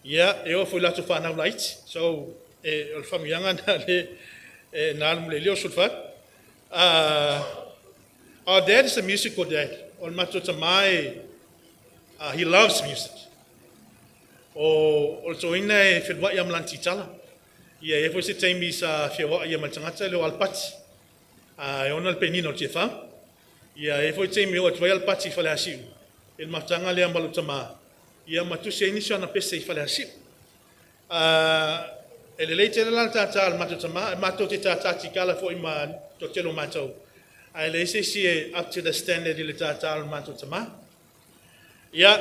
ia, e o fui lato whanau laiti. So, e o le whamianga na le, e nā alu le leo Sulufau. Our dad is a musical dad. O le mato tamai, he loves music. O le toina e whiwai am lan titala. Ia e foi se taimi sa whiwai ia tangata le o alpati. E ona le penina o te wha. Ia e foi taimi o atuai alpati i whale asiu. E le matanga lea malu tama. Ia matusi e nisi ana pese i whale asiu. E le lei tele lana tātā le matou tama, e matou te tātā tikala foi ma to telo matou. A e le ese si e up to the standard i le tātā le matou tama. Ia,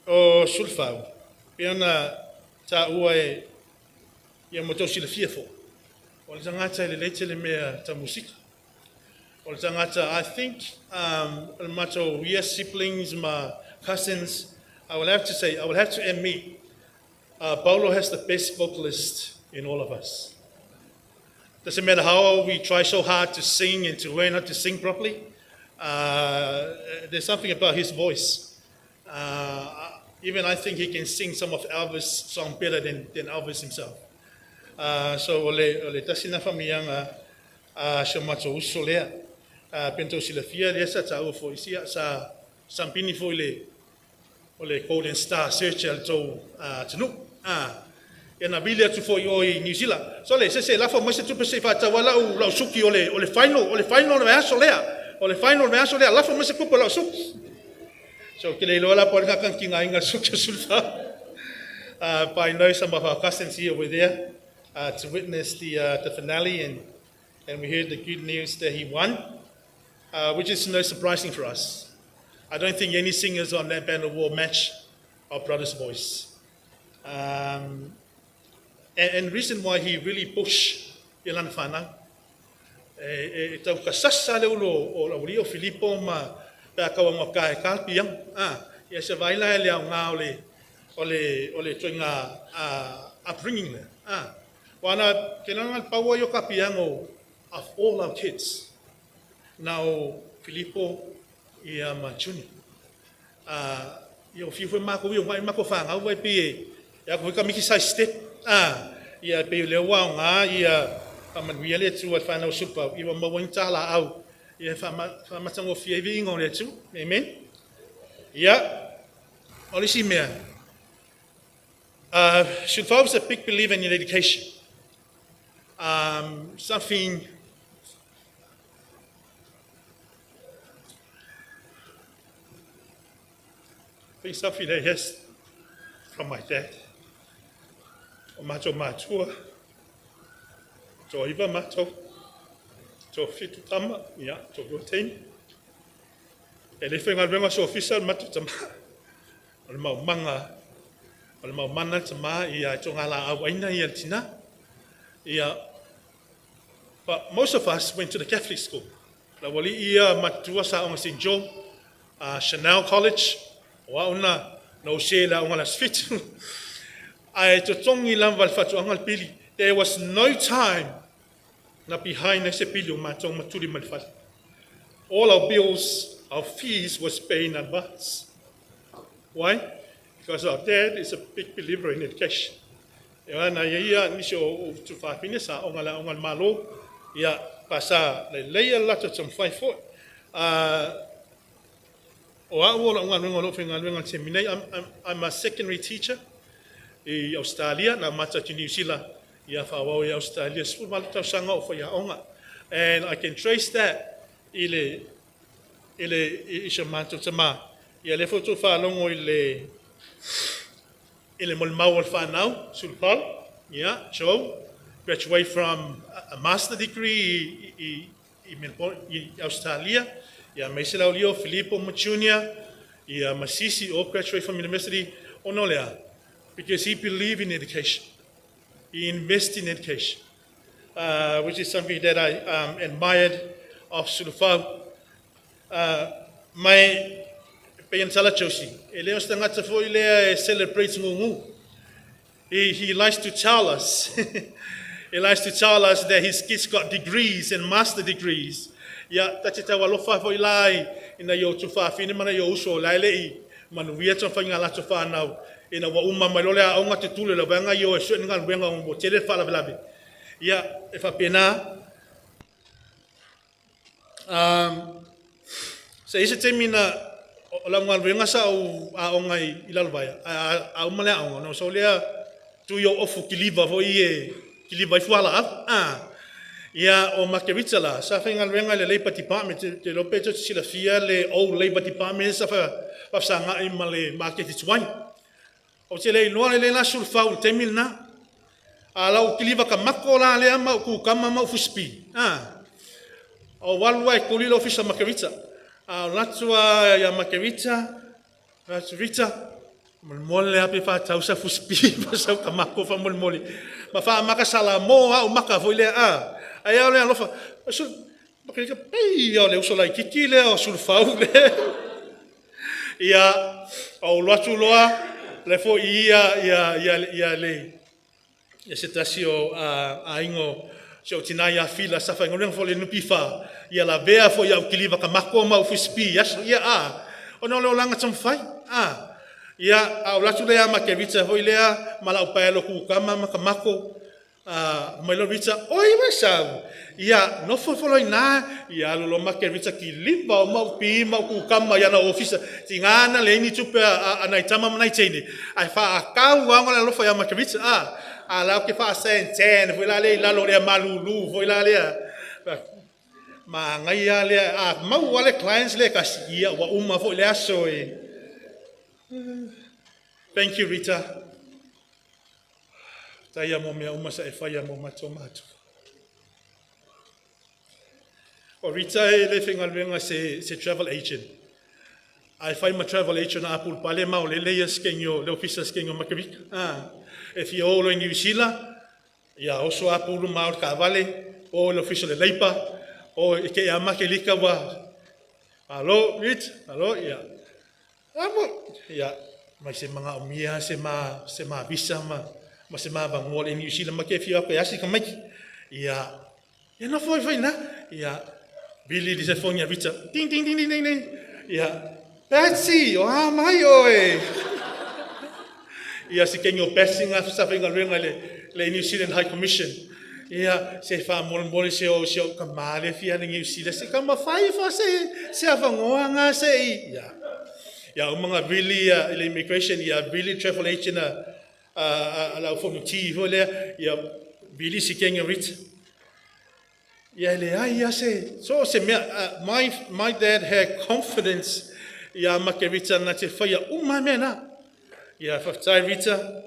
o Sulufau, pe ona tā ua e ia mo tau silafia fo. O le tangata e le lei tele mea ta musika. O le tangata, I think, le matou, we are siblings, ma cousins, I will have to say, I will have to admit, Paulo has the best vocalist in all of us. Doesn't matter how we try so hard to sing and to learn how to sing properly, there's something about his voice. Even I think he can sing some of Elvis' song better than Elvis himself. So o le tasi na whamianga si o matou uso lea. Pento silafia lea sa tāua fo isia sa sampini fo i le o le Golden Star Search al tau tanu. Ia na vili atu fo i o i New Zealand. So le se se lafo mai se tupe se whātau lau suki o le final, o le final le aso lea. O le final le aso lea, lafo mai se kupa lau suki. So ke le loa la po le ki ngā inga suki o Sulufau. But I know some of our cousins here were there to witness the finale, and we heard the good news that he won, which is no surprising for us. I don't think any singers on that band will match our brother's voice. And the reason why he really pushed i lana whanau, e tau ka sasa le ulo o la uli o Filipo ma pe akawa ngā ka e kalpi yang. Ia se vaila e le au ngā o le O le ituaiga upbringing lea. Ah, ua na ke lana le pau ai o ka piano of all our kids. Now Filippo ia ma Junior. Ah, ia o fiu foi mako ia ngai mako whangau vai pi e ia ko ka miki sai step. Ah, ia pe le wa nga ia faamanuia le Atua i le fanau Sulufau ia maua ni tala au ia faamatagofie ai viiga o le Atua. Amen. Ia, o le isi mea. Sulufau is a big believer in education. Something I think something that has from my dad. O matou matua. Toaiva matou. Toafitu tama, ia, toalua teine. E le faigaluega se ofisa le matou tamā. O le maumaga, o le maumana le tamā ia e toga la au aina ia le tina. Ia, but most of us went to the Catholic school. La wali ia matua sa onga St. John, Chanel College, o au na o se la onga la sfitu. Ae totogi lava le faatoaga le pili. There was no time na behind na se pili o matou ma tuli ma le fale. All our bills, our fees was paid in advance. Why? Because our dad is a big believer in education. E ana ia ia nisi o tufafine sa onga la onga le malo ia pasa le leia lato tamawhai foi. O au o la unga lunga lo whenga lunga te minei, I'm a secondary teacher i Australia, na mata ki New Zealand, ia whawau i Australia, 18 tausaga o whai aonga. And I can trace that i le i sa matou tamā. Ia le fotu whaalongo i le molimau o le whanau, Sulupau, yeah, Joe, graduate from a master degree i Melbourne, i Australia. Ia mai se lau lio Filippo ma Junior, ia Masisi, all graduate from university, o no lea, because he believed in education. He invested in education, which is something that I admired of Sulufau. Mai pe tala Josie, e leo se tagata foi lea e celebrate ngugu. He likes to tell us, he likes to tell us that his kids got degrees and master degrees. Ia, ta te tau alofa foi la i ina i o tufafine mana i o uso lai le i manuia tō whainga lato whanau. Ina wa uma mai lole a onga te tule la wanga i o e sue nga wenga o mo tele whaalavelave. Ia, e whapena. Se ise te mina o la ngā wenga sa o a onga i lalo vaia. A uma lea onga. No, so lea tu i o ofu kiliva fo i e kiliva i fuala a. Ah. Ia o Makerita la, sa whainga wenga le Labour Department, te lope te silafia le old Labour Department sa wha i ma le maketi tuai. O te le iloa le le la sulfau le temil na. A lau kiliva ka mako la lea mau ku kama mau fuspi. Ah. O walu ai kuli lo ofisa Makerita. A o latua ia Makerita, latu Rita, mole mole ape fa tau sa fuspi pa sa ka mako fa mole mole. Ma fa maka sala mo a o maka foi le a. Ai au le alofa. Su Makerita pei o le uso lai kiki le o sulfau le. Ia o loatu loa le fo ia ia ia ia le ia se tasi o a ingo se o tina ia fila sa fa ngoleng fo le nupi fa ia la vea fo ia ukiliva ka mako ma ufispi ia ia a o no le olanga tam fai a ia a o latu le ama ke vita foi lea ma la upa lo ku kama ma ka mako a mai lo vita oi wa sa ia no fo fo ina ia lo lo ma ke vita ki liva o mau pi mau ku kama ia na ofisa ti ngana le ni tupe a na itama ma na itene ai fa a kau wa ngola lo fo ia ma ke vita a la ke fa sen ten foi la le la lo le malulu foi la le ma ngai ia le a mau wale clients le ka si ia wa uma foi le aso e. Thank you, Rita. Tai mo mea uma sa e whaia mo mato mato. O Rita e le whengaluenga se travel agent. Ai whai ma travel agent a apul pale mau le leia skenyo, le ofisa skenyo makarika. Ah, e fia olo i New Zealand, ia oso apulu mau ka vale, o le ofisa le leipa, o e ke ia make lika wa. Alo, Rita, alo, ia. Amo, ia. Mai se manaomia se ma se ma visa ma se ma vanua le New Zealand ma ke fia ko asi ka mai. Ia ia no foi foi na. Ia vili li se fongi a Rita. Ding ding ding ding ding ding. Ia Patsy, o a mai oe. Ia se kengi o Patsy ngā sa whainga le New Zealand High Commission. Ia se wha mole se o se o ka male fia le New Zealand se ka mawhai fa se awangoa ngā se i. Ia. Ia umanga vili ia le immigration ia vili travel agent a lau fono ti fo lea ia vili si kengi o Rita. Ia le ai ia se so se mea my dad had confidence ia ma ke Rita na te whaia uma mea na. Ia whaftai Rita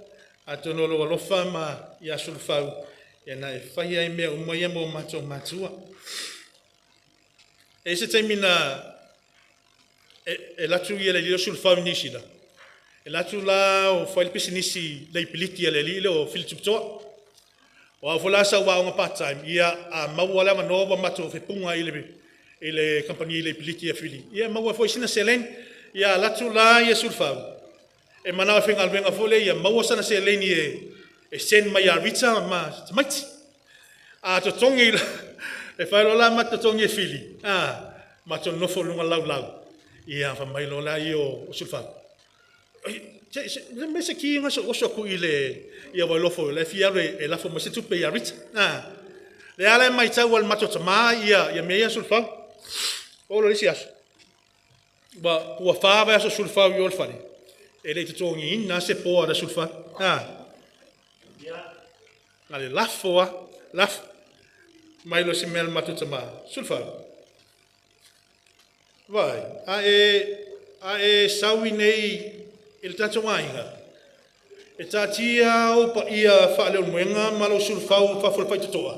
a tono lo alofa ma ia sulfau ia na e whaia i mea uma ia mo matou matua. E se taimi na e latu ia le lio sulfau i New Zealand. E latu la o whai le pisinisi lei piliti a le li le o Filituputoa. O au fola sa wa onga part time ia a maua le manoa wa matou fepunga i le company i le piliti a Fili. Ia maua foi sina selen ia latu la ia sulfau. E mana o whenga alwenga fole ia maua sana seleni e send mai a Rita ma tamaiti. A totongi e whai lola ma totongi e Fili. A ma to nofo lunga lau lau. Ia fa mai lola i o sulfau. Se me se ki nga so oso ku i le ia wa lofo le fia le e lafo mo se tupe ia Rita. Ah. Le ala mai tau al mato tama ia me ia sulfau. O lo isi aso. Wa ua fa va aso sulfau i ol fale. E le te tongi ina se poa da sulfau. Ah. Ia nga le lafo a lafo mai lo se mea mato tama sulfau. Vai, a e saui nei i le tatou aiga. E tātia o pa ia whaaleo muenga ma lo sulfau fafo le whaitotoa.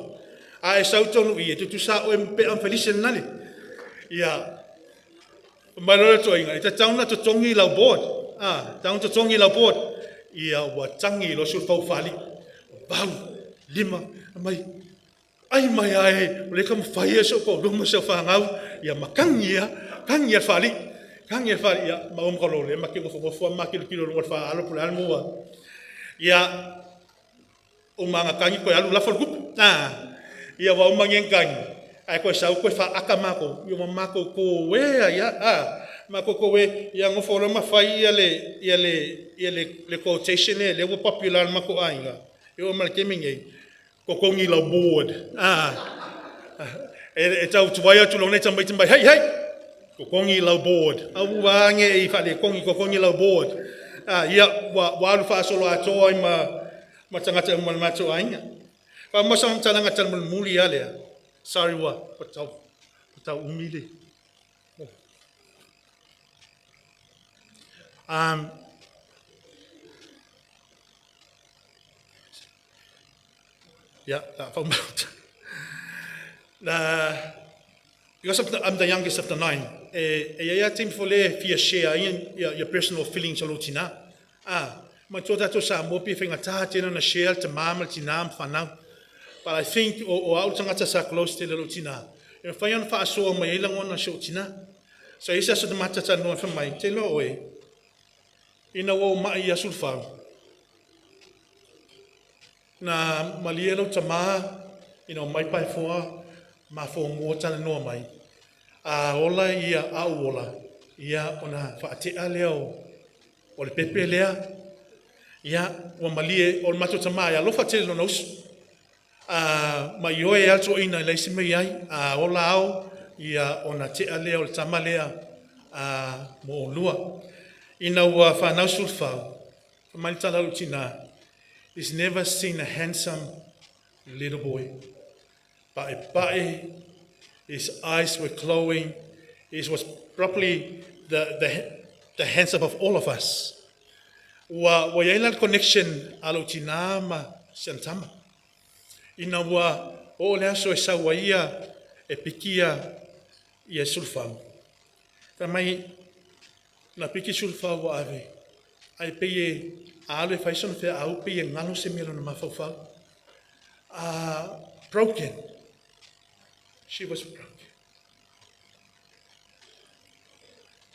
A e sau tonu i e tutusa o e mpe am felise nale. Ia, mai lo le toinga, e te tauna totongi lau board. Ah, tauna totongi lau board. Ia, ua tangi lo sulfau whali. Bau, lima, mai, ai mai ai, o le ka mwhai e so ko luma se whangau, ia makangi ia, kangi ia whali. Kangi ia whali, ia, ma om kalo le, ma ki ngofo ngofo, ma ki kilo lunga wha alo pule almua. Ia, o manga kangi koe alu lafo kupu. Ah, ia wa o mangi kangi. Ai koe sau koe wha aka mako, ia ma mako ko wea, ia, ah, mako ko we, ia ngofo lo ma whai ia le, ia le, ia le, le quotation e, le ua popular mako ainga. Ia o mala kemi ngei. Kokongi lau board. Ah, e tau tuai atu lo nei tamai tamai, hei, hei! Kokongi lau board. Au wange i whale kongi kokongi lau board. Ah, ia, wa alu whaasolo atoa i ma tangata uma le matou aiga. Fa mo sa talanga tal muli alea. Sorry wa, patau. Patau umile. Yeah, that phone belt. Because I'm the youngest of the nine, e ia team fo le fia share ia your personal feelings o lo tina. Ah, ma tō tātou sa mō pi whenga tā tēnā na share te māma tina am whanau. But I think o au tangata sa close te lelo tina. E whai ana whaasoa mai e langona se o tina. So isa aso te matata noa wha mai, te loa oe. Ina wau mai ia sulfau. Na malia lau tama, ina o mai pai foa, ma fo mua tana noa mai. A ola ia au ola, ia ona whaatea lea o le pepe lea, ia ua malie o le mato tama, ia alofa tele lona usu. A mai oe alto ina i leisi mai ai, a ola au, ia ona tea lea o le tama lea a mo olua. Ina ua whanau sulfau, whamani tala lu tina, he's never seen a handsome little boy. Pae pae, his eyes were glowing. He was probably the handsome of all of us. Ua iaila connection alo tina ma siantama. Ina ua o le aso e saua ia e pikia ia sulfau. Ta mai na piki sulfau wa ave. Ai peie a alu e whaisona whea au peie ngalo se mea lona mawhauwhau. Broken. She was broken.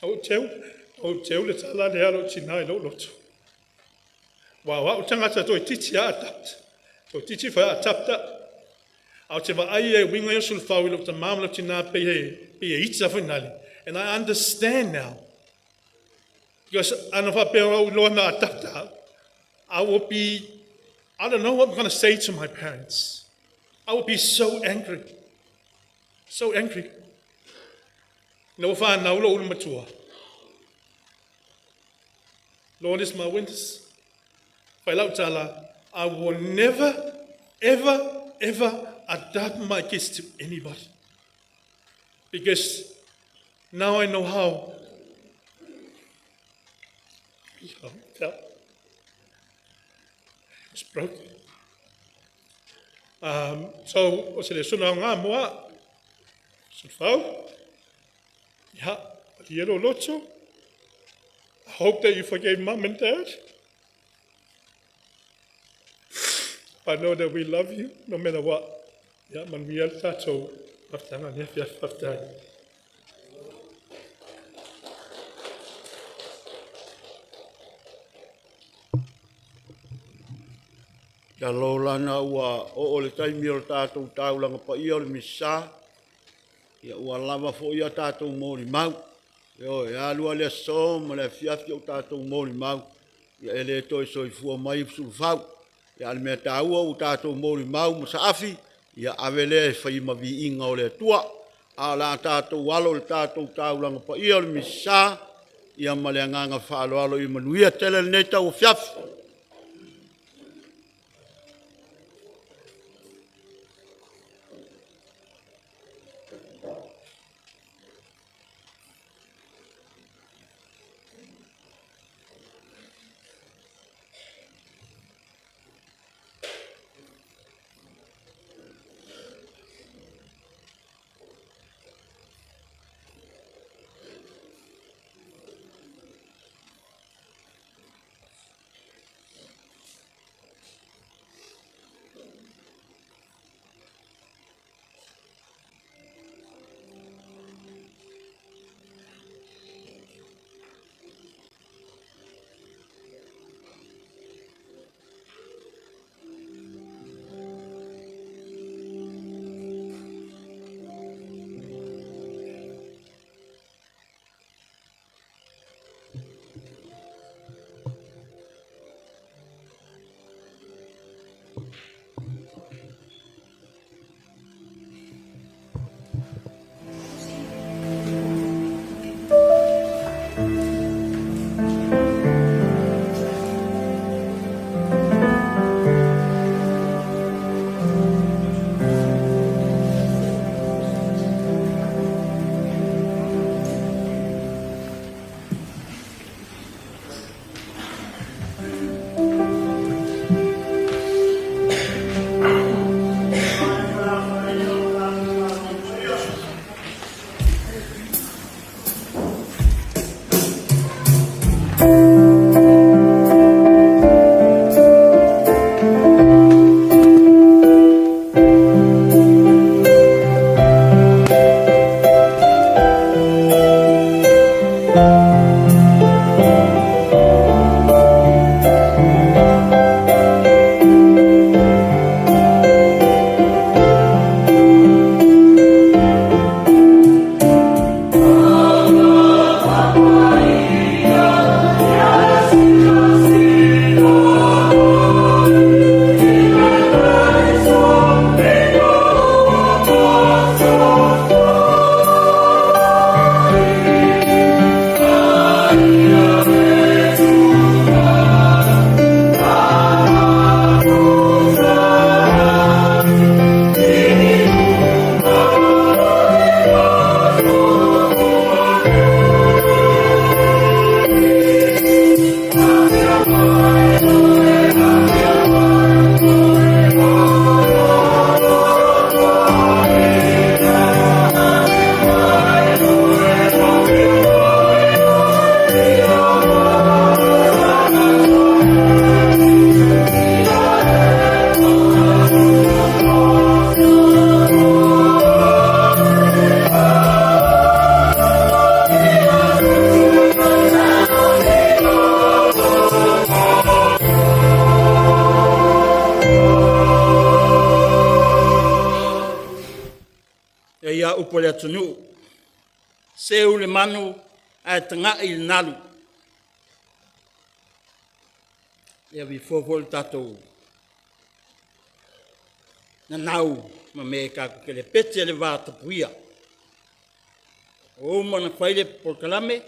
Ou teu, ou teu le tala le alo tina i lou loto. Wa wa utangata toi titi a adapt. Toi titi fa adapta. Au te vaai e winga yo sulfau i lou tamam lou tina pe he pe e itsa finale. And I understand now. Because ana fa pe au loa na adapta. I will be, I don't know what I'm going to say to my parents. I will be so angry. So angry. No whānau lo ulu matua. Lord is my witness. Whailau I will never, ever, ever adopt my kids to anybody. Because now I know how. Yeah. It's broken. So, o se le suna ngā moa, sulfau, ia, yellow lotso. I hope that you forgave mom and dad. I know that we love you no matter what. Ia, manuia le tatou mafutaga le afiafi faafetai. Ia lana ua oo le taimi o le tatou taulaga paia o le Misa, ia ua lava foi a tatou molimau. Ioe, e alu lava le aso ma le afiafi o tatou molimau, ia e le toe soifua mai Sulufau. Ia a o le mea taua ua tatou molimau ma saafi, ia ave lea e fai ma viiga o le Atua. A o le a tatou alo i le tatou taulaga paia o le Misa, ia ma le agaga faaaloalo ia manuia tele lenei tauafiafi. upu a le atunuu, seu le manu ae taga'i i le nalu. Ia vifoa foi le tatou nanau ma me tatou te lepeti le va tapuia. Ua uma ona fai le polokalame,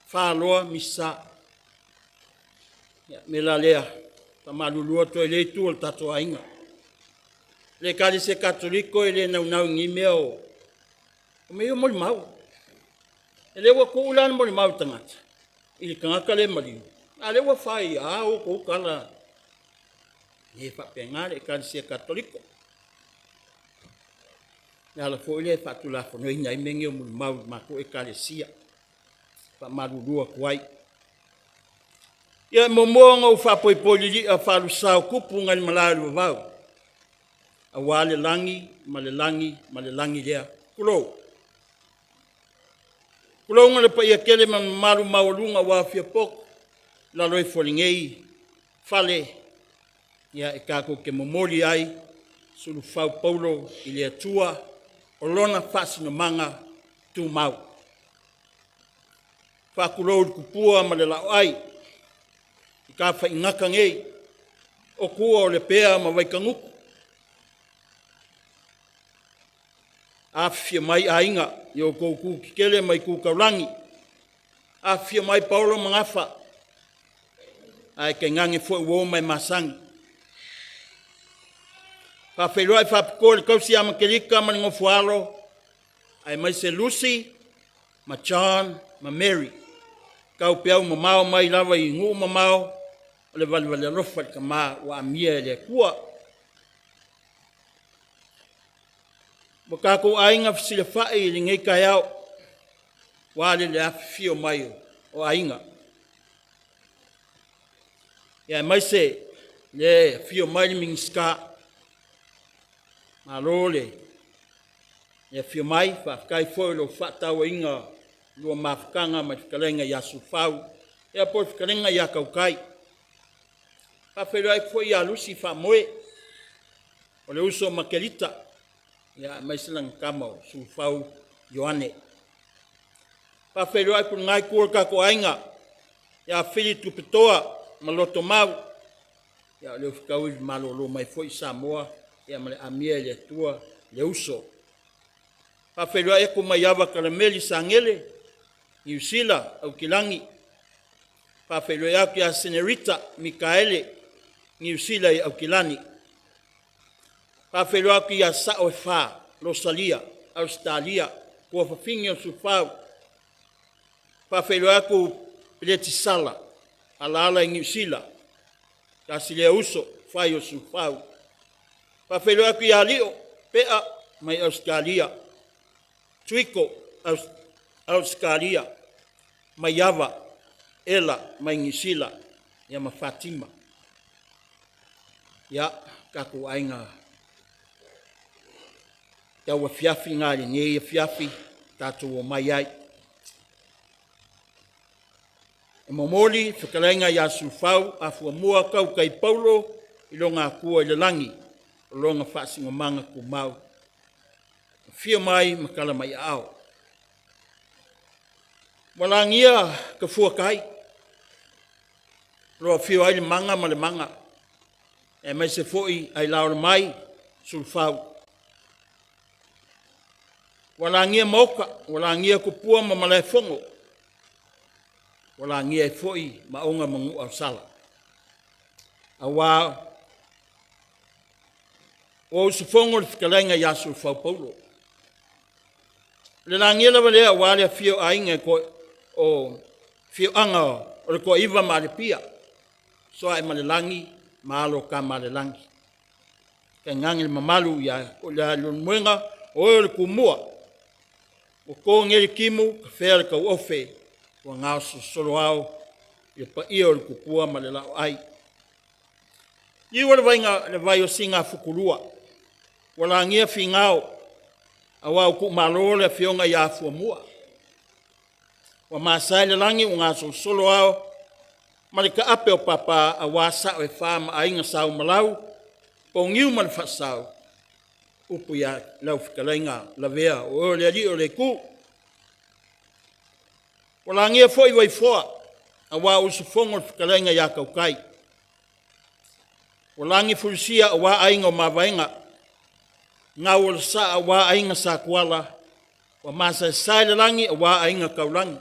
faloa Misa. Ia, o le mea la lea, e faamalulu atu ai i lea itu o le tatou aiga. Le Ekalesia Katoliko e le naunau i nei mea o mea ia o molimau. O lea ua tuu la le molimau i le tagata, i le tagata lea e maliu, a o lea ua fai lava outou tala. E le faapena le Ekalesia Katoliko. O le ala foi lea e faatulafonoina ai mea nei o molimau i le matou Ekalesia. E faamalulu atu ai. Ia, e muamua ona ou fapoipoi lili'a faalusa o tupu nai le malae o le vavau aua le lagi ma le lagi ma le lagi lea. Tulou. Tulouna le paia tele ma le mamalu maualuga ua aofia potu i lalo ifo o lenei fale e tatou te momoli ai sulufau paulo i le Atua o Lona faasinomaga tumau. Faatulou i le tupua ma le laoai i tafaigata nei o tua o Lepea ma Vaitagutu. Afifio mai aiga i o outou itu tetele ma itu taulagi, afifio mai paolo ma Gafa, ae tainane foi uo ma e masani. E faafeiloai faapitoa i le tausi ia Matelita ma le nofo a alo aemaise Lucy ma John ma Mary, taupeau mamao mai lava i nuu mamao o le valevale alofa i le Tama ua amia e le Atua. Ua tatou aiga fesilafai i lenei taeao aua le afifio mai o aiga, aemaise le afio mai o le Minisita. Malo le afio mai, faafetai foi i lau faatauaina o le lua mafutaga ma le fetalaiga ia Sulufau ia po o le fetalaiga ia Tautai. E faafeiloai atu foi ia Lucy Faamoe o le uso a Matelita, aemaise lana tama o Sulufau Ioane. E faafeiloai atu i lena itu o le tatou aiga ia Fili Tupetoa ma Lotomau, o lea ua fetaui malolo mai foi Samoa ma le amia e le Atua le uso. E faafeiloai atu Maiava Kalameli Sagele, Niu Sila, Aukilani. E faafeiloai atu ia Senerita Mikaele Niu Sila i Aukilani. E faafeiloai atu ia Sao e Fa Losalia Ausetalia, tuafafine o Sulufau. E faafeiloai atu Peletisala Alaala i Niu Sila, tasi lea uso fai o Sulufau. E faafeiloai atu ia Lio Pea mai Ausetalia, Tuiko Ausetalia, Maiava Ela mai Niu Sila ia ma Fatima. Ia, tatou aiga tauafiafi na i lenei afiafi tatou omai ai e momoli le fetalaiga ia Sulufau Afuamua Tautai Paulo i lona Atua i le lagi lona faasinomaga tumau. Afio mai ma tala mai aao. Ua lagia tafuatai o lo o afio ai le Maga ma le Maga aemaise foi Ailaolemai Sulufau. Ua lagia Maota, ua lagia Tupua ma Malaefono, ua lagia ai foi Maoga ma Nuuausala, aua ua usufono le fetalaiga ia Sulufau Paulo. O le lagia lava lea aua le afio o Aiga o Afioaga o le Toaiva ma Alipia, Sooaemalelagi ma alo o Tamaalelagi, tainane le mamalu ia Leulumoega o oe o le Tumua, ua to nei le timu tafea le tauofe ua gaosolosolo ao le paia o le tupua ma le laoai. Liu o le vai o Singafutulua, ua lagia Finao aua ua tuumalo le afioga ia Fuamua. Ua masae le lagi ua gasolosolo ao ma le taape o papa aua sao e fa ma aiga Sa Umalau, Poniu ma le Faasau. Upu ia lau fetalaiga Lavea, o oe o le alii o le itu. Ua lagia foi Vaifoa, aua ua usufono le fetalaiga ia Tautai. Ua lagifulusia aua aiga o Mavaega, gau o le saa aua aiga Sa Tuala, ua masaesae le lagi aua aiga Taulagi.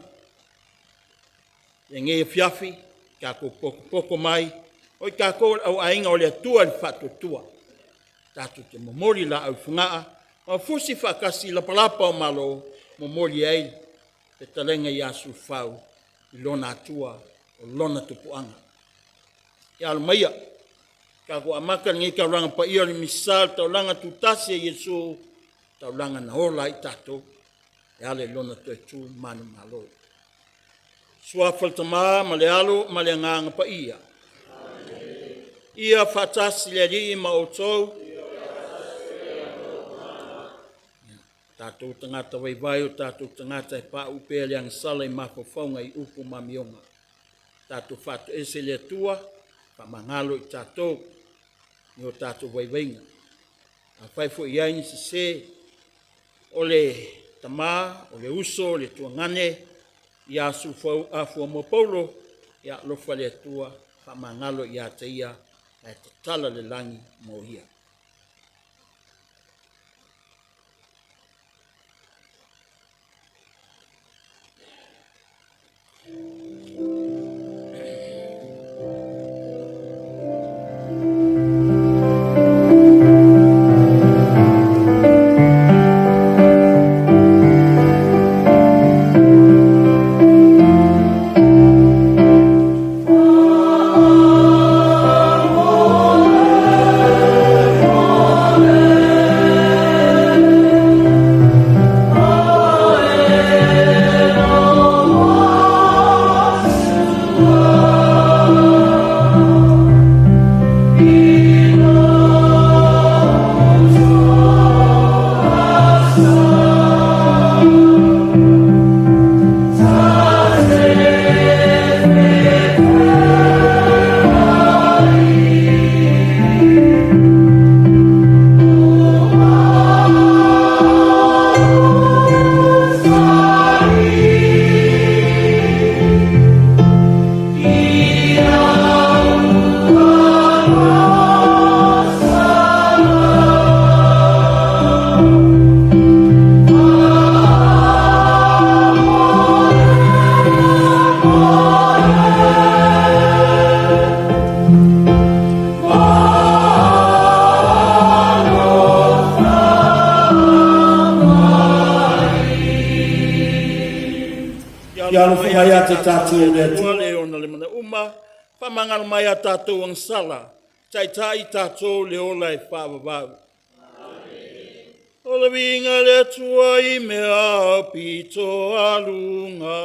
I lenei afiafi, tatou potopoto mai, o i tatou o le auaiga o le Atua i le Faatuatua, tatou te momoli laau i Fogaa ma fusi faatasi i lapalapa o Malo, momoli ai le fetalaiga ia Sulufau i lona Atua, o lona tupuaga. Ia alo maia, tatou amata lenei taulaga paia o le Misa o le taulaga tutasi e Iesu, taulaga na ola ai i tatou e ala i Lona toe tu manumalo. I le Suafa o le Tama ma le Alo ma le Agaga Paia. Ia faatasi le Alii ma outou. Tatou tagata vaivai o tatou tagata e pauu pea le agasala i mafaufauga i upu ma amioga. Tatou faatoese i le Atua, faamagalo i tatou i o tatou vaivaiga. Afai foi o i ai ni sese o le tama, o le uso, o le tuagane ia Fuamoa Paulo, ia alofa le Atua faamagalo ia te ia ae tatala le lagi mo ia. Ia alofa mai ia te tatou le Atua le ona le mana uma, faamagalo mai a tatou agasala, taitai i tatou le ola e faavavau. O le viiga i le Atua i mea aupito aluga.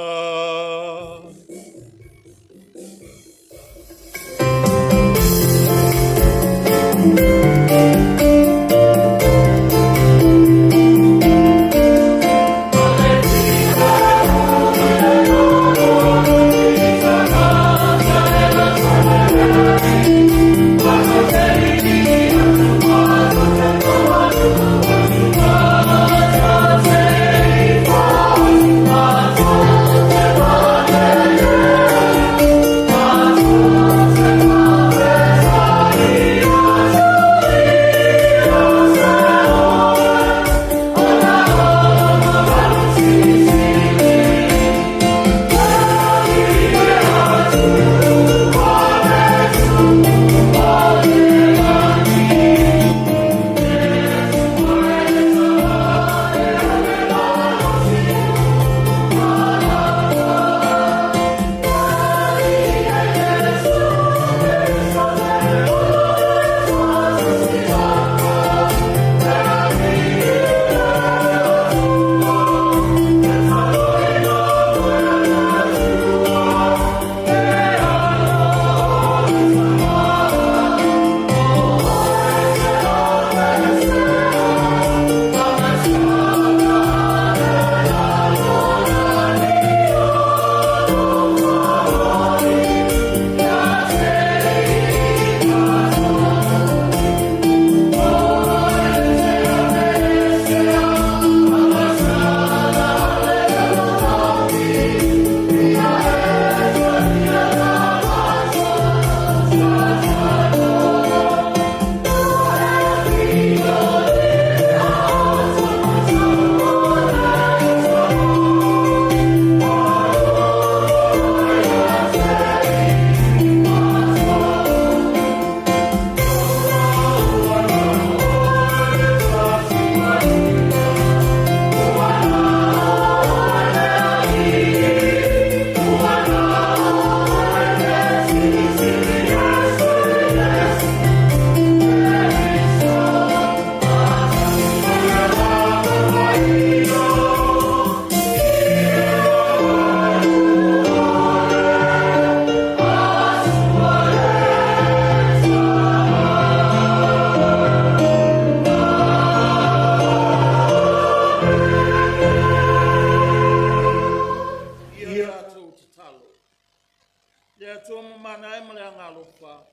mana e ma le agalofa,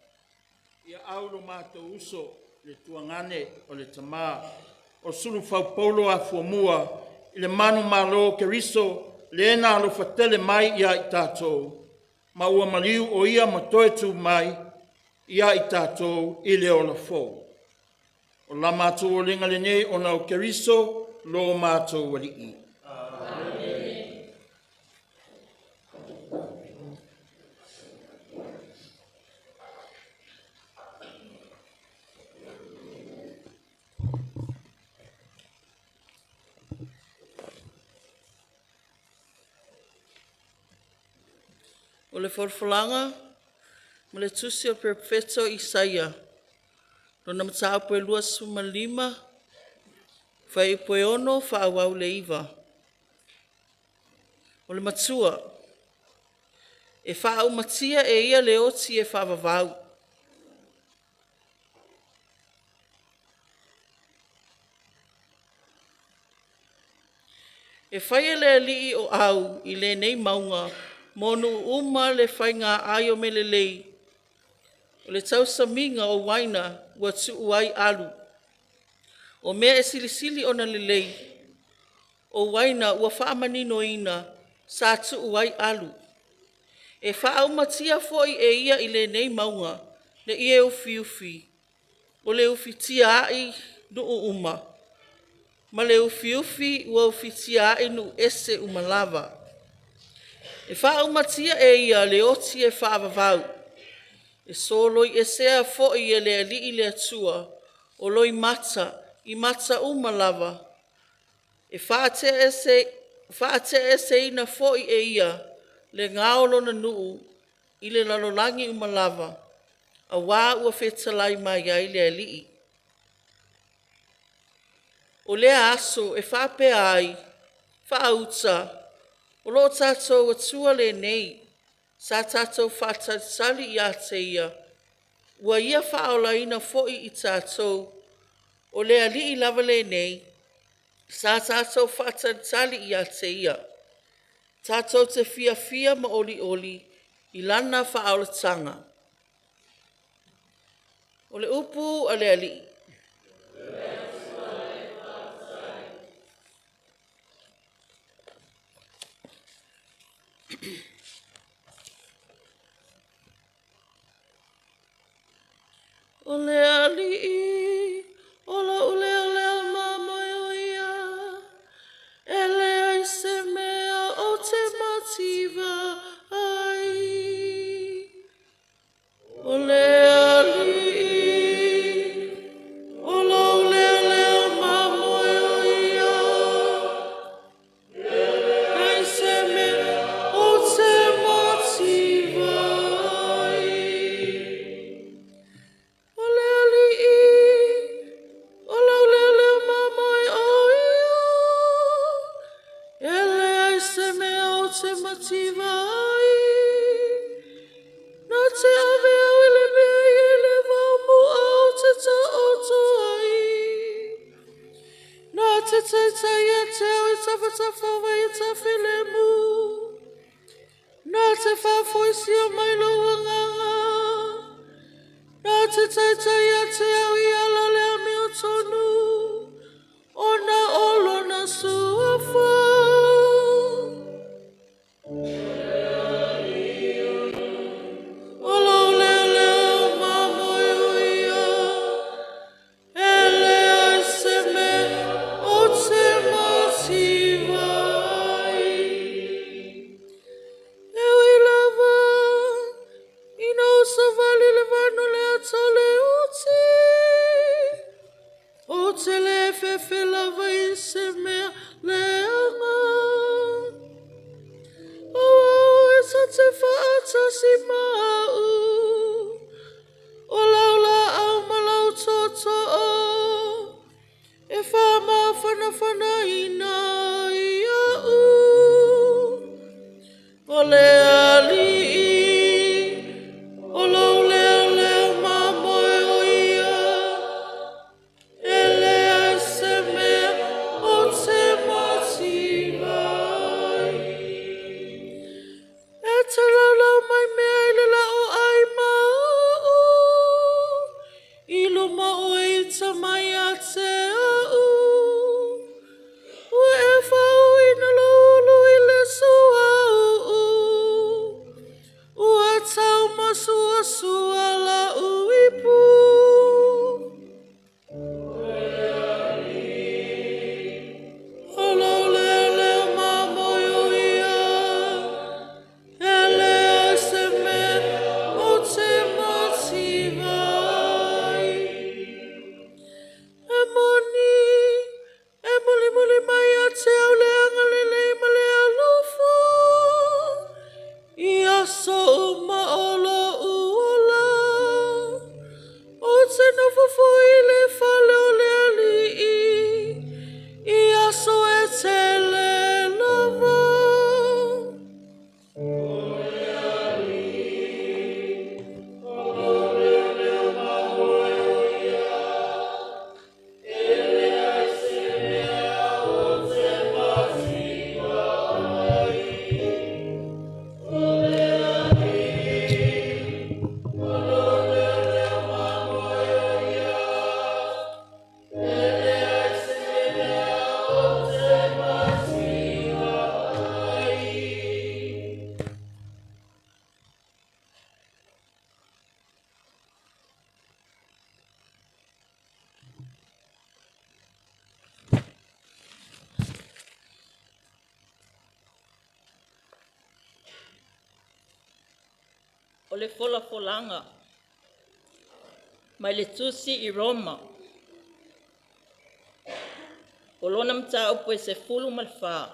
ia au lo matou uso le tuagane o le tamā, o Sulufau Paulo Afuamua, i le manumalo o Keriso, le na alofa tele mai ia i tatou, ma ua maliu o ia ma toe tū mai ia i tatou i le ola fou. O la matou oliga lenei ona o Keriso lo matou Alii. Amen. O le folafolaga ma le tusi o Perofeta o Isaia, lona mataupu e 25, fuaiupu e 6 faaauau i le 9. O le matua, e faaumatia e ia le oti e faavavau. E fai e le Alii o au i lenei mauga mo nuu uma le faiga ai o mea lelei, o le tausamiga o uaina ua tuu ai alu. O mea e silisili ona lelei, o uaina ua faamaninoina sa tuu ai alu. E faaumatia foi e ia i lenei mauga le ie ufiufi, o le ufitia ai nuu uma, ma le ufiufi ua ufitia ai nuu ese uma lava. E faaumatia e ia le oti e faavavau, e soloiesea foi e le Alii le Atua o loimata i mata uma lava, e faateaeseina foi e ia le gao o lona nuu i le lalolagi uma lava, auā ua fetalai mai ai le Alii. O lea aso e faapea ai, faauta, o lo tatou Atua lenei, sa tatou faatalitali ia te ia, ua ia faaolaina foi i tatou, o le Alii lava lenei, sa tatou faatalitali ia te ia. Tatou te fiafia ma olioli i lana faaolataga. O le upu a le Alii. O le Alii o lou leoleo mamoe o ia, e leai se mea ou te mativa ai. O le Alii o lou leoleo mamoe o ia, e leai se mea ou te mativa ai. O le Alii o lou leoleo mamoe o ia, e leai se mea ou te mativa ai. Na te ave au i le mea i le vao mua o te taoto ai. Na te taitai ia te au i tafatafa o vai e tafilemu. Na te faafoisia mai lou agaga. Na te taitai ia te au i ala o le amiotonu, ona o lona suafa. O lou leoleo mamoe o ia, e leai se mea ou te mativa ai. E ui lava ina ou savali i le vanu o le ata o le oti, ou O le folafolaga mai le tusi i Roma. O lona mataupu e 14.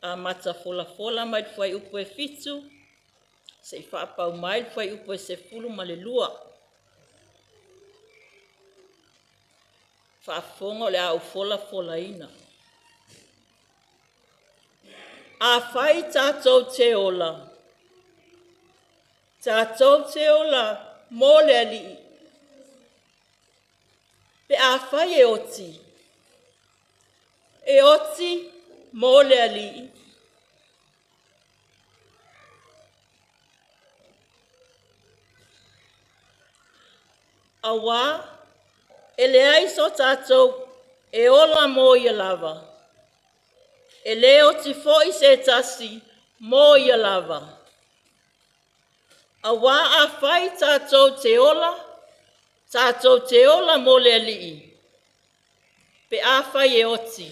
Amata folafola mai le fuaiupu e 7 seia faapau mai le fuaiupu e 12. Faafofoga o le a ou folafolaina. Afai tatou te ola, tatou te ola mo le Alii. Pe afai e oti, e oti mo le Alii. Auā e leai so tatou e ola mo ia lava, e lē oti foi se tasi mo ia lava. Auā afai tatou te ola, tatou te ola mo le Alii. Pe afai e oti,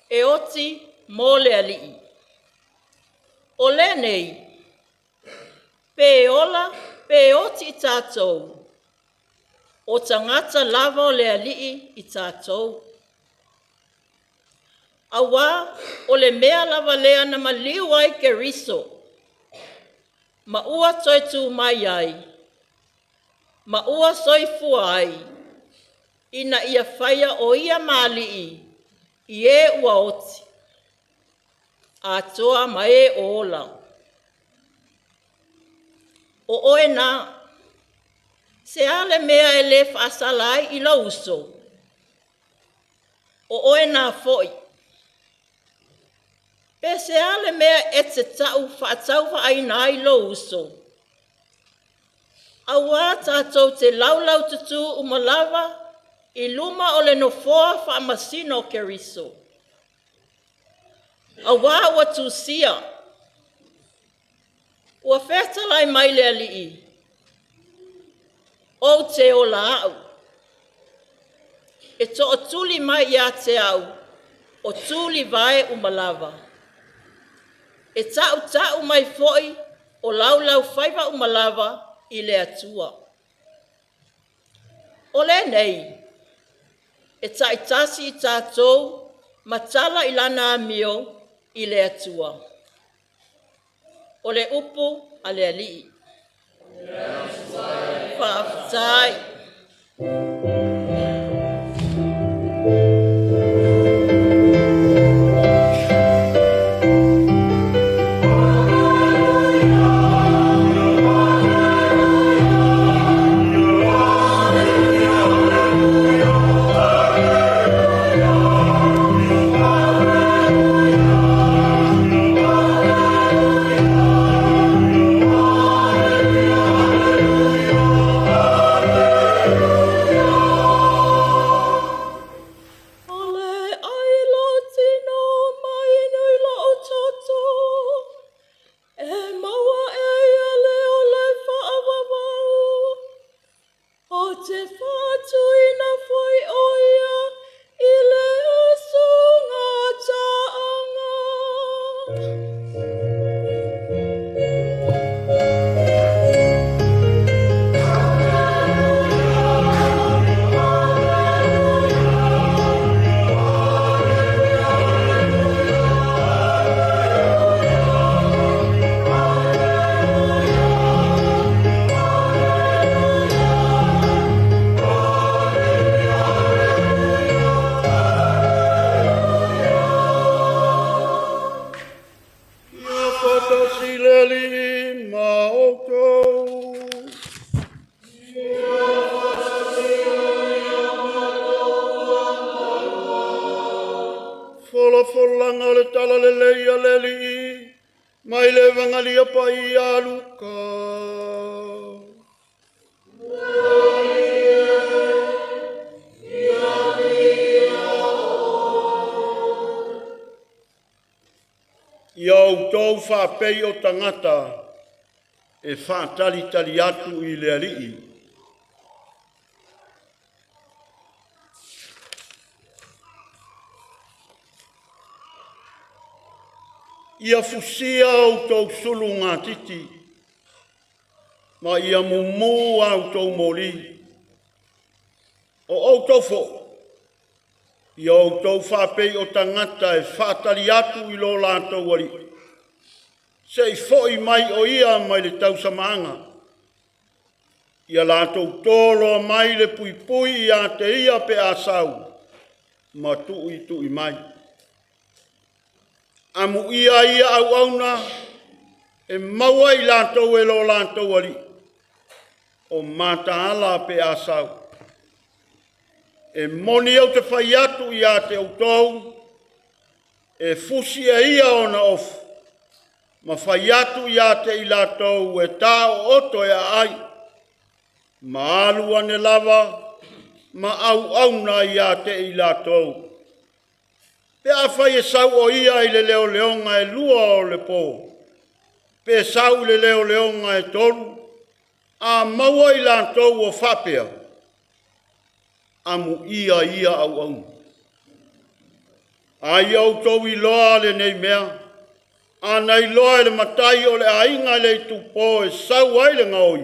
e oti mo le Alii. O lenei, pe ola pe oti i tatou, o tagata lava o le Alii i tatou. Auā o le mea lava lea na maliu ai Keriso, ma ua toe tū mai ai, ma ua soifua ai, ina ia faia o ia ma Alii i e ua oti, atoa ma e o ola. O oe nā, se a le mea e lē faasala ai i lou uso? O oe nā foi, pe se a le mea e te tau faatauvaaina ai lou uso? Auā tatou te laulau tutū uma lava i luma o le nofoa faamasino o Keriso. Auā ua tusia, ua fetalai mai le Alii, ou te ola au, e tootuli mai ia te au, o tulivae uma lava. E tautau mai foi o laulaufaiva uma lava i le Atua. O lenei, e taitasi i tatou ma tala i lana amio i le Atua. O le upu a le Alii. Faafetai. O le ai lou tino ma inu i lou toto, e maua e ia le ola e faavavau. Ou te faatuina foi o ia i le aso gataaga. Ia faatasi le Alii ma outou. Folafolaga o le Talalelei a le Alii mai le Evagalia Paia a Luka. Ia outou faapei o tagata e faatalitali atu i le Alii. Ia fusia outou sulu gatiti, Ma ia mumu a outou moli. O outou foʻi, ia outou faapei o tagata e faatali atu i lo latou alii, seʻi foʻi mai o ia mai le tausamaaga. Ia latou toloa mai le puipui ia te ia pe a sau, ma tuʻituʻi mai. Amuia ia auauna e maua i latou e lo latou alii, o mataala pe a sau. E moni ou te fai atu ia te outou, e fusi e ia ona ofu, ma fai atu ia te i latou e taooto e aai, ma alu ane lava ma auauna ia te i latou. Pe afai e sau o ia i le leoleoga e lua o le po, pe sau i le leoleoga e tolu, a maua i latou o faapea, amuia ia auauna. A ia outou iloa lenei mea, ana iloa e le matai o le aiga i le itupo e sau ai le gaoi,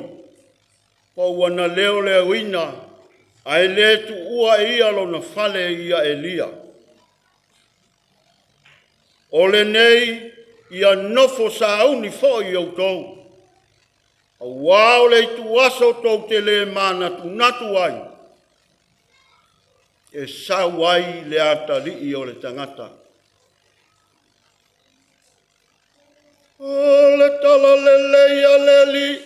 po ua na leoleoina ae le tuua e ia lona fale ia Elia. O lenei ia nofo sauni foi outou, auā o le ituaso tou te lē manatunatu ai, e sau ai le atalii o le tagata. O le tala lelei a le Alii.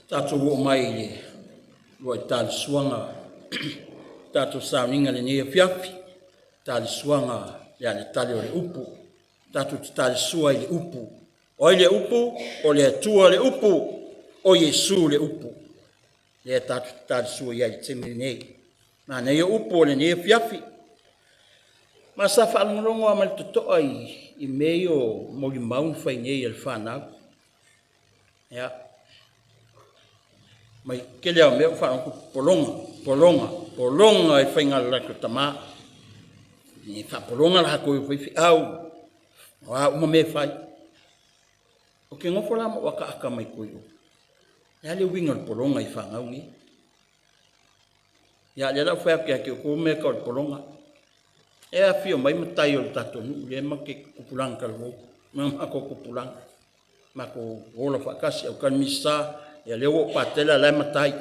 Tatou oo mai i le uluai talisuaga tatou sauniga i lenei afiafi, talisuaga ia le tale o le upu. Tatou te talisua i le upu. O ai le upu? O le Atua le upu. O Iesu le upu. Lea tatou te talisua i ai i le taimi lenei. Manaia upu o lenei afiafi. Ma sa faalogologo lava ma le totoa i mea ia o molimau na fai nei e le fanau. Ia, mai tele lava o mea ua faalogo atu, pologa, pologa, pologa i faiga a le latou tama. E faapologa latou e faifeau, o a uma mea e fai. Ou te nofo la ma ou akaaka mai tua i o. Le a le uiga o le pologa i fanau nei? Ia, lea la ua fai atu ia te outou mea e tau o le pologa. E afio mai matai o le tatou nuu lea matou te tupulaga talavou, ma matou tupulaga. Matou ola faatasi, aukali Minisita, ia lea ua ou patele a la e matai.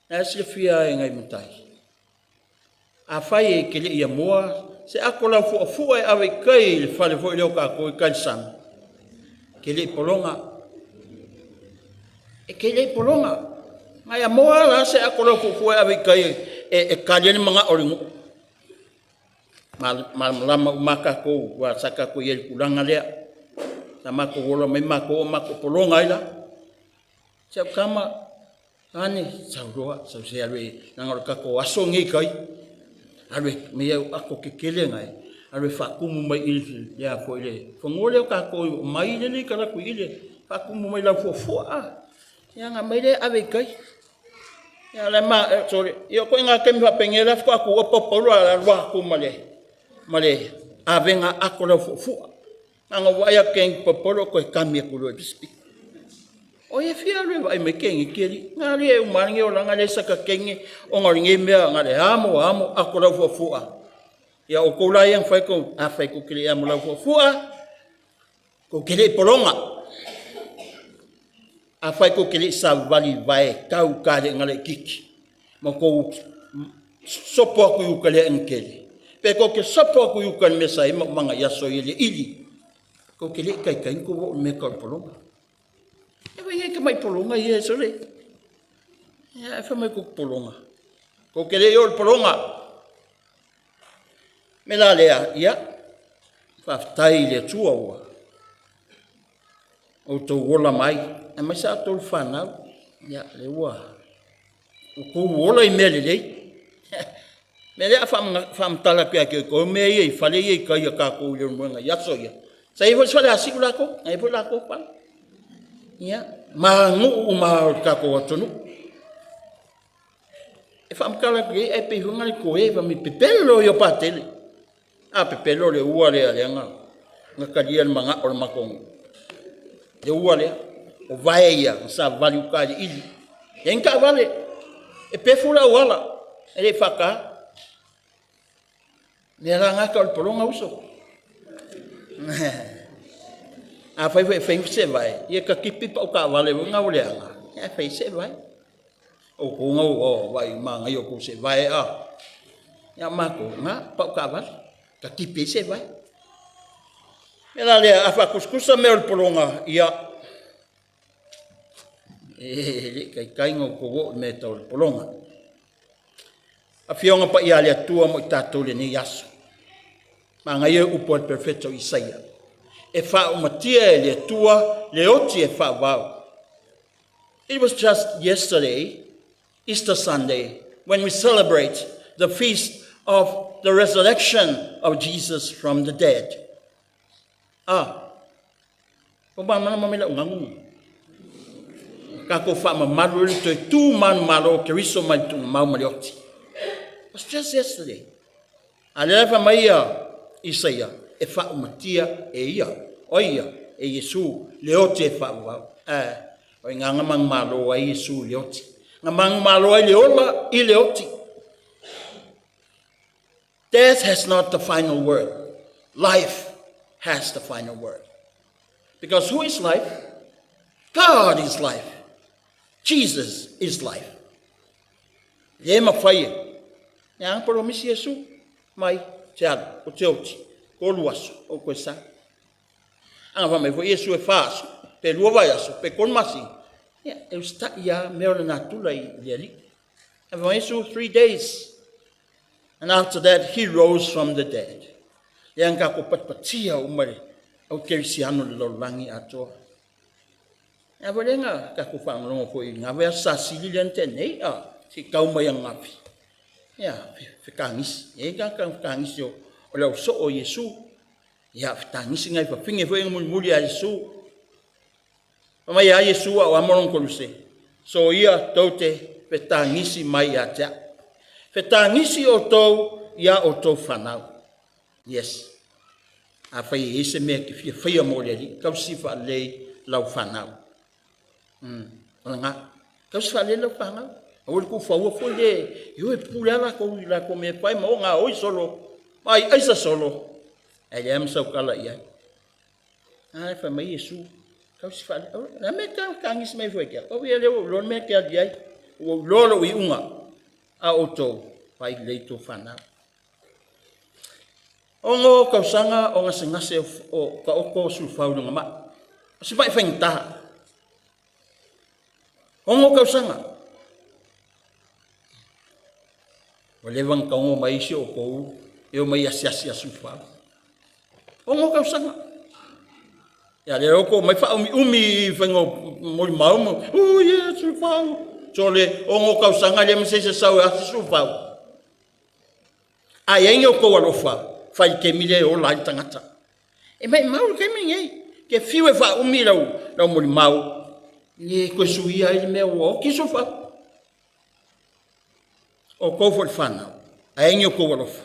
La e silafia e nai matai. Afai e te le i amoa se ato laufuafua e ave i tai i le fale foi lea o tatou i tai i le sami, e te le i pologa. E te le i pologa. Na e amoa la se ato laufuafua e ave i tai e tali ai le manao o le nuu. Malamalama uma lava tatou aua sa tatou i ai i le tulaga lea. Sa matou ola mai matou o matou pologa ai la. Si au tama, ane, sau loa, sau se alu e, leaga o le tatou aso lenei i tai. Alu e mea au ato tetele na e, alu e faatumu mai i le a foi le fanua lea o tatou mai lele i talaatu i le faatumu mai laufuafua a. Ia ona aumai lea ave i tai. Ia le ma sorry, ia ko ina taimi faapenei la faatoa tuua paupau la alu atu ma le ma le avega ato laufuafua. Na ona ou vaai atu i paupau o toe kami atu loa i le isi pito. O ia fia alu e vaai mai kenge keli. Na alu e uma lenei olaga le saka kenge ona o lenei mea na le amo amo ato laufuafua. Ia outou la ia na fai kou, a fai kou kele amo laufuafua, kou kele i pologa. A fai kou kele i savavali vae tau ka le ngala i kiki. Ma kou sopo aku i uka le engkele. Pe kou ke sopo aku i uka le mesa i ma umanga i aso i le ili. Kou ke le kai kai ko wo me ka pologa. E wai ngai ka mai pologa ia e sole. Ia e fa mai ko pologa. Kou ke le i o le pologa. Me la lea, ia, faafetai i le Atua ua outou ola mai, aemaise a outou fanau, ia, le ua outou ola i mea lelei. Mea lea a faamatala atu ia te outou mea ia i fale ia i tai a tatou i Leulumoega i aso ia. Sa i ai foi se fale asiu latou, na i ai foi latou fale. Ia, ma nuu uma o le tatou atunuu. E faamatala atu i ai ae pei foi na le toe fa mi pepelo ia patele. A pepelo le ua lea lea na na talia le manao o le matou nuu. Le ua lea, o vae ia na savavali i uta i le ili. E i ai ni taavale, e pefu le auala, e le i faataina. Lea la gata o le pologa uso. Afai foi e fai se vae, ia tatipi pau taavale foi na ua leaga, ae fai se vae. O tou na o vai manaia o tou se vae a. Ia matou, na, pau taavale, tatipi ai se vae. Mea la lea, a faatusatusa mea o le pologa, ia, e le i taitai ona outou oo i mea tau le pologa. Afioga Paia a le Atua mo i tatou i lenei aso. Manaia upu a le Perofeta o Isaia, e faaumatia e le Atua le oti e faavavau. It was just yesterday, Easter Sunday, when we celebrate the feast of the resurrection of Jesus from the dead. Ah, o malamalama mai lau gagu. Tatou faamamalu ai le toe tu manumalo o Keriso mai le tuugamau ma le oti. It was just yesterday. A lea fa mai ia Isaia e faaumatia e ia, o ia, e Iesu, le oti e faavavau. Eh, o i ngā manumalo ai Iesu i le oti. Nga manumalo ai le ola i le oti. Death has not the final word. Life has the final word. Because who is life? God is life. Jesus is life. Le mawhai e. Ia ang poromisi Yesu mai te alu, o te oti, ko luaso, o koe sa. Anga fa mai foi Yesu e wha aso, pe lua vai aso, pe kon masi. Ia, e usta ia mea o le natura i le alii. Anga fa Yesu 3 days. And after that, he rose from the dead. Ia ang kako patpatia o mare, au kerisiano le lololangi atoa. Ia fa lenga kako whangalongo ko i ngā wea sa sili le ante nei a si kau mai ang ngafi. Ia, whekangisi. E nga ka whekangisi o o le au so o Yesu. Ia, whetangisi ngai whawhinge fo inga muli a Yesu. Mai a Yesu a o amolong koluse. So ia tau te whetangisi mai a tea. Whetangisi o tau ia o tau whanau. Yes. A whai e se mea ki fia whaia mō le ali, kau si wha lei lau whanau. Ona ngā. Kau si wha lei lau whanau. A ua le ku whaua foi le, i ue pule ala ko i la ko me whai ma o ngā oi solo. Mai aisa solo. Ai le am sau kala i ai. A whai mai Yesu. Kau si wha lei. Na me ka kangis mai foi kia. O ia le o lon me kia di ai. O lolo i unga. A o tau whai lei tō whanau. O ngō kausanga o ngase ngase o ka oko o sulfau lunga ma. O si mai whaingtaha. O ngō kausanga. O lewang ka ngō mai isi o kou e o mai asi asi a sulfau. O ngō kausanga. Ia le oko mai wha umi umi i whaingo mori mau mo. Oh yeah, sulfau. So le o ngō kausanga le mse se sau e asi sulfau. A ia o kou alofa, whai ke mile o lai tangata. E mai mau le kaimi ngei. Ke fiu e wha umi lau, lau mori mau. Ni koe suia i le mea ua o ki sofa. O kou fo le whanau. A ia o kou alofa.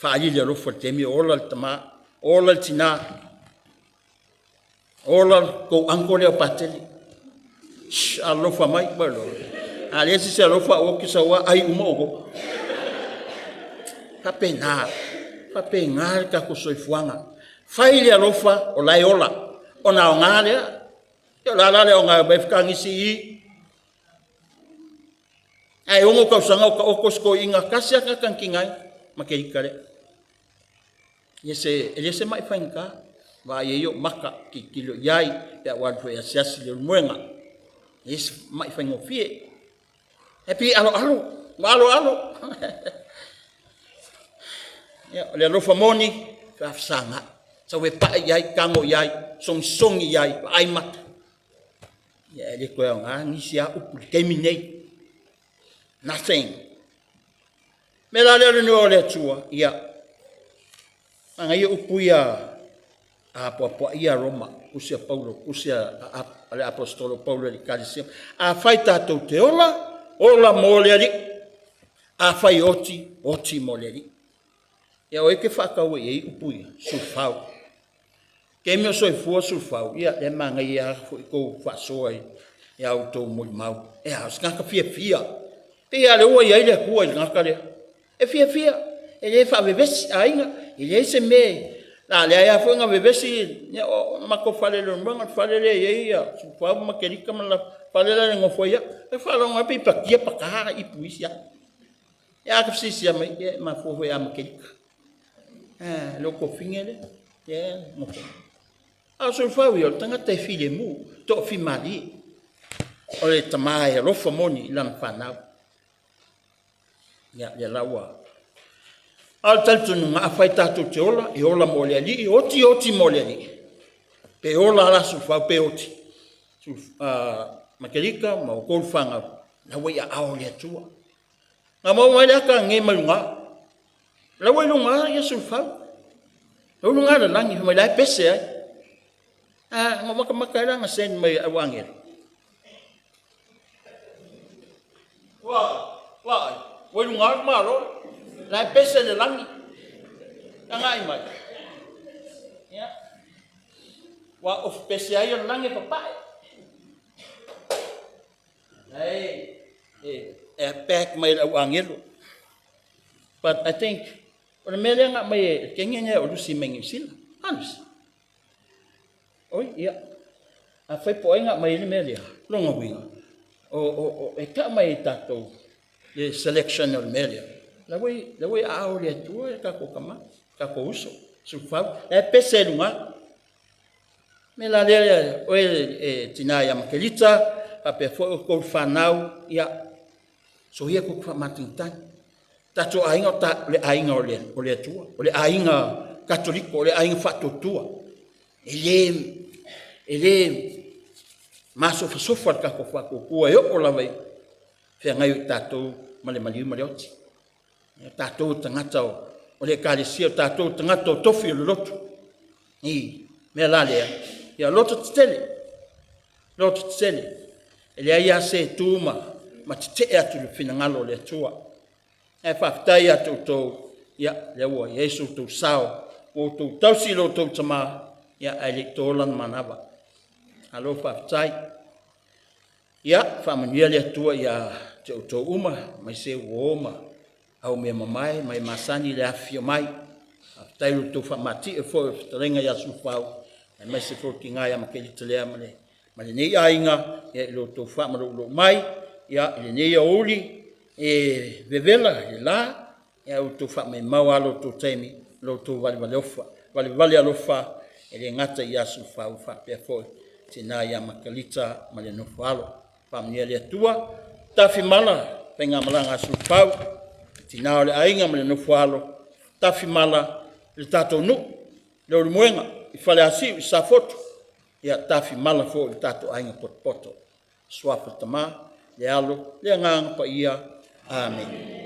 Wha ali le alofa le temi o ola le tama, ola le tina, ola kou anko leo pateli. Shh, alofa mai, balo. A le si se alofa o ki sawa ai uma o ko. Faapena, faapena le tatou soifuaga. Fai le alofa o lae ola. Ona aoga lea. Ia o le a la le aoga e omai fekagisi i. Ae 6 tausaga o taoto se toeaina tasi lava tagata ai ma ke ika lea. E se, e le se mai faigata. Vaai ai ou maka tilotilo i ai pe a ua alu foi e asiasi le ulumoega. E le se mai faigofie. E pei e aloalo, ua aloalo. Ia, o le alofa moni, faafesagai. Sau e pai i ai, tago i ai, sogisogi i ai, vaai mata. Ia, e le toe aoga nisi a upu i le taimi nei. Nothing. Me la lea le nua o le Atua, ia, manaia upu ia a poapoa ia Roma, tusi a Paulo, tusi a a le Aposetolo Paulo i le Ekalesia. Afai tatou te ola, ola mo le Alii. Afai e oti, oti mo le Alii. Ia o ai ke faatau ai i upu ia, sulufau. Taimi o soifua sulufau, ia lea e manaia lava foi tou faasoa i a outou molimau. E a, o se tagata fiafia. Pei lava o lea ua i ai le Atua i le tagata lea. E fiafia, e le faavevesi aiga, e leai se mea e... A leai lava foi ona vevesi, ia o le matou fale i Leulumoega, o le fale lea e i ai Sulufau ma Makerita ma le fale la e nofo ai au. E faalogo atu pei e patia pata ipu i isi aso. Ia a ta fesilisili mai, ia e mafua foi ia Makerita. Le tofiga lea, lea e nofo. A o Sulufau ia, o le tagata e filemu, toafimalie. O le tama e alofa moni i lana fanau. Ia, lea la ua... A o le talitonuga, afai tatou te ola, e ola mo le Alii, oti oti mo le Alii. Pe ola la Sulufau pe oti. Makerita ma outou le fanau, la ua i aao o le Atua. Na maua mai le ata nei mai luga. La ua i luga ia Sulufau. La ua i luga le lagi, fai mai la e pese ai. Na matamata ai la na send mai au agelo. Ua, ua, ua i luga le malo. La e pese le lagi. Agai mai. Ia. Ua ofu pese ai o le lagi e papae. E, e, e back mai le au agelo. But I think, o le mea lea na mai e kenge nea o Lusi mai Niu Sila. A Lusi. Oi, ia. A fai po ai nga mai le mea lea. Longa uiga. O, e ta mai e tātou le selection o le mea lea. La ua i aao le Atua e tātou kama, tātou uso, Sulufau. E pese e luga. Me la lea, oe e tina ia Makelita, faapea foi o kou whanau, ia, so ia ko whaamatingitani. Tātou aiga o ta, le aiga o le Atua, o le aiga katoliko, o le aiga faatuatua. E le masofasofa le tātou faatuatua e oo lava i feagai o i tātou ma le maliu ma le oti. O tātou tagata o le ekalesia, o tātou tagata o tofi o le lotu. I mea la lea, ia loto tetele, loto tetele. E leai lava se tu ma tetee atu le finagalo o le Atua. Ae faafetai ia te outou, ia, lea ua i ai so outou sao, ua outou tausi i lo outou tama, ia, ae le i tola na manava. Alo faafetai. Ia, faamanuia le Atua ia te outou uma, mai se ua o ma au mea mamae, mai masani le afifio mai. Faafetai lo outou faamatie foi o fetalaiga ia Sulufau, aemaise foi o tiga ia Makelita lea ma lenei aiga, ia, i lo outou faamaloulou mai, ia, i lenei aoauli, e vevela le la, ia outou faamaimau lava lo outou taimi, lo outou valevale alofa, e le gata ia Sulufau faapea foi tina ia Makalita ma le nofo alo. Faamanuia le Atua, tafimala faigamalaga a Sulufau, tina o le aiga ma le nofo alo, tafimala le tatou nuu, le Leulumoega, i Faleasiu, i Safotu, ia tafimala foi le tatou aiga potopoto. Suafa le Tama, le Alo, le Agaga Paia. Amen.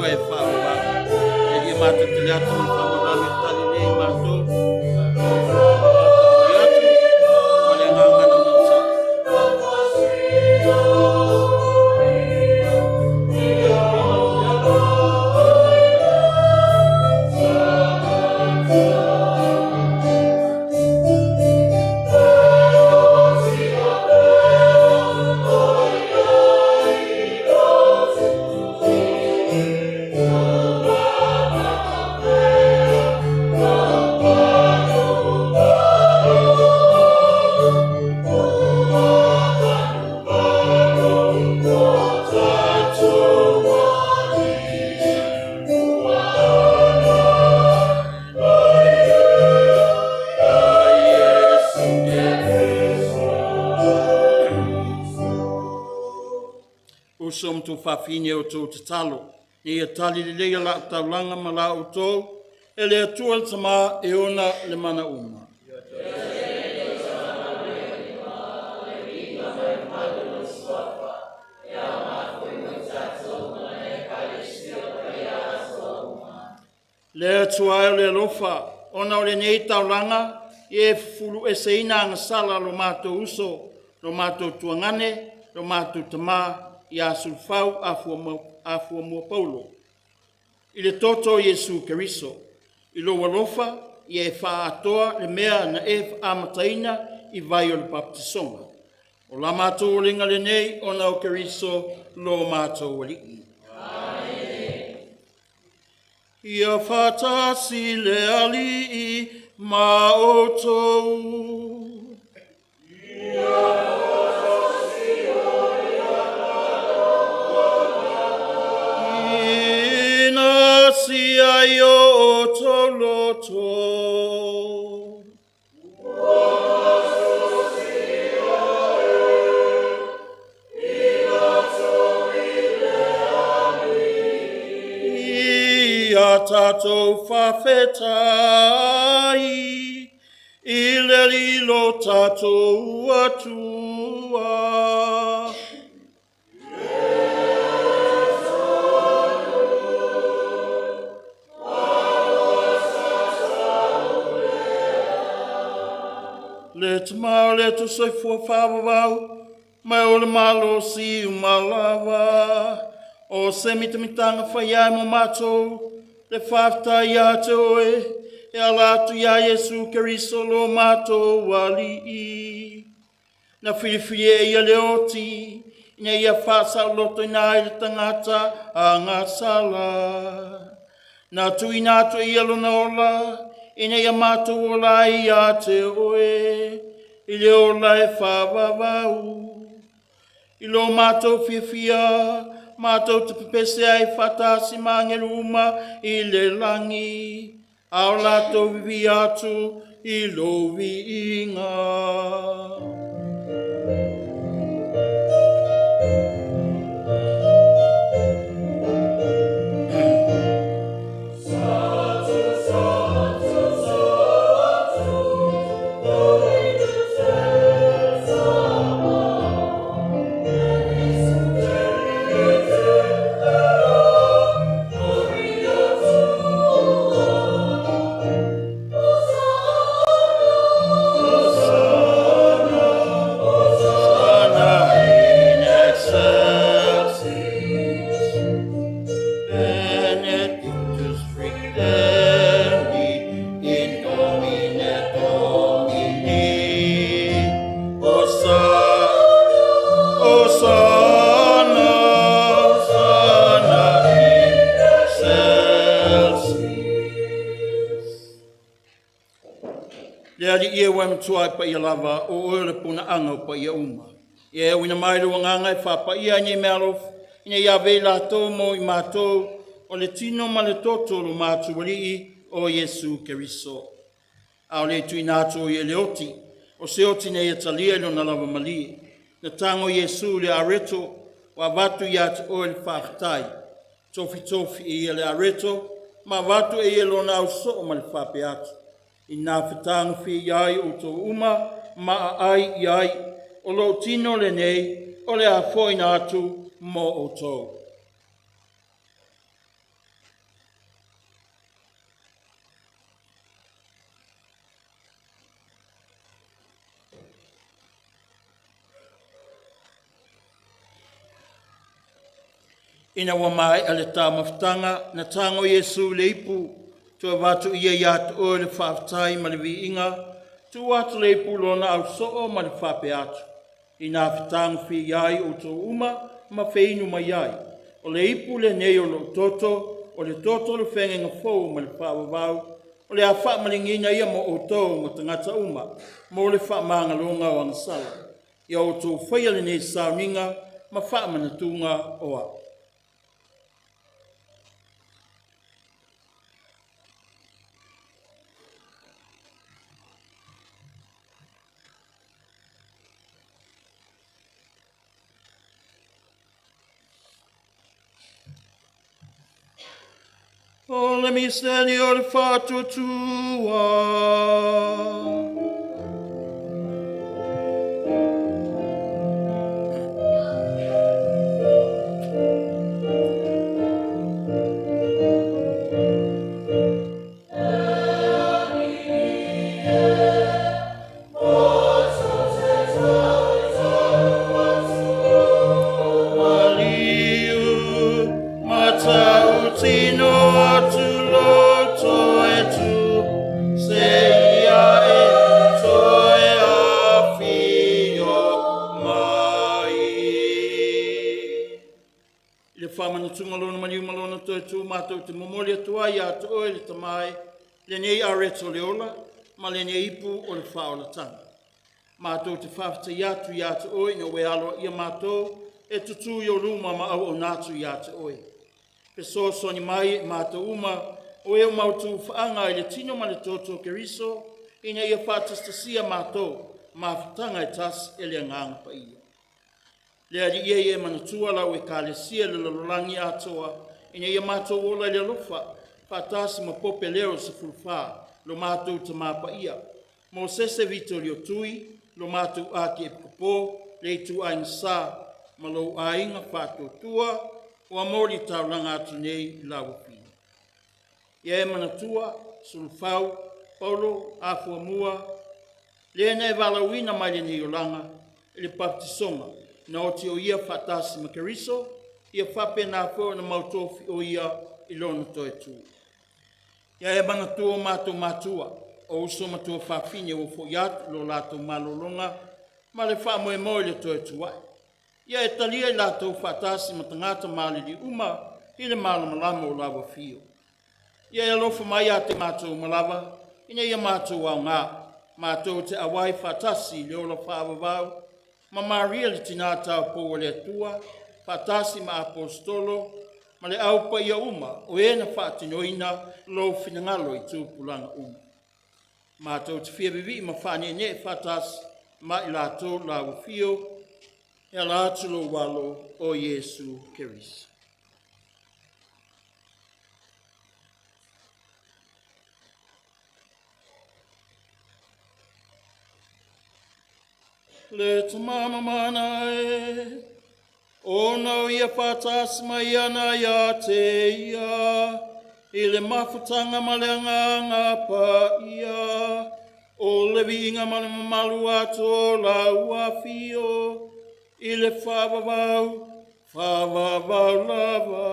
Atua e whaawawau. E lia mātou te le atu ma whaawawau e tali nei mātou. I atu, ma le ngā ngana o sa. Uso mtu whawhine o tō te talo. Ni e tali le lea la taulanga ma la o tō, e le atua le tama e ona le mana uma. Le atua e le alofa, ona o le nei taulanga, i e fulu e seina anga sala lo mātou uso, lo mātou tuangane, lo mātou tama, ia sulfau afua mua paulo. I le toto Iesu Keriso, i lo alofa, i e whaatoa le mea na e amataina i vai o le baptisonga. O la mātou o lenga le nei, ona o Keriso lo mātou alii. Ia whatasi le alii ma o tōu. Ina si ai o tō loto. Ia tātou whawhetai, i le lilo tātou atua. Le te mao le tu soifua whawawau, mai o le malo si umalawa. O se mitamitanga whaiai mo mātou, le whawhtai a te oe, e ala atu ia Iesu Keriso lo mātou alii. Na whiriwhiri e ia le oti, ina ia whāsa o loto ina i le tangata a ngā sala. Na tuina atu ia lona ola, ina ia mātou ola i a te oe, i le ola e whawawau. I lo mātou whiwhia, mātou te pepese ai whatasi mangelu uma i le langi, au lātou vivi atu i lo viinga. Le ali ia wai matua ai pa ia lava o oe le puna anga o pa ia uma. Ia e wina mai le wanganga e whapa ia nei mea alofa, ina ia vei lātou mo i mātou o le tino ma le toto lo mātou alii o Iesu Keriso. A o le tuina atu o ia le oti, o se oti nei e talia i lona lava malie. Na tango Iesu le areto, wa vatu ia te oe le whaatai. Tofi tofi e ia le areto, ma vatu e ia lona au soo ma le whape atu. I nā whitānga whia iai o tō uma, ma a ai i ai, o lo tino le nei, o le a foina atu mō o tō. Ina ua mae'a le taumafataga na tago Iesu i le ipu toe avatu ia iā te oe le faafetai ma le viiga tuu atu le ipu lona ausoo ma le faapea atu ina fetagofia ai outou uma ma feinu mai ai o le ipu lenei o lou toto o le toto o le feagaiga fou ma le faavavau o le a faamaligiina ia mo outou ma tagata uma mo le faamagaloga o agasala ia outou faia lenei sauniga ma faamanatuga o a'u. O le miseni o le faatuatua. Maliu, matautino atu loto e tu, se ia e toe afio mai. I le faamanatuga lona maliu ma lona toe tu matou te momoli atu ai iā te oe le Tamā e, lenei areto o le ola ma lenei ipu o le faaolataga. Matou te faafetai atu iā te oe ina ua e aloaia matou e tutū i ou luma ma auauna atu iā te oe. Fesoasoani mai e matou uma o e o mautū faaga i le tino ma le toto o Keriso ina ia faatasitasia matou mafutaga e tasi e le Agaga Paia. Le Alii e ia e manatua lau Ekalesia i le lalolagi atoa ina ia matou ola i le alofa faatasi ma Pope Leo 14 lo matou Tamā Paia, Mosese Vitolio Tui lo matou Akiepikopo le Ituaiga Sa ma lou aiga faatuatua ua moli taulaga atu nei i lau afio. Ia e manatua Sulufau Paulo Afuamua le na e valaauina mai lenei olaga i le baptisoga na oti o ia faatasi ma Keriso ia faapena foi ona mautofi o ia i lona toe tu. Ia e manatua o matou matua o uso ma tuafafine ua fo'i atu lo latou malologa ma le faamoemoe i le toe tua'i. Ia e talia i latou faatasi ma tagata malili uma i le malamalama o lau afio. Ia e alofa mai ia te matou uma lava, ina ia matou aogā, matou te auai faatasi i le ola faavavau, ma Maria le tinā taupou a le Atua, faatasi ma Aposetolo, ma le au paia uma o e na faatinoina lou finagalo i tupulaga uma. Matou te fia vivii ma faaneenee faatasi ma i latou lau afio, e ala atu lou alo o Iesu Keriso. Le tamamamana e, ona o ia faatasi mai ana ia te ia, i le mafutaga ma le agaga paia, o le viiga ma le mamalu atu o lau afio, i le faavavau, faavavau lava.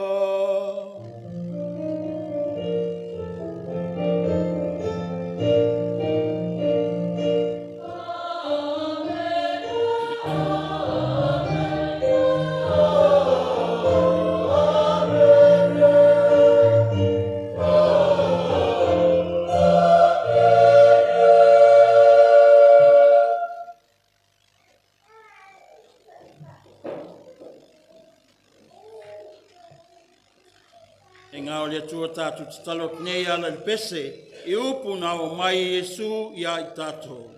E ngā o le Atua tātou tatalo atu nei ala i le pese i upu na o mai e Iesu ia i tātou.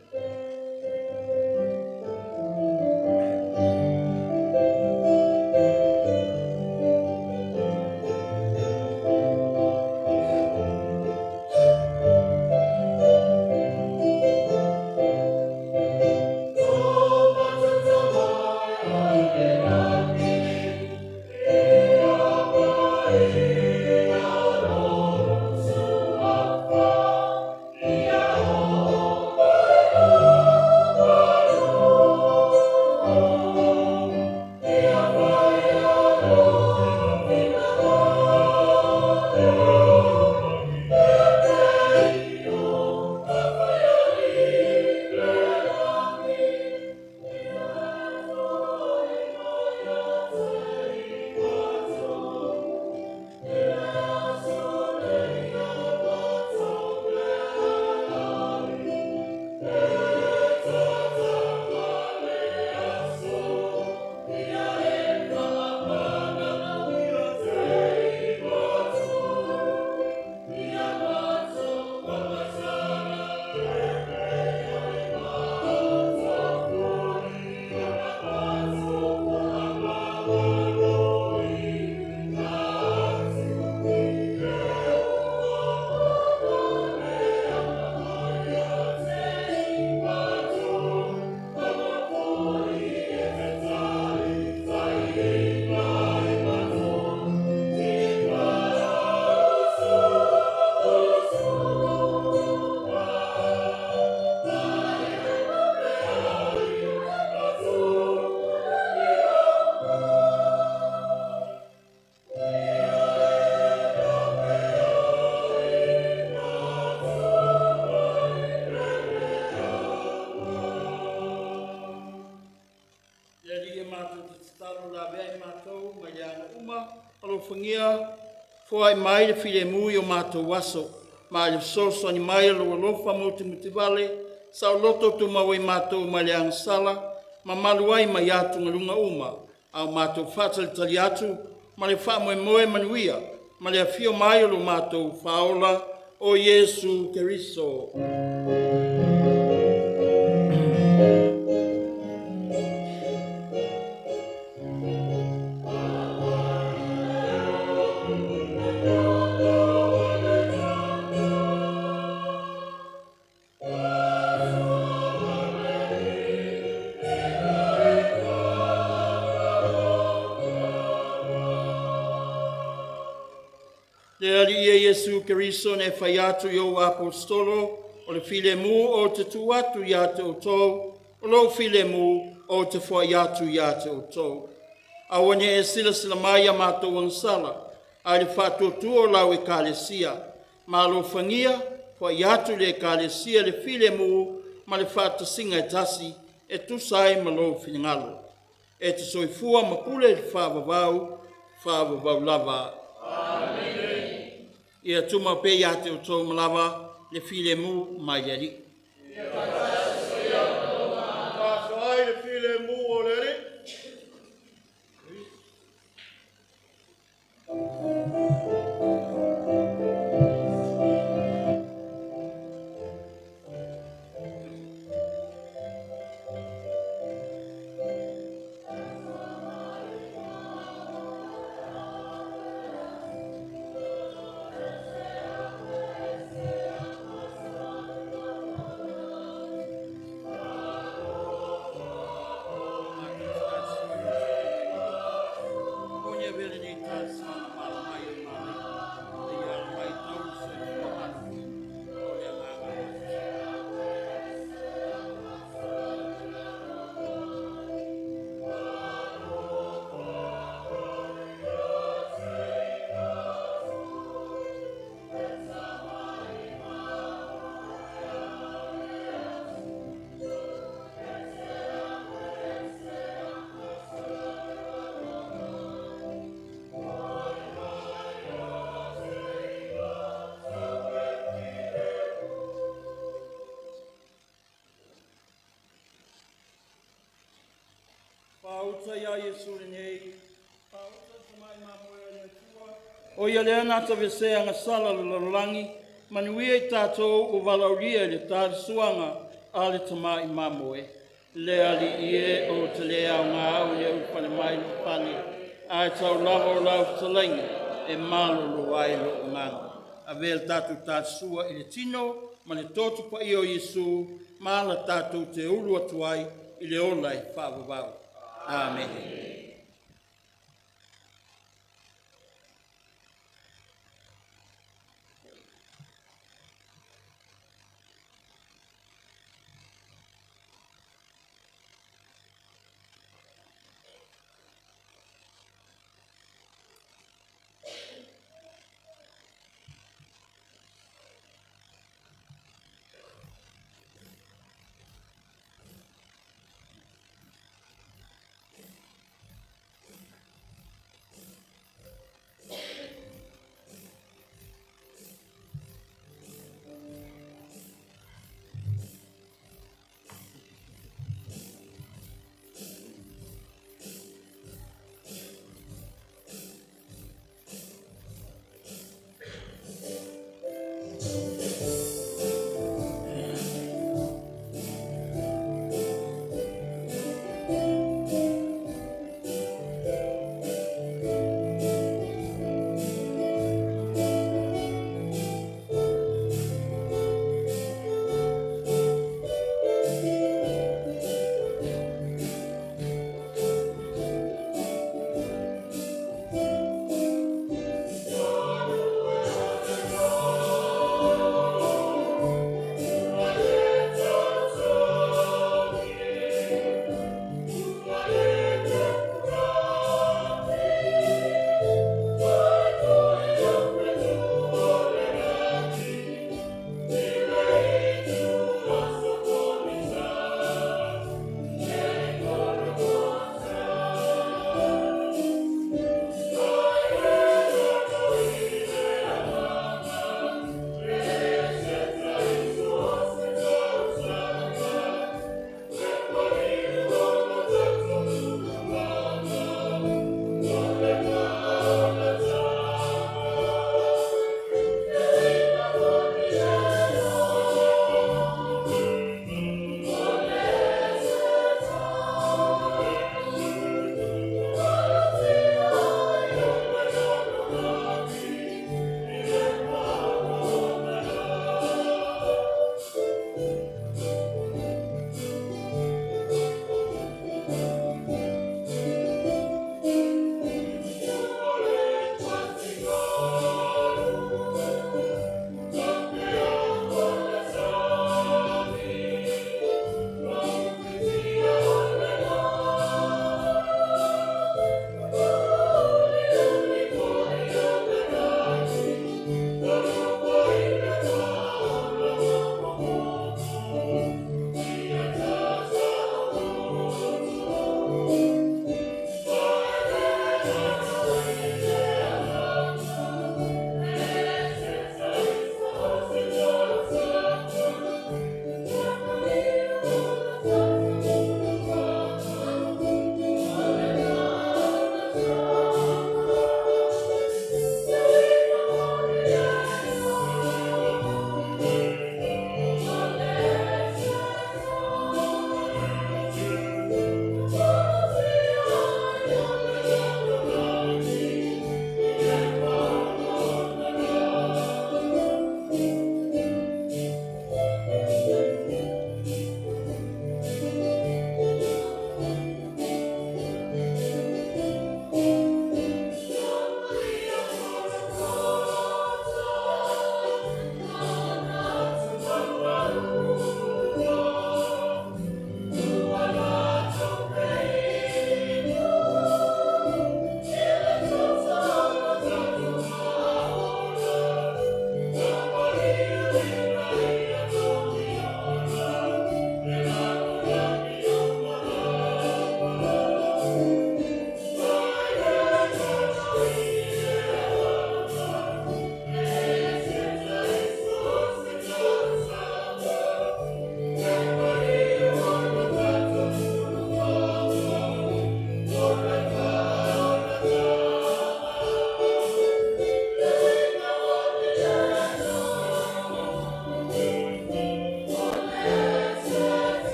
Foai mai le filemu i o matou aso, ma i le fesoasoani mai o lou alofa mutimutivale, saoloto tumau ai matou mai le agasala, ma malu ai mai atugaluga uma, a o matou faatalitali atu ma le faamoemoe manuia, ma le afio mai o lo matou Faaola, o Iesu Keriso. Le Alii e Iesu Keriso na e fai atu i ou aposetolo, o le filemu ou te tuu atu ia te outou, o lou filemu ou te foai atu ia te outou. Aua ne i e silasila mai ia matou agasala, ae le faatuatua o lau Ekalesia. Ma alofagia, foai atu i le Ekalesia le filemu ma le faatasiga e tasi, e tusa ai ma lou finagalo. E te soifua ma pule i le faavavau, faavavau lava. Amene. Ia tumau pea ia te outou ma lava le filemu mai le Alii. Faasoa ai le filemu o le Alii. Fāuta iā Iesu lenei, fāuta tamai mamoe o le Atua, o ia lea na tavesea agasala le lalolagi, manuia i tatou o valaaulia i le talisuaga a le tamai mamoe. Le Alii e o te le aoga au i le ulufale mai lou fale, ae tau lava o lau fetalaiga e malolo ai lou agaga. Avea le tatou talisua i le tino ma le toto paia o Iesu, ma ala tatou te ulu atu ai i le ola e faavavau. Amene.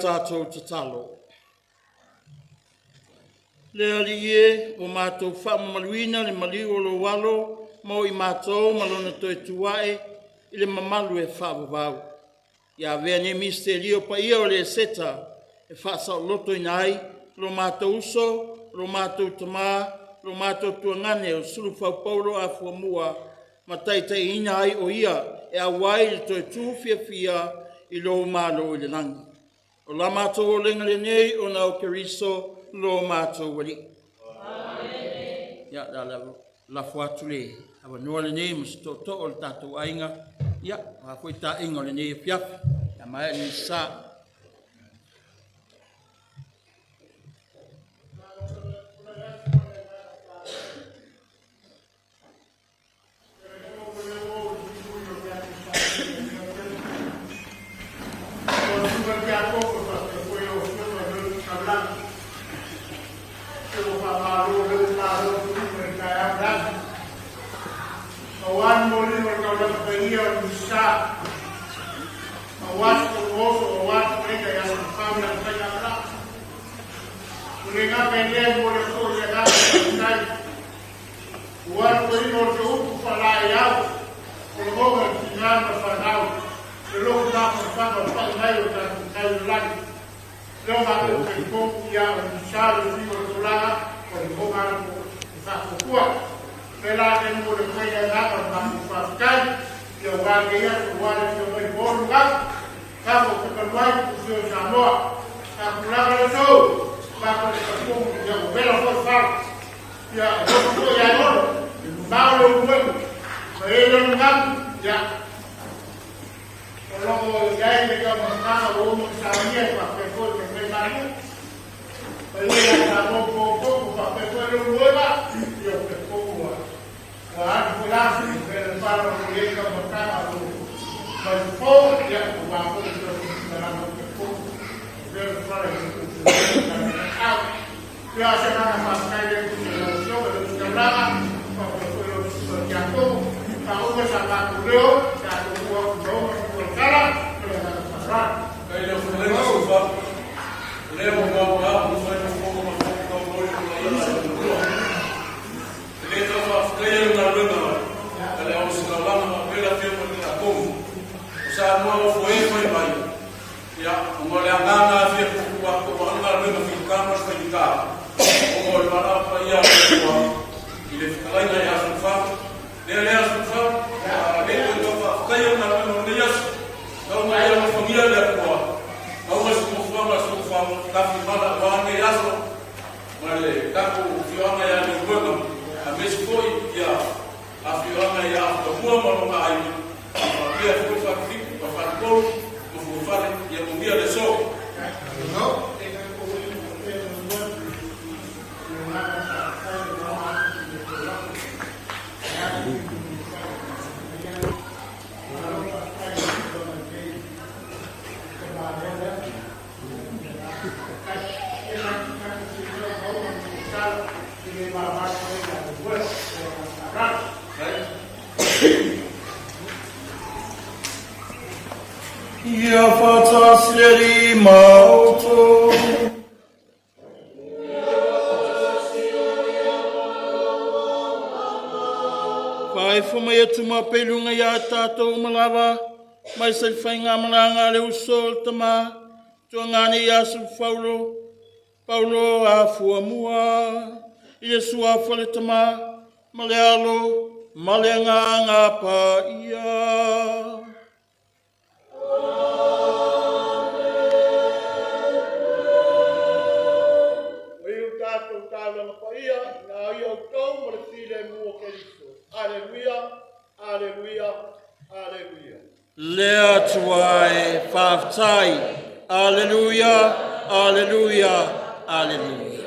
tatou tatalo. Le Alii e, ua matou faamamaluina le maliu o lou alo mo i matou ma lona toe tuae i le mamalu e faavavau. Ia avea nei misitelio paia o le Eseta e faasaolotoina ai lo matou uso, lo matou tamā, lo matou tuagane o Sulufau Paulo Afuamua ma taitaiina ai o ia e auai le toe tu fiafia i lou malo i le lagi. O la matou olega lenei ona o Keriso lo matou Alii. Amen. Ia, la lafo atu le avanoa lenei ma se tootoo o le tatou aiga. Ia, a foi taaiga o lenei afiafi. Ia maea le sa. Ua alu ai o se upu faalaeiau, o le oga i tina ma fanau, le loto mafanafana o pai mai o tatou tai o le lagi. Lea o matou talitonu ia o le misa le uiga o le tulaga o le oga atu e faafuafua. Le la le mo le kai agaga o le matou faafetai, ia ua lenei aso ua le afio mai mo le gau. Tatou te talu ai i Tusio i Samoa. Sa tulaga le sou, matou te talitonu ia ua vela foi fala. Ia, e loto foi ia e olo, e mamao le uluemu, ma e le lugamu, ia, o loo i ai le taumafataga ua uma ona saunia e faapea foi le mea manu. Ma ia ia Samoa popopo faapea foi le uluema, ia o te popo ua ua alu foi la se mea le fala o lo i ai taumafataga o lo mai fofo, ia, ua foi le taumafataga o te popo. Mea le fala i le tuusuga, Ia se agaga faafetai lea i lau Afioga i le Ositaulaga, faapea foi lau Susuga i le Tiakono, faauma sa matou leo, tatou oo atu i Roma i Tuaitala, ma le agaga faaaloalo. Kai leo fetalaiga Sufa, o lea ua maumau ma fai fofoga ma fofoga tauloi o la ia latou lua. E le tau faafetaia le galuega a le Ositaulaga faapea le Afioga i le Tiakono, o Samoa ofo e fai mai, Ia, ona o le agaga e fia puupuu atoa ai galuega fita ma le faigata, ona o le valaau paia a le Atua i le fetalaiga ia Sulufau. Lea lea Sulufau, a le toe tau faafetaia le galuega o lenei aso, tau mai ia alofagia le Atua, tau mai se fuafuaga a Sulufau, tafimala aua lenei aso ma le tatou afioaga ia Leulumoega, aemaise foi ia afioaga ia Afutamua ma lona aiga, faapea foi Fatufitu ma Fatutolu ma Fuafale, ia manuia le aso. Ia faatasi le Alii ma outou. Faaifo mai atu ma peiluga ia tatou uma lava, mai sa faigamalaga a le uso o le tama, tuagane ia Sulufaulo, Paulo a fuamua, i le suafa le tama, ma le alo, ma le agaga paia. Ua iu tatou taulaga paia ina ia outou ma le filemu o Keriso. Aleluia, aleluia, aleluia. Le Atua e, faafetai. Aleluia, aleluia, aleluia.